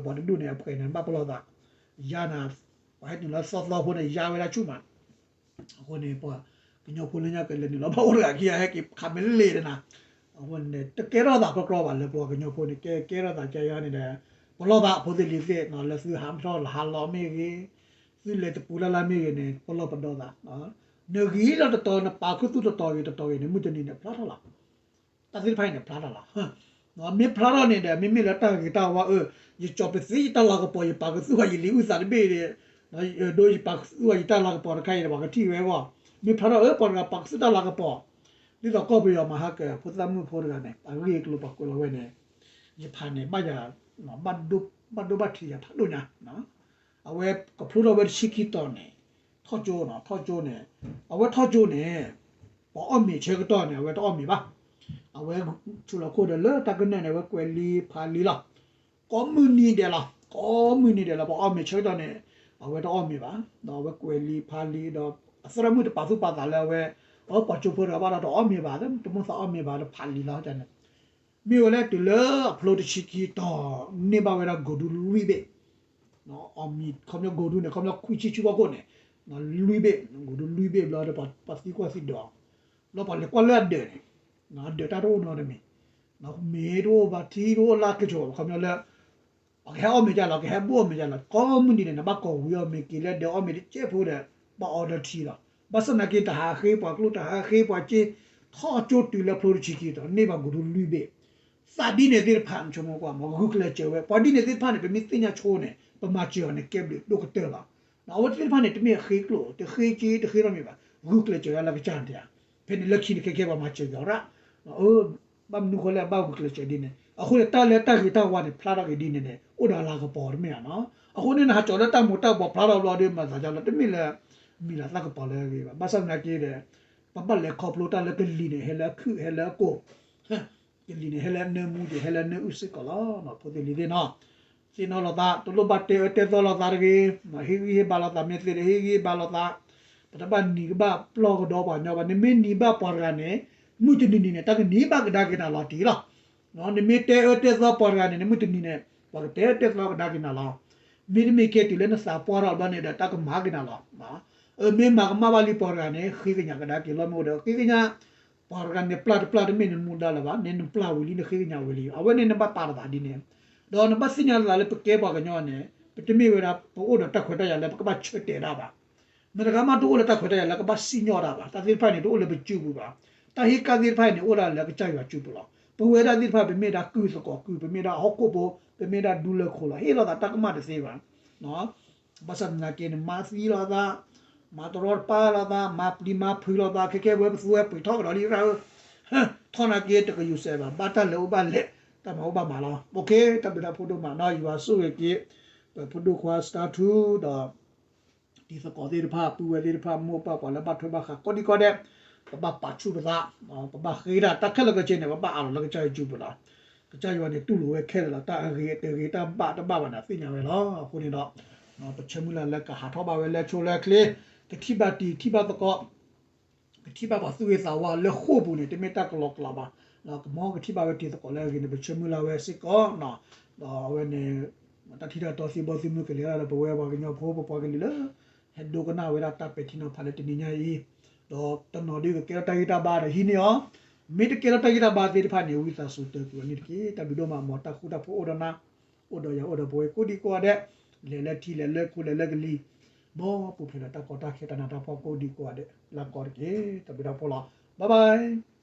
ပှၤတဒူၣ်န့ၣ် အပှဲၤန့ၣ် ဘၣ်ပလီၢ်သး, ယါနၤ, ပှၤဟဲနုာ်လီၤသီသီဖိန့ၣ် ယါဝဲဒၣ်ဆူၣ်မး အဃိန့ၣ် ပှၤကညီဖိလၢညါကလဲၤနုာ်လီၤဘၣ်အိၣ်တဂၤခံဂၤ ဟဲက့ၤခးမ့ၢ်လ့ၢ်တနၤ, အဃိန့ၣ် တကဲထီၣ်သးကြီကြီဘၣ် လၢပှၤကညီဖိန့ၣ် ကဲကဲထီၣ်သးကဲယါန့ၣ်ဒီး ပလီၢ်သးဖိသ့ၣ်လံၤသ့ၣ် လၢသုဟးထီၣ်လၢဟးလီၤမ့ၢ်ဂ့ၤ, သုလဲၤတပူၤလၢ်လၢ်မ့ၢ်ဂ့ၤန့ၣ် ပလီၢ်ပဒီသး, နဂ့ၤလီၤတတီၤ နပာ်ခူသူၣ်တတီၤဂ့ၤတတီၤဂ့ၤန့ၣ် မုၢ်တနံၤန့ၣ် ဖျါထီၣ်လီၤ တၢ်သ့ၣ်တဖၣ်အံၤန့ၣ် ဖျါထီၣ်လီၤ. မ့ၢ်ဖျါထီၣ်န့ၣ်ဒီး မ့မ့ၢ်လၢတၢ်ဂ့ၤတၢ်ဝါအၢ, ယကၠီၤပသ့ယတၢ်လၤကပီၤ ယပာ်ကသူၣ်ဃာ်ယလံၤအုၣ်သးတဘ့ၣ်, ဒီးယပာ်ကသူၣ်ဃာ်ယတၢ်လၤကပီၤတခါအံၤဒီး ပှၤကထံၣ်ဝဲအဂီၢ်, မ့ၢ်ဖျါထီၣ်အၢ ပှၤတဂၤပာ်ကသူၣ်တၢ်လၤကပီၤ, ဒ်သိးကီၢ်ပယီၤမၤဟါကၢၤ ဖိသၣ်မုၣ်ဖိတဂၤန့ၣ် ပှၤဂ့ၢ်ကျိၤပှၤကွဲးလီၤဝဲန့ၣ်, ယဖးန့ၣ် ဘၣ်ယၤ, ဘၣ်ဒိဘၣ်ထံးယၤဖးဒိၣ်ညါ အဝဲကဖျိထီၣ်ဝဲတဆံခံတီၤန့ၣ်, ထီၣ်ကၠိနီၤ ထီၣ်ကၠိန့ၣ်, အဝဲထီၣ်ကၠိန့ၣ်, ပှၤအီၣ်မ့ၤဆၢကတီၢ်န့ၣ် အဝဲတအီၣ်မ့ၤဘၣ်, အဝဲဆူးလီၤခိၣ်ဒီးလၢတၢ်ကနၢၣ်န့ၣ် အဝဲကွဲးလံဖးလံလီၤ, ကိးမုၢ်နံၤဒဲးလီၤ, ကိးမုၢ်နံၤဒဲးလီၤ ပှၤအီၣ်မ့ၤဆၢကတီၢ်န့ၣ်, အဝဲတအီၣ်မ့ၤဘၣ်, ဒီးအဝဲကွဲးလံာ်ဖးလံာ်ဒီး အသရၣ်မုၣ်တပာ်သူၣ်ပာ်သးလၢအဝဲ အဝဲပိာ်ကၠိဖိတဂၤဘၣ်ဒီးတအီၣ်မ့ၤဘၣ်, တမိၣ်သးအီၣ်မ့ၤဘၣ်ဒီးဖးလံာ်လီၤန့ၣ်, မ့ၢ်ဝဲလၢတုၤလၢအဖျိတဆံခံတီၤ န့ၢ်ဘၣ်ဝဲဒၣ်ကိၢ်ဒူလွံၢ်ဘ့ၣ်, အီၣ်မ့ၤခီပညီကိၢ်ဒူန့ၣ် ခီပညီခွံဆံဆူဖီခိၣ်န့ၣ် လွံၢ်ဘ့ၣ်, ကိၢ်ဒူလွံၢ်ဘ့ၣ်ဘျီဒီး ပှၤသံကွၢ်သံဒိးအီၤ, ဘျီပှၤလဲၤကွၢ်လၢအဒၢးန့ၣ်, အဒၢးတၢ်တအိၣ်နီတမံၤ, မ့ၤတအိၣ်ဘၣ် ထံတအိၣ် လၢ်ကဲဆိးဘၣ် ခီပညီလၢ ပှၤကဟဲအီၣ်မ့ၤကလီၤ ကဟဲဘိၣ်အီၣ်မ့ၤကလီၤ ကိးမုၢ်နံၤန့ၣ် နဘၣ်ကိးဝံၤအီၣ်မ့ၤက့ၤလၢဒၢးအီၣ်မ့ၤတကဲးဖိဒီး ဘၣ်အီဒီထံလီၤ. ဘၣ်ဆၣ်သနာ်က့ တဟးဃ့ပှၤကျိတဟးဃ့ပှၤစ့ ထီၣ်ကၠိတုၤလၢဖျိတဆံခံတီၤ န့ၢ်ဘၣ်ကိၢ်ဒူလွံၢ်ဘ့ၣ်, သးဒ်န့ၣ်သ့ၣ်တဖၣ် နဆိကမိၣ်ကွၢ်မး ဂုာ်ကျဲးစၢးဝဲ ပှၤဒ်န့ၣ်သ့ၣ်တဖၣ်န့ၣ် ပမ့ၢ်သ့ၣ်ညါဆိန့ၣ် ပမၤစၢၤအီၤန့ၣ် ကဲဘျုးဒိၣ်ကတၢၢ်လီၤ. အဝဲသ့ၣ်တဖၣ်န့ၣ် တမ့ၢ်အဃ့ကျိ တဃ့စ့ တဃ့ထီၣ်မ့ၤဘၣ်, ဂုာ်ကျဲးစၢးဝဲလၢကစၢ်န့ၣ်ဧါ, ဖဲန့ၣ်လၢခံန့ၣ် ခဲကဲပှၤမၤစၢၤက့ၤအီၤရၣ် ဘၣ်မနုၤဃိလဲၣ် ဘၣ်ဂုာ်ကျဲးစၢးဒ်န့ၣ် အဃိန့ၣ် တၢ်လၢတၢ်ဂ့ၤတၢ်ဝါန့ၣ် ဖျါထီၣ်က့ၤဒ်န့ၣ်န့ၣ် အိၣ်ဒီးအလၤကပီၤတမ့ၢ်ဧါနီၤ. အဃိန့ၣ် နဟးကၠီၤလၢတၢ်မူၤတၢ်ဘှီးဖျါထီၣ်ဘျီဒီး မၤသးကလီၤ တမ့ၢ်လၢ မံၤလၤသၣ်ကပီၤလၢအဂ့ၤဘၣ်. ဘၣ်ဆၣ်သနာ်က့ဒီး ပဘၣ်လဲၤခီဖျိတၢ်လၢကလံၤန့ၣ် ဟဲလၢအခုၣ် ဟဲလၢအကိၢ် ကလံၤန့ၣ် ဟဲလၢအနၢမူက့ၤ ဟဲလၢအနၢအုၣ်စ့ၢ်ကီးလီၤ. ဖိသ့ၣ်လံၤသ့ၣ်နီၤ, သ့ၣ်နီၣ်လိာ်သး တလိၣ်ဘၣ်တဲအၢတဲသီလိာ်သးတဂ့ၤ, ဟ့ၣ်ဂံၢ်ဟ့ၣ်ဘါလိာ်သး မ့ၢ်သ့ဒီး ဟ့ၣ်ဂံၢ်ဟ့ၣ်ဘါလိာ်သး, ပတဘၣ်နံၤကဘၣ်ပျီကဒီးပှၤကညီဘၣ်. နမ့ၢ်နံၤဘၣ်ပှၤတဂၤန့ၣ် မုၢ်တနံၤနံၤန့ၣ် တၢ်ကနံၤဘၣ်ကဒါက့ၤနၤလီၤတံၢ်လီၤ. နမ့ၢ်တဲအၢတဲသီပှၤတဂၤန့ၣ် နမုၢ်တနံၤန့ၣ် ပှၤကတဲအၢတဲသီကဒါက့ၤနၤလီၤ. မ့တမ့ၢ်ကဲတုၤလၢနသးပှၢ်ထီၣ်ဘျီန့ၣ်ဒီး တၢ်ကမၤက့ၤနၤလီၤ. မ့ၢ်မၤကမၣ်ဘၣ်လံပှၤတဂၤန့ၣ် ဃ့ကညးကဒါက့ၤလီၤ. မ့ၢ်အိၣ်ဒီးဃ့ကညး ပှၤတဂၤန့ၣ် ပျၢ်တပျၢ်တမ့ၢ်နမူဒါလၢၤဘၣ်, နနပျၢ်ဝံၤလံ နဃ့ကညးဝံၤလံ. အဝဲန့ၣ်နဘၣ်ပာ်လီၤသးဒ်န့ၣ်, ဒီးနဘၣ်သ့ၣ်ညါလီၤသးလၢပကဲပှၤကညီန့ၣ် ပတမ့ၢ်ဝဲဒၣ် ပအိၣ်ဒီးတၢ်ခွဲးတၢ်ယာ်လၢပကဘၣ်ဆၢတဲာ်တၢ်ဘၣ်. မတၤတဂၤမးတအိၣ်လၢတၢ်ခွဲးတၢ်ယာ်လၢကဘၣ်စံၣ်ညီၣ်တၢ်ဘၣ်. တၢ်သ့ၣ်တဖၣ်န့ၣ် တအိၣ်လၢပစုပူၤဘၣ်. တၢ်ဟ့ၣ်ကၣ်သ့ၣ်တဖၣ်န့ၣ် အိၣ်ဒၣ်လၢကစၢ်ယွၤစုပူၤလီၤ. ပဝဲဒၣ်သ့ၣ်တဖၣ် ပမ့ၢ်ဒၣ်ကုၢ်သကိးကုၢ်, ပမ့ၢ်ဒၣ်ဟီၣ်ခိၣ်ဖိ, ပမ့ၢ်ဒၣ်ဒူလၢၢ်ခိၣ်လီၤ. ဟ့ၣ်လီၤသးတၢ်ကမၣ်တသ့ဘၣ်. ဘၣ်ဆၣ်သနာ်က့န့ၣ် မၤသံလိာ်သး, မၤတရီတပါလိာ်သး, မၤပျံၤမၤဖုးလိာ်သး, ခဲကဲဝဲပသူဝဲပှ့ၤထီၣ်ကဒီးလံရၣ်ဧၢ, ထီၣ်နာ်က့တကယူၤစဲးဘၣ်, ဘၣ်တၢ်လဲၤအိၣ်ဘၣ်လဲၤ, တၢ်မၤအိၣ်ဘၣ်မးလီၤ. တၢ်ဘျုးတၢ်ဖှိၣ်ဒိၣ်မးနီၤ, ယွၤဆိၣ်ဂ့ၤက့ၤ ပဖိဒိၣ်ခွါစတါထူဒီး တံၤသကိးသ့ၣ်တဖၣ်, ပုၢ်ဝဲၢ်သ့ၣ်တဖၣ်, မိၢ်ပၢ်ပှၤလၢဘၣ်ထွဲဘၣ်ဃးကိးဒံကိးဒဲး, ပဘၣ်ပာ်ဆူၣ်ပသး, ပဘၣ်ဃ့တၢ်, တၢ်ခဲလၢာ်ခဲဆ့န့ၣ် ပဘၣ်အးလီၤလၢကစၢ်ယွၤစုပူၤလီၤ. ကစၢ်ယွၤန့ၣ်တူၢ်လိာ်ဝဲခဲလၢာ်လီၤ. တၢ်အဂ့ၤတဂ့ၤ တၢ်ဘၣ်တဘၣ်ဘၣ်န့ၣ် အသ့ၣ်ညါဝဲလီၤ. အဃိန့ၣ်ဒီး ပဆၢမုၢ်လၢ်လၢကဟးထီၣ်ဘၣ်ဝဲလၢဆိလၢချ့, ကထံၣ်ဘၣ်တံၤထံၣ်ဘၣ်သကိး ကထံၣ်ဘၣ်ပှၤသူၣ်ဂ့ၤသးဝါလၢဃိာ်ပူၤန့ၣ် တမ့ၢ်တၢ်ကလီကလီဘၣ်. ကမၤကထံၣ်ဘၣ်ဝဲတံၤသကိးလၢအဂ့ၤန့ၣ် ပဆၢမုၢ်လၢ်ဝဲစ့ၢ်ကီး, ဒီးအဝဲန့ၣ် တၢ်ထံၣ်တၢ်တီသံဘီသံမုၢ်ကလဲၤဒၣ်ဒီး ပဝဲပှၤကညီဖိ ပပှၤကလုာ်လၢ ဟဲဒိကနၣ်ဝဲဒၣ်တၢ်ပဲာ်ထံနီၤဖးလၢတနံၤညါအံၤ, ဒီးတနီၤဒုးကကဲထီၣ်တၢ်ဂံၢ်တၢ်ဘါဒီးဟံးန့ၢ်အီၤ, မ့ၢ်တကဲထီၣ်တၢ်ဂံၢ်တၢ်ဘါသ့ၣ်တဖၣ်န့ၣ် ဝံသးစူၤတၢၢ်ကွံာ်အီၤန့ၣ်တက့ၢ်. တၢ်ဘျုးဒိၣ်မး မ်တၢ်ဃူတၢ်ဖိးအိၣ်ဒီးနၤ အိၣ်ဒီးယၤ အိၣ်ဒီးပဝဲကိးဒံကိးဂၤဒဲး, လဲၤလၢထံလဲၤလၢခိ လဲၤလၢကလံၤ, မ်ပူၤဖျဲးဒီးတၢ်ကီတၢ်ခဲ တၢ်နးတၢ်ဖှီၣ်ကိးဒံကိးဂၤဒဲး လၢကီတက့ၢ်. တၢ်ဘျုးတၢ်ဖှိၣ်လီၤ. Bye bye.